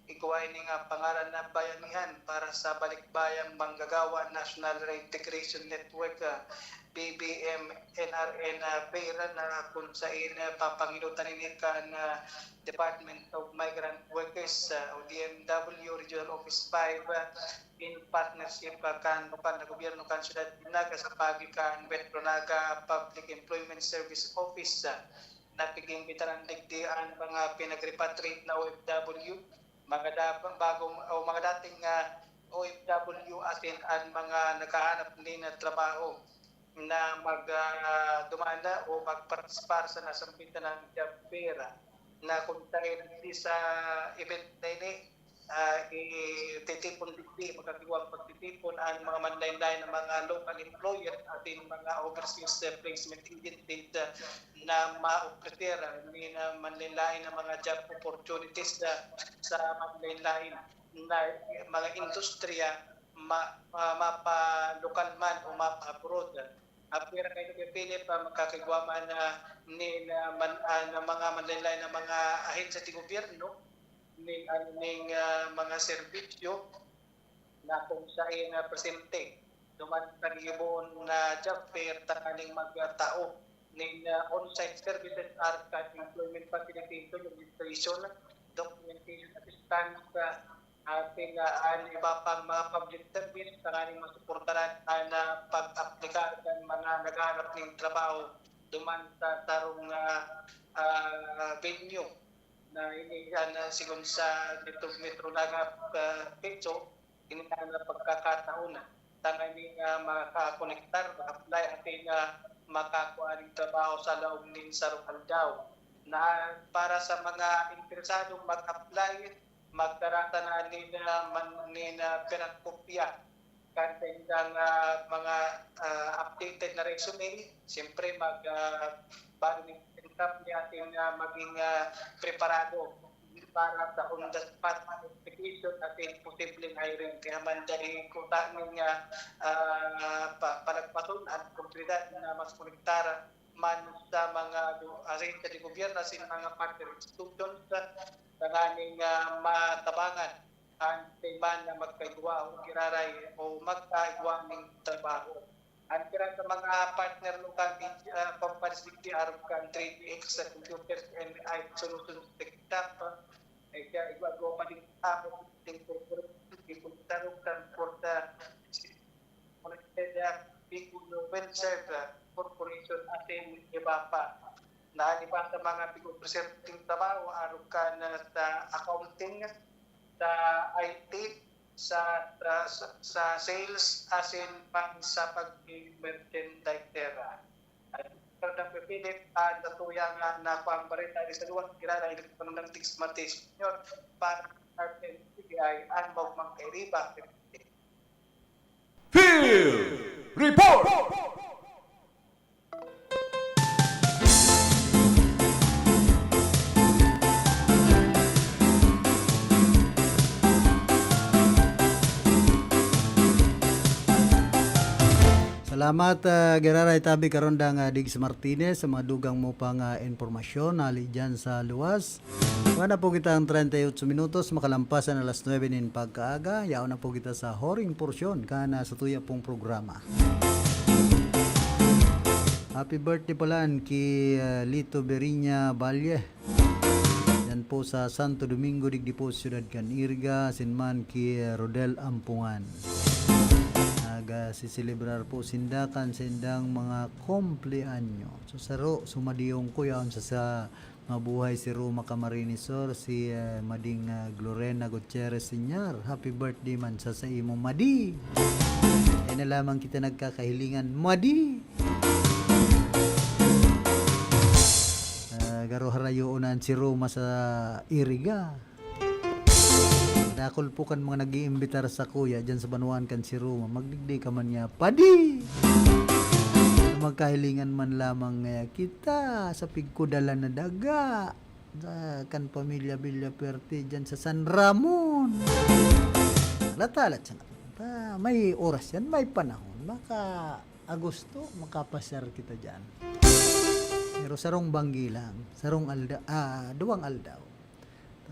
igwa ini nga pangaran na Bayanihan para sa Balikbayang Manggagawa National Reintegration Network, ah, B B M N R N, ah, fair na kung saan, ah, papangilotan ini kan, ah, Department of Migrant Workers, ah, o D M W Regional Office five, ah, in partnership, ah, kan lokal na gobyerno kan siyudad nin Naga sa paagi kan Metro Naga Public Employment Service Office, ah, na pig-iimbitaran digdi an mga pinag-repatriate na O F W, mga da-, bagong o mga dating, ah, O F W asin an mga naghahanap nin trabaho na mag, ah, duman na o magpartisipar sa nasambitan na job fair, ah, na kung saan sa event na ini, ah, ititipon digdi, magkakigwang pagtitipon ang mga manlain-lain na mga local employer asin mga overseas, ah, placement agencies, ah, na maopreser, ah, nin, ah, manlain-lain na mga job opportunities, ah, sa manlain-lain na mga industriya, ma-, ma-, mapa-lokal man o mapa-abroad. Apwera kaini ni Philip, ah, magkakigwa man, ah, nin, ah, man, ah, na mga manlain-lain na mga ahensya de gobyerno, ning, ano, ning, ah, mga serbisyo na kung saen na presente duman sa gigibohon na job fair tanganing magtao nin, ah, on-site services arog kan employment facilitation, registration, documentation assistance, ah, asin, ah, an iba pang mga public service tanganing masuportaran an, ah, pag-aplikar kan mga naghahanap nin trabaho duman sa sarong, ah, ah, venue na ini, ah, na sigon sa Metro, Metro Naga, ah, PECHO, ini na pagkakataon tanganing, ah, makakonektar, ma-apply, asin, ah, makakua nin trabaho sa laog nin sarong aldaw. Na para sa mga interesadong mag-apply, magdara sana nin, ah, man-, nin, ah, pirang kopya kan saindang, ah, mga, ah, updated na resume. Siyempre, mag, ah, bago nin exam, ni atin, ah, maging, ah, preparado para sa on the spot application asin posibleng hiring. Kaya man dai kuta nin, ah, ah, pa-, palagpason an oportunidad na mas konektar man sa mga go-, ahensya de gobyerno asin mga partner institutions, tanganing, ah, matabangan an timan na magkaigwa o giraray o magkaigwa nin trabaho. An pira sa mga partner lokal media, ah, companies digdi arog kan three D X sa Computers and I T Solutions Tech Shop, eh, kaya igwa-igwa pa nin amo, ning corporate, ning pagtarog kan porta, Connected, ah, Bicol Welfare, ah, Corporation, asin iba pa. Na an iba sa mga pig-opreser nin trabaho, arog kan, ah, sa accounting, sa I T, sa, sa, sa, sa sales, asin pang sa pagiging merchandiser. At pero nagpipilit, ah, natuya nga na pang bareta di sa luwas, kilala, Electron ng Tigis Martes Junior, para sa R T N C B I, an Maugmang Kairiba. Field Report! Salamat, ah, giraray tabi karon dang, ah, Diggs Martinez sa mga dugang mo pang, ah, impormasyon hali dyan sa luwas. Wala na po kita ang treinta y ocho minutos, makalampas na alas nuebe nin pagkaaga. Yaon na po kita sa huring porsyon kan, ah, sa tuya pong programa. Happy birthday pala ki, ah, Lito Berinya Valle. Yan po sa Santo Domingo, digdi po sa siyudad kan Iriga, asin man ki Rodel Ampungan. Naga, siselebrar po sinda kan sindang mga kumpleanyo. So, saro, sumadiyong ko yaon sa, sa mabuhay si Roma Camarines Sur, si, eh, Mading, ah, Glorena Gutierrez Senior. Happy birthday man sa, sa imo, Madi! Kaya na lamang kita nagkakahilingan, Madi! Ah, garo harayoon na an si Roma sa Iriga. Dakul po kan mga nag-iimbitar sa kuya dyan sa banwaan kan si Roma. Magdigdi ka man niya, padi! Magkahilingan man lamang ngaya kita sa pigkudalan na daga. Sa kan pamilya Villafuerte dyan sa San Ramon. Latalat siya na. Ah, may oras yan, may panahon. Baka Agosto, makapasyar kita dyan. Pero sarong banggi lang, sarong alda-, ah, duwang aldaw.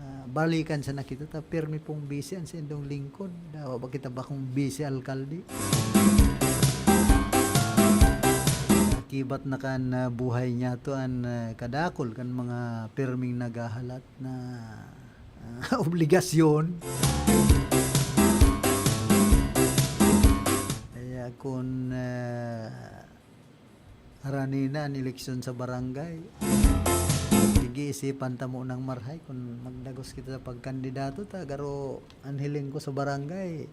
Ah, balikan sana kita, ta pirmi pong busy an saindong lingkod. Dawa ba kita bakong busy, alkalde? Akibat na kan, ah, buhay niya to an, ah, kadakul kan mga pirming naghahalat na, ah, obligasyon. Kaya kun, ah, harani na an eleksyon sa barangay, pag-iisipan ta munang marhay kun magdagos kita sa pagkandidato ta, garo an hiling ko sa barangay,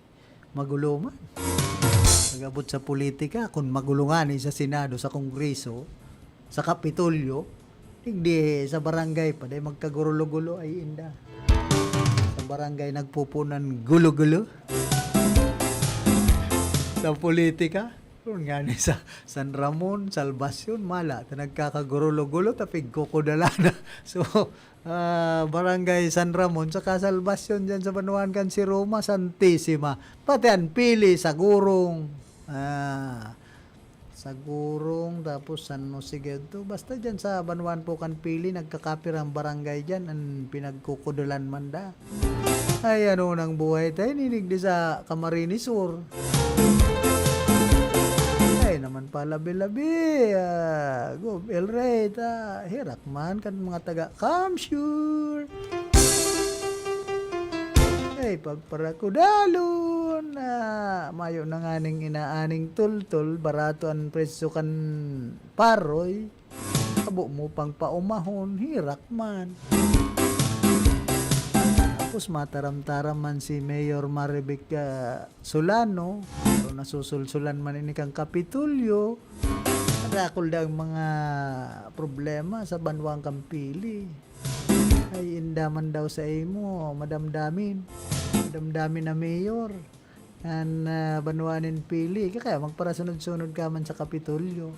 magulo man. Pag-abot sa politika, kun magulo ngani sa Senado, sa Kongreso, sa Kapitolyo, digdi sa barangay pa, dai magkagurulo-gulo, ay inda. Sa barangay nagpupunan gulo-gulo. Sa politika, kun ngani sa San Ramon, Salvacion, mala, ta nagkakagurulo-gulo, ta pigkukudalana. So, ah, Barangay San Ramon, saka Salvacion dyan sa banwaan kan si Roma, Santisima. Pati an Pili, Sagurong, ah, Sagurong, tapos San Jose, ganito. Basta dyan sa banwaan po kan Pili, nagkakapirang barangay dyan, an pinagkukudalan man da. Ay, ano nang buhay tayo, ninig di sa Camarines Sur. Ay, naman palabi-labi, ah, Gob El Rey, ta, herak man kan mga taga Kamsur. Ay, pagparakudalon na mayo na nganing inaaning tultol, barato an presyo kan paroy. Kabo mo pang paumahon, herak man. Tapos mataram-taram man si Mayor Marivic, ah, Solano, pero nasusulsulan man ini kan Kapitolyo. Dakul daang mga problema sa banwaan kan Pili. Ay, inda man daw sa imo, madamdamin. Madamdamin na mayor. An, ah, banwaan nin Pili. Kaya magparasunod-sunod ka man sa Kapitolyo.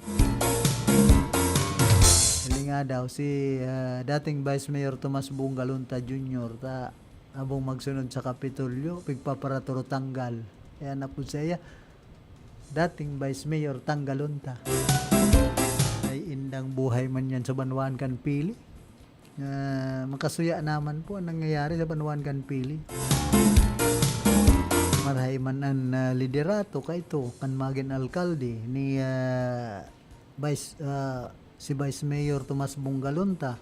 Huli nga daw, si, ah, dating Vice Mayor Tomas Bong Galunta Junior, ta, abong magsunod sa Kapitolyo, pigpaparaturo tanggal. Kaya napod saiya, dating Vice Mayor Tanggalon ta. Ay, indang buhay man yan sa banwaan kan Pili. Ah, makasuya naman po ang nangyayari sa banwaan kan Pili. Marhay man an, ah, liderato kaito kan magin alkalde ni, ah, Vice, ah, si Vice Mayor Tomas Bong Galunta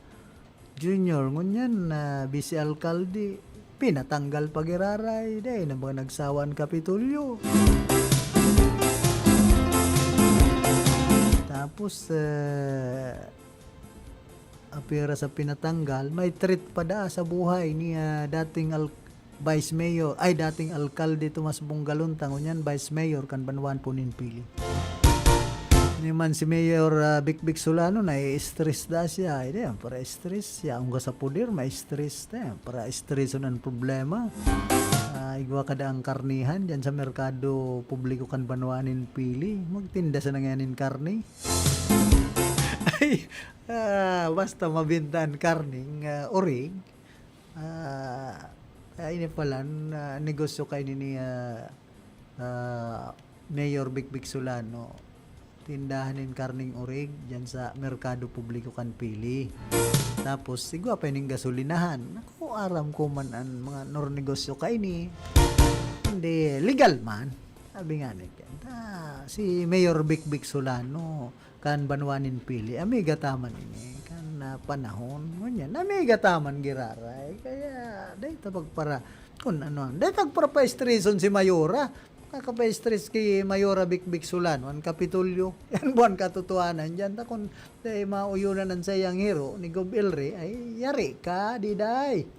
Junior, ngunyan na Vice Alkalde, pinatanggal pa giraray, dai na ba nagsawa an Kapitolyo? Tapos, eh, apira sa pinatanggal, may threat pa daa sa buhay ni, ah, dating al-, Vice Mayor, ay, dating Alkalde Tomas Bong Galunta, ngunyan Vice Mayor kan banwaan po nin Pili. Ni man si Mayor, ah, Bikbik Solano, nai-stress da siya. Ay, di, para stress siya. Ang sa poder, ma-stress da. Para stresson ang problema. Ah, igwa ka da ang karnihan dyan sa merkado publiko kan banwaan nin Pili. Magtinda sa nanganing karni. Ay, ah, basta mabinta an karning, ah, orig. Ah, ah, ini pala, ah, negosyo kaini ni, ah, ah, Mayor Bikbik Solano. tindahan nin karneng orig diyan sa Merkado Publiko kan Pili. Tapos, igwa pa ning gasolinahan. Naku, aram ko man an mga nurnegosyo kaini. Hindi, legal man. Sabi nga ni Ken, ah, si Mayor Bikbik Solano, kan banwa nin Pili, amiga ta man ini, kan, ah, panahon. Ngunyan, amiga ta man giraray. Kaya, dai ta pagpara-, kun ano, dai ta pagparapaestreson si Mayora. Nakapa-stress ki Mayora Bikbik Solano an Kapitolyo. Yan buwan katotohanan diyan. Ta kun dai mauyonan an saiyang hero ni Gob Elre, ay yari ka, diday.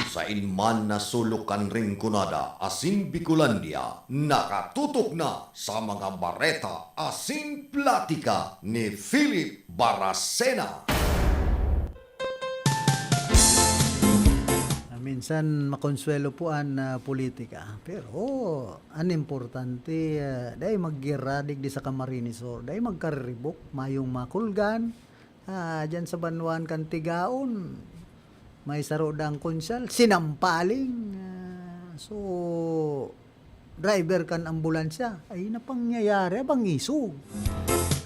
Sain man na sulok kan Rinconada asin Bicolandia, nakatutok na sa mga bareta asin platika ni Philip Baracena. Ah, minsan makonsuelo po an, ah, politika. Pero an importante, ah, dai maggera digdi sa Camarines Sur, dai magkariribok, mayong makulgan. Ah, diyan sa banwaan kan Tigaon, may saro daang konsyal, sinampaling. Ah, so, driver kan ambulansya. Ay, napangyayari, abang isog.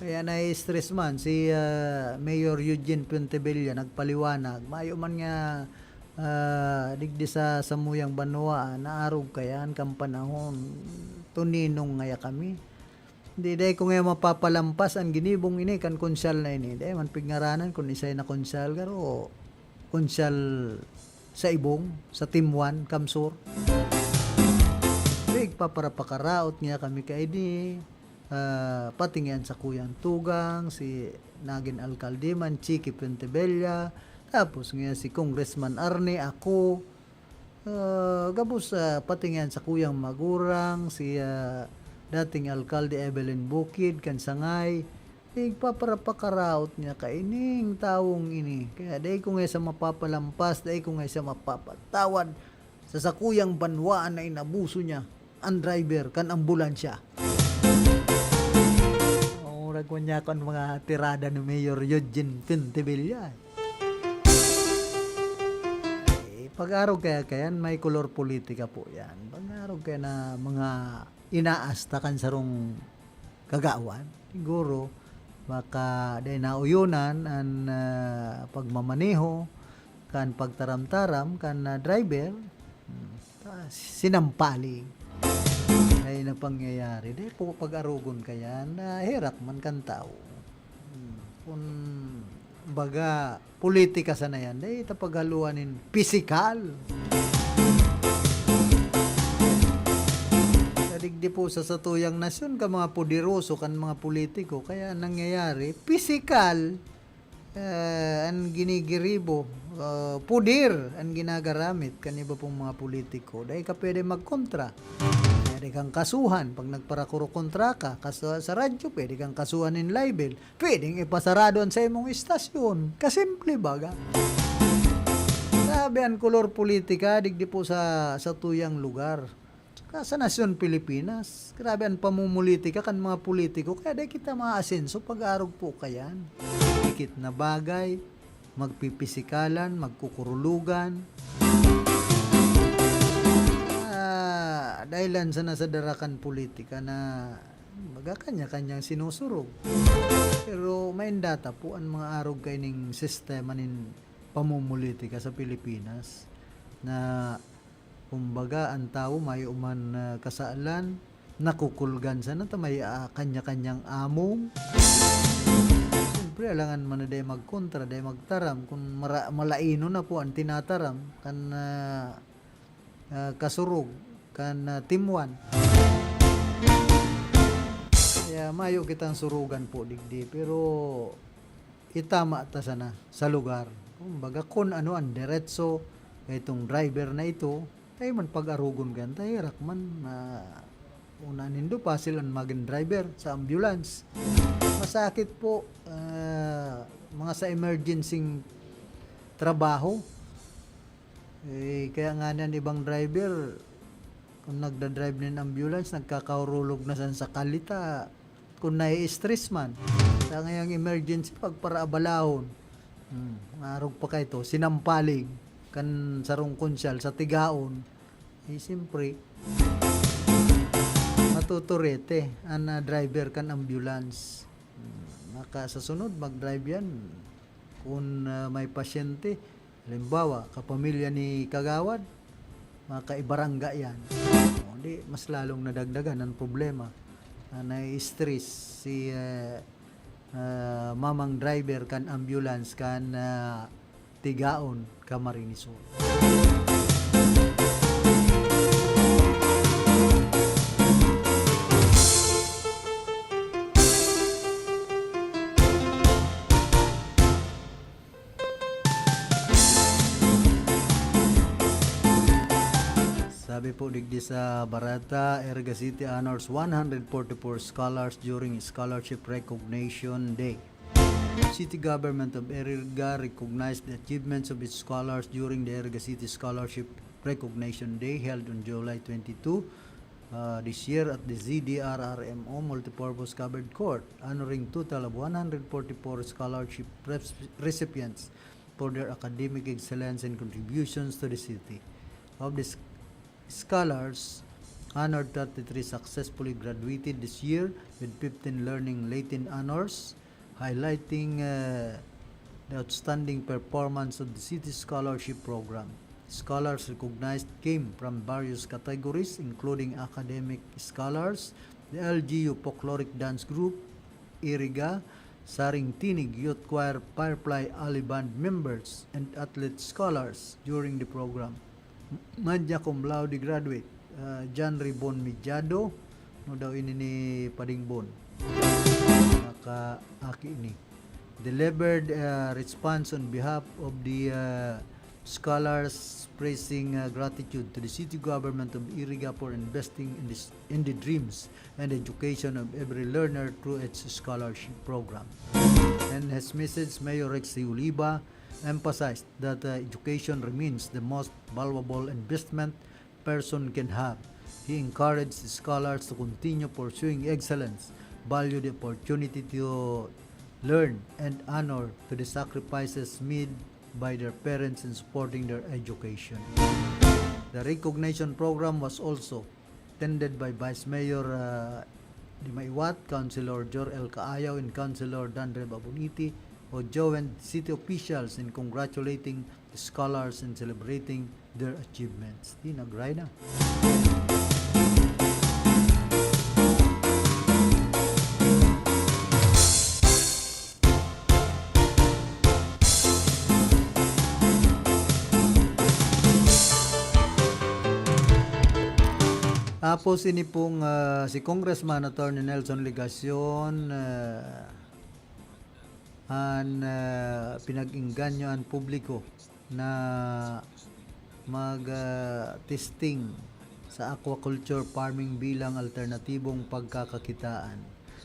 Kaya nai-stress man si, ah, Mayor Eugene Puentebella, nagpaliwanag. Mayo man nga, ah, digdi sa samuyang banwaan, naarog kaya an kan panahon. Tuninong ngaya kami. Di, dai ko ngaya mapapalampas an ginibong ini kan konsyal na ini. Dai man pigngaranan kun isay na konsyal, garo konsyal sa Ibong, sa Team One, Kamsur. Pigpaparapakaraot niya kami kaini, ah, pati ngaya an sakuyang tugang, si nagin alkalde man, Chicky Puentebella, tapos ngaya si Congressman Arne, ako, ah, gabos, ah, pati ngaya an sakuyang magurang, si, ah, dating alkalde Evelyn Bukid, kan Sangay, igpaparapakaraot niya kaining tawong ini. Kaya dai ko ngaya siya mapapalampas, dai ko ngaya siya mapapatawad sa sakuyang banwaan na inabuso niya an driver kan ambulansya. Murag man niya kan mga tirada ni Mayor Eugene Puentebella. Eh, pag-arog kaya kayan, may kolor politika po yan. Pag-arog kaya na mga inaasta kan sarong kagawan, siguro, baka dai nauyonan an, ah, pagmamaneho kan pagtaram-taram kan, ah, driver. Hmm, ta-, sinampaling. Ay, na pangyayari. Dai po pag-arogon kayan, naherak man kan tawo. Hmm, kun baga, politika sana yan, dai ta paghaluan nin pisikal. Sa digdi po sa satuyang nasyon, kan mga poderoso, kan mga politiko, kaya nangyayari, pisikal, eh, an ginigiribo, ah, poder an ginagaramit kan iba pong mga politiko. Dai ka pwede magkontra. Pwede kang kasuhan pag nagparakuro kontra ka. Kaso sa radyo, pwede kang kasuhan nin libel. Pwedeng ipasarado an saimong istasyon. Kasimple baga. Grabe an kolor politika digdi po sa, sa tuyang lugar. Saka sa nasyon Pilipinas, grabe an pamumulitika kan mga politiko. Kaya dai kita maasenso pag-arog po kayan. Dikit na bagay, magpipisikalan, magkukurulugan. Ah, dahilan sana sa darakan politika na baga kanya-kanyang sinusurog. Pero main data po an mga arog kaining sistema nin pamumulitika sa Pilipinas na, kumbaga, an tawo mayo man, ah, kasalan, nakukulgan sana ta may, ah, kanya-kanyang among. Siyempre, alangan man na dai magkontra, dai magtaram, kun mara-, malainon na po an tinataram kan, ah, ah, kasurog kan, ah, Team One. Kaya mayo kitang surugan po digdi, pero itama ta sana sa lugar. Kumbaga, kun ano an diretso kaitong driver na ito, tayo man pag-arogon kan, ta herak man na una nindo, pasil an magin driver sa ambulance. Masakit po, ah, mga sa emergency trabaho. Eh, kaya nga niyan ibang driver, kung nagda-drive nin ambulance, nagkakahurulog na san sa kalita, kung nai-stress man. Sa ngayang emergency, pagparaabalahon. Hmm, arog pa kaito, sinampaling kan sarong konsyal sa Tigaon. Eh, siyempre, Torete, an, ah, driver kan ambulance. Hmm, maka-, sa sunod, mag-drive yan. Kung, ah, may pasyente, halimbawa, kapamilya ni kagawad, makaibarangga yan. O, di, mas lalong nadagdagan ang problema. Ah, nai-stress si, ah, ah, mamang driver kan ambulance kan, ah, Tigaon, Camarines Sur. Sabi po digdi sa Barata, Iriga City honors one hundred forty-four scholars during Scholarship Recognition Day. City Government of Iriga recognized the achievements of its scholars during the Iriga City Scholarship Recognition Day held on July twenty-two, uh, this year at the Z D R R M O Multipurpose Covered Court, honoring total of one hundred forty-four scholarship res-, recipients for their academic excellence and contributions to the city. Of the s-, scholars honored, thirty-three successfully graduated this year, with fifteen earning latin honors, highlighting, uh, the outstanding performance of the city scholarship program. Scholars recognized came from various categories, including academic scholars, the L G U Folkloric Dance Group, Iriga, Saring Tinig Youth Choir, Firefly Alley Band members, and athlete scholars during the program. Magna cum laude graduate, ah, John Ribon Mediado, no daw ini ni Pading Bon. Nakaaki ini. Delivered, ah, response on behalf of the, ah, scholars, expressing, ah, gratitude to the city government of Iriga for investing in this, in the dreams and education of every learner through its scholarship program. In his message, Mayor Rex Oliva emphasized that, uh, education remains the most valuable investment person can have. He encouraged scholars to continue pursuing excellence, value the opportunity to learn, and honor to the sacrifices made by their parents in supporting their education. The recognition program was also attended by Vice Mayor, uh, Dima Iwat, Councilor Jor L Caayaw, and Councilor Dan Reb Abuniti, o joined city officials in congratulating the scholars and celebrating their achievements. Di, nagray na. Tapos ini pong, ah, si Congressman Attorney Nelson Legacion, ah, an, ah, pinag-engganyo an publiko na mag, ah, testing sa aquaculture farming bilang alternatibong pagkakakitaan.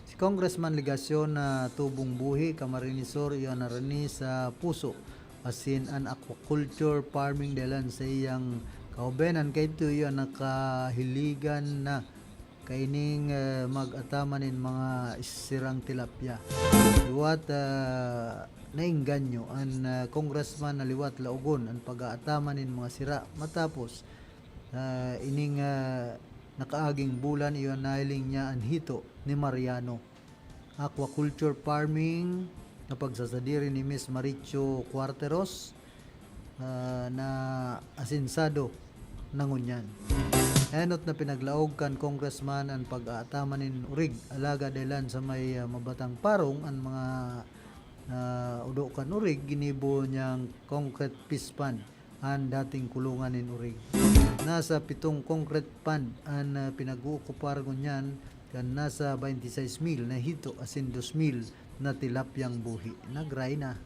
Si Congressman Legacion na tubong buhi, Camarines Sur, iyo narani sa puso asin an aquaculture farming dalan sa iyang kaubenan kaidto iyo nakahiligan na kaining, eh, mag-ataman nin mga sirang tilapia. Liwat, ah, naengganyo an, ah, congressman na liwat laogon an pag-aataman nin mga sira matapos, ah, ining, ah, nakaaging bulan iyo nahiling niya an hito ni Mariano. Aquaculture farming na pagsasadiri ni Miss Maricho Cuarteros, ah, na asensado na ngunyan. Enot na pinaglaog kan congressman an pag-aataman nin urig, alagad dahilan sa may, ah, mabatang parong an mga, ah, udo kan urig, ginibo niyang concrete fish pond an dating kulungan nin urig. Nasa pitong concrete pond an, ah, pinag-ookupar ngunyan kan nasa twenty-six mil na hito asin dos mil na tilapyang buhi. Nagray na.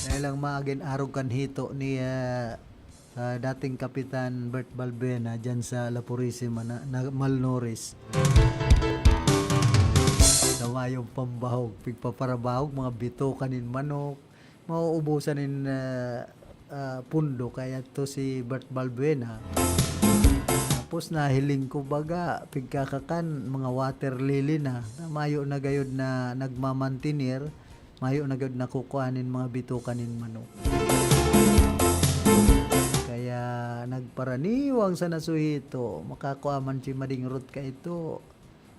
Dahil ang maagin arog kan hito ni, ah, ah, dating Kapitan Bert Balbuena dyan sa La Purisima na, na malnourished. Sa mayong pambahog, pigpaparabahog, mga bitoka nin manok, mauubusan nin, ah, ah, pundo, kaya to si Bert Balbuena. Tapos nahiling ko baga, pigkakakan, mga water lily na, na mayo na gayod na nagmamantener, mayo na gayod nakukuha nin mga bitoka nin manok. Kaya Nagparaniwang sana su Hito, makakua man si Mading Ruth kaito.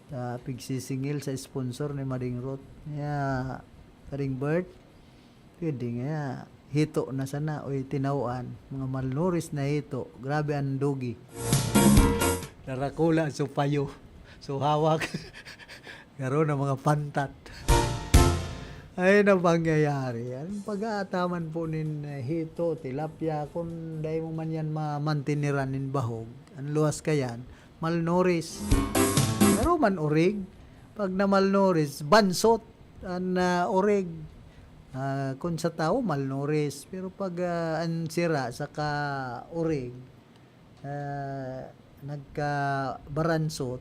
Ta pigsisingil sa sponsor ni Mading Ruth. Kaya, Paring Bert, pwede nga, hito na sana, oy, tinawan, mga malnourished na hito. Grabe ang dugi. Darakula, so payo, so hawak. Garo na mga pantat. Ay, na pangyayari. Ang pag-aataman po nin, eh, hito, tilapia, kung dai mo man yan mamantiniran nin bahog, ang luwas ka yan, malnourished. Pero man urig, pag na-malnourished, bansot an, ah, urig. Ah, kun sa tawo, malnourished. Pero pag, ah, an sira saka urig, ah, nagkabaransot,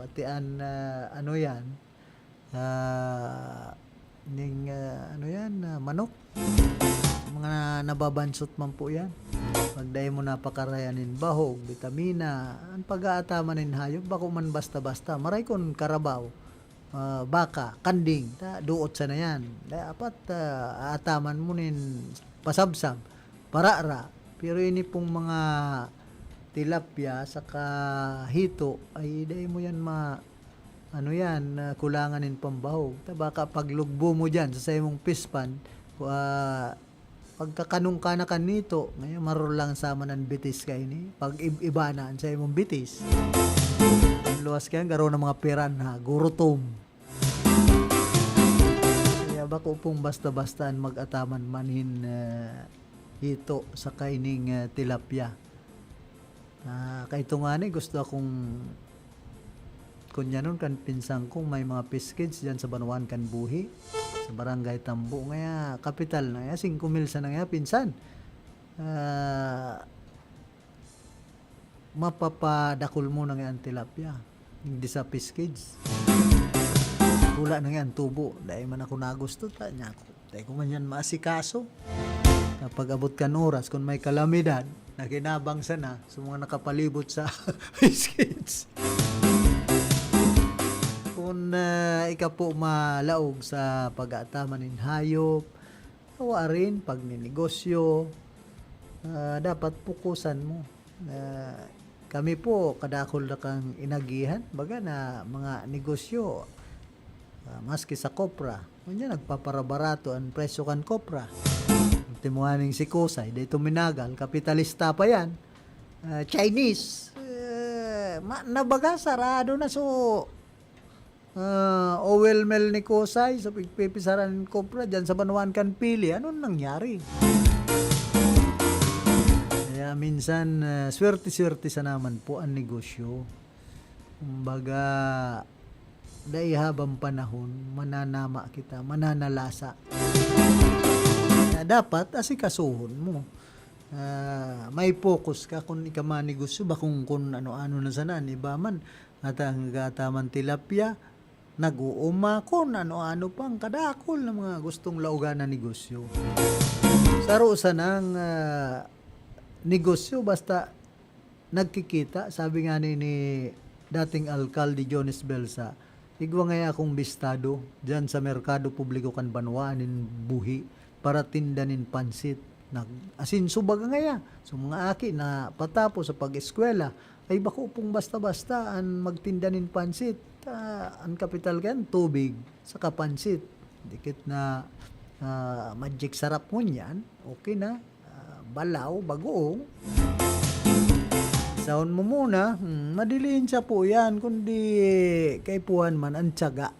pati an, ah, ano yan, ah, ning, ah, ano yan, ah, manok. Mga nababansot man po yan. Pag dai mo napakarayan nin bahog, bitamina, an pag-aataman nin hayop, bako man basta-basta. Maray kun karabaw, ah, baka, kanding, ta, duot sana yan. Dapat, ah, aataman mo nin pasabsab, parara. Pero ini pong mga tilapia saka hito, ay dai mo yan ma-, ano yan, ah, kulangan nin pambahog. Ta baka paglugbo mo diyan sa saimong fish pond, ah, pagkakanong ka na kanito, ngayon marulang sama ng bitis kaini. Pag ib-, iba na an saimong bitis. Ang luwas kayan, garo na mga piranha, gurutom. Kaya bako pong basta-basta an mag-ataman manhin, ah, hito saka ining, ah, tilapia. Ah, kaito ngani gusto akong kunyanon kan pinsan kong may mga fish cage diyan sa banwaan kan Buhi, sa Barangay Tambo. Ngaya kapital na ngaya, singko mil sana ngaya, pinsan. Ah, mapapadakul mo na ngaya an tilapia. Digdi sa fish cage. Hula na ngaya an tubo. Dai man ako nagusto, ta, niya ako. Dai ko man yan maasikaso. Kapag abot kan oras, kung may kalamidad, nakinabang sana sa mga nakapalibot sa fish cage. Kung, ah, ika po malaog sa pag-aataman nin hayop, awa rin pagninegosyo, ah, dapat pukusan mo. Ah, kami po, kadakul na kang inagihan, baga na mga negosyo, ah, maski sa kopra. Ngunyan, nagpaparabarato an presyo kan kopra. Ultimo nganing si Kusay, dai tuminagal, kapitalista pa yan. Ah, Chinese. Eh, ma-, nabaga, sarado na. So, ah, overwhelm ni Kusay, so pigpipisaran nin kopra diyan sa banwaan kan Pili. Ano nangyari? Kaya minsan, ah, swerte-swerte sa naman po ang negosyo. Kumbaga, dai habang panahon, mananama kita, mananalasa. Kaya dapat asikasuhon mo. Ah, may focus ka kun ika manegosyo, bakong kun ano-ano na sana, an iba man, ata ang nag-aataman tilapia, nag-uuma, kun ano-ano pang kadakul na mga gustong laogan na negosyo. Saro sanang, ah, negosyo basta nagkikita, sabi nga ni, ni dating Alkalde Jones Belsa, "Igwa ngaya akong bistado diyan sa merkado publiko kan banwaan nin Buhi para tinda nin pansit." Nag-asenso baga ngaya. So, mga aki na patapos sa pag-eskwela, ay bako pong basta-basta an magtinda nin pansit. Ah, an kapital kayan, tubig, saka pansit. Dikit na, ah, magic sarap ngunyan. Okay na. Ah, balaw, bagoong. Saon mo muna, hmm, madiliin siya po yan, kundi kaipuhan man ang tiyaga.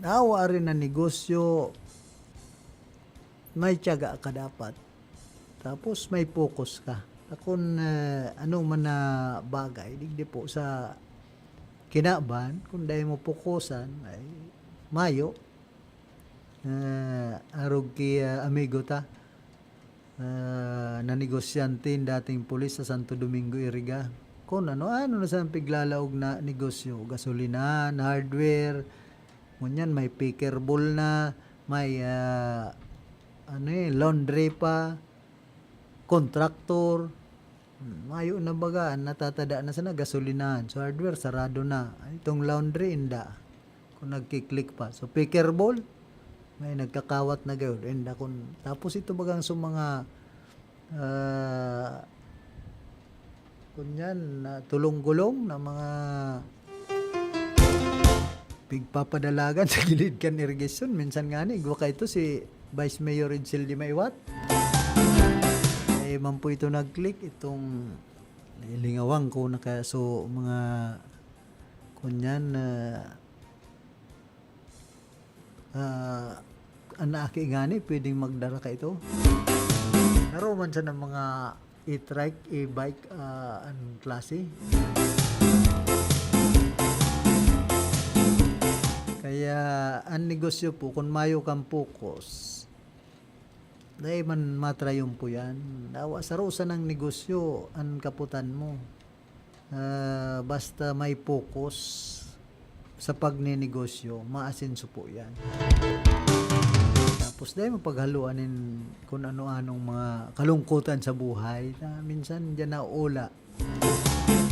Nawa rin na negosyo, may tiyaga ka dapat. Tapos may focus ka. Akon, eh, ano man na bagay, digdi po sa kinaban, kung dai mo pukusan, ay mayo. Eh, arog ki, ah, amigo ta, ah, na negosyante, dating pulis sa Santo Domingo, Iriga. Kung ano-ano na sa piglalaog na negosyo, gasolinahan, hardware, ngunyan may picker ball na, may, ah, ano eh, laundry pa, kontraktor. Hmm, mayo na baga, natatada na sana, gasolinahan. So, hardware, sarado na. Itong laundry, inda. Kung nagki-click pa. So, picker ball, may nagkakawat na gayod. Inda kung, tapos ito bagang sa mga, ah, Kunyan, na tulong-gulong na mga pigpapadalagan sa gilid kan irigasyon. Minsan nga ni, igwa ka ito si Vice Mayor Edsel Di Maiwat. Eh, man po ito nag-click, itong lingawang ko na kaya. So, mga kunyan, ah, ah, an aki ngani pwedeng magdara ka ito. Naro man siya ng mga e-trike, e-bike, ah, an klase. Kaya an negosyo po, kun mayo kang focus, dai man matrayumpo yan. Dawa, saro sanang negosyo an kaputan mo. Ah, basta may focus sa pagninegosyo, maasenso po yan. Tapos dai mo paghaluan nin kun ano-anong mga kalungkutan sa buhay na minsan diyan nauula.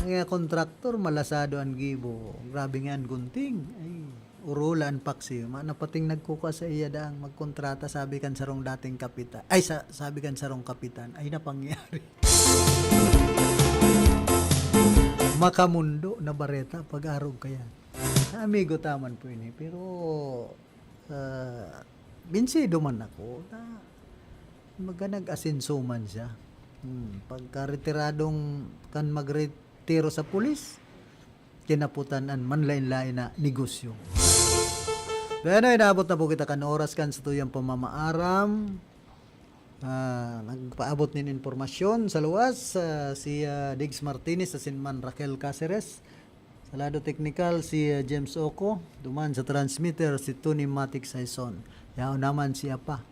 Ang mga kontraktor, malasado an gibo. Grabe nga an gunting. Ay, urola an paksi. Ma-, napating nagkukua sa iya daang magkontrata, sabi kan sarong dating kapitan. Ay, sa-, sabi kan sarong kapitan. Ay, napangyari. Makamundo na bareta, pag-arog kaya. Amigo, taman po ini. Pero, ah, binsido man ako. Na, maga nag-asenso man siya. Hmm, pagka retiradong kan magretiro sa pulis, kinaputan an manlain-lain na negosyo. Kaya na, inaabot na po kita kan oras kan sa tuyang pamamaaram. Ah, nagpaabot nin impormasyon sa luwas, ah, si, ah, Diggs Martinez asin man Raquel Caceres. Sa lado teknikal, si, ah, James Oco. Duman sa transmitter, si Tony Matic Saison. Yaon naman si Apa,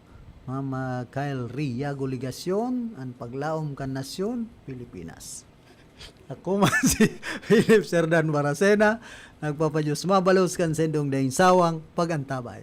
Mama Kyle Riago Legacion, an paglaom kan nasyon, Pilipinas. Ako man si Philip Serdan Baracena, nagpapadiyos mabalos kan sendong daing sawang pag-antabay.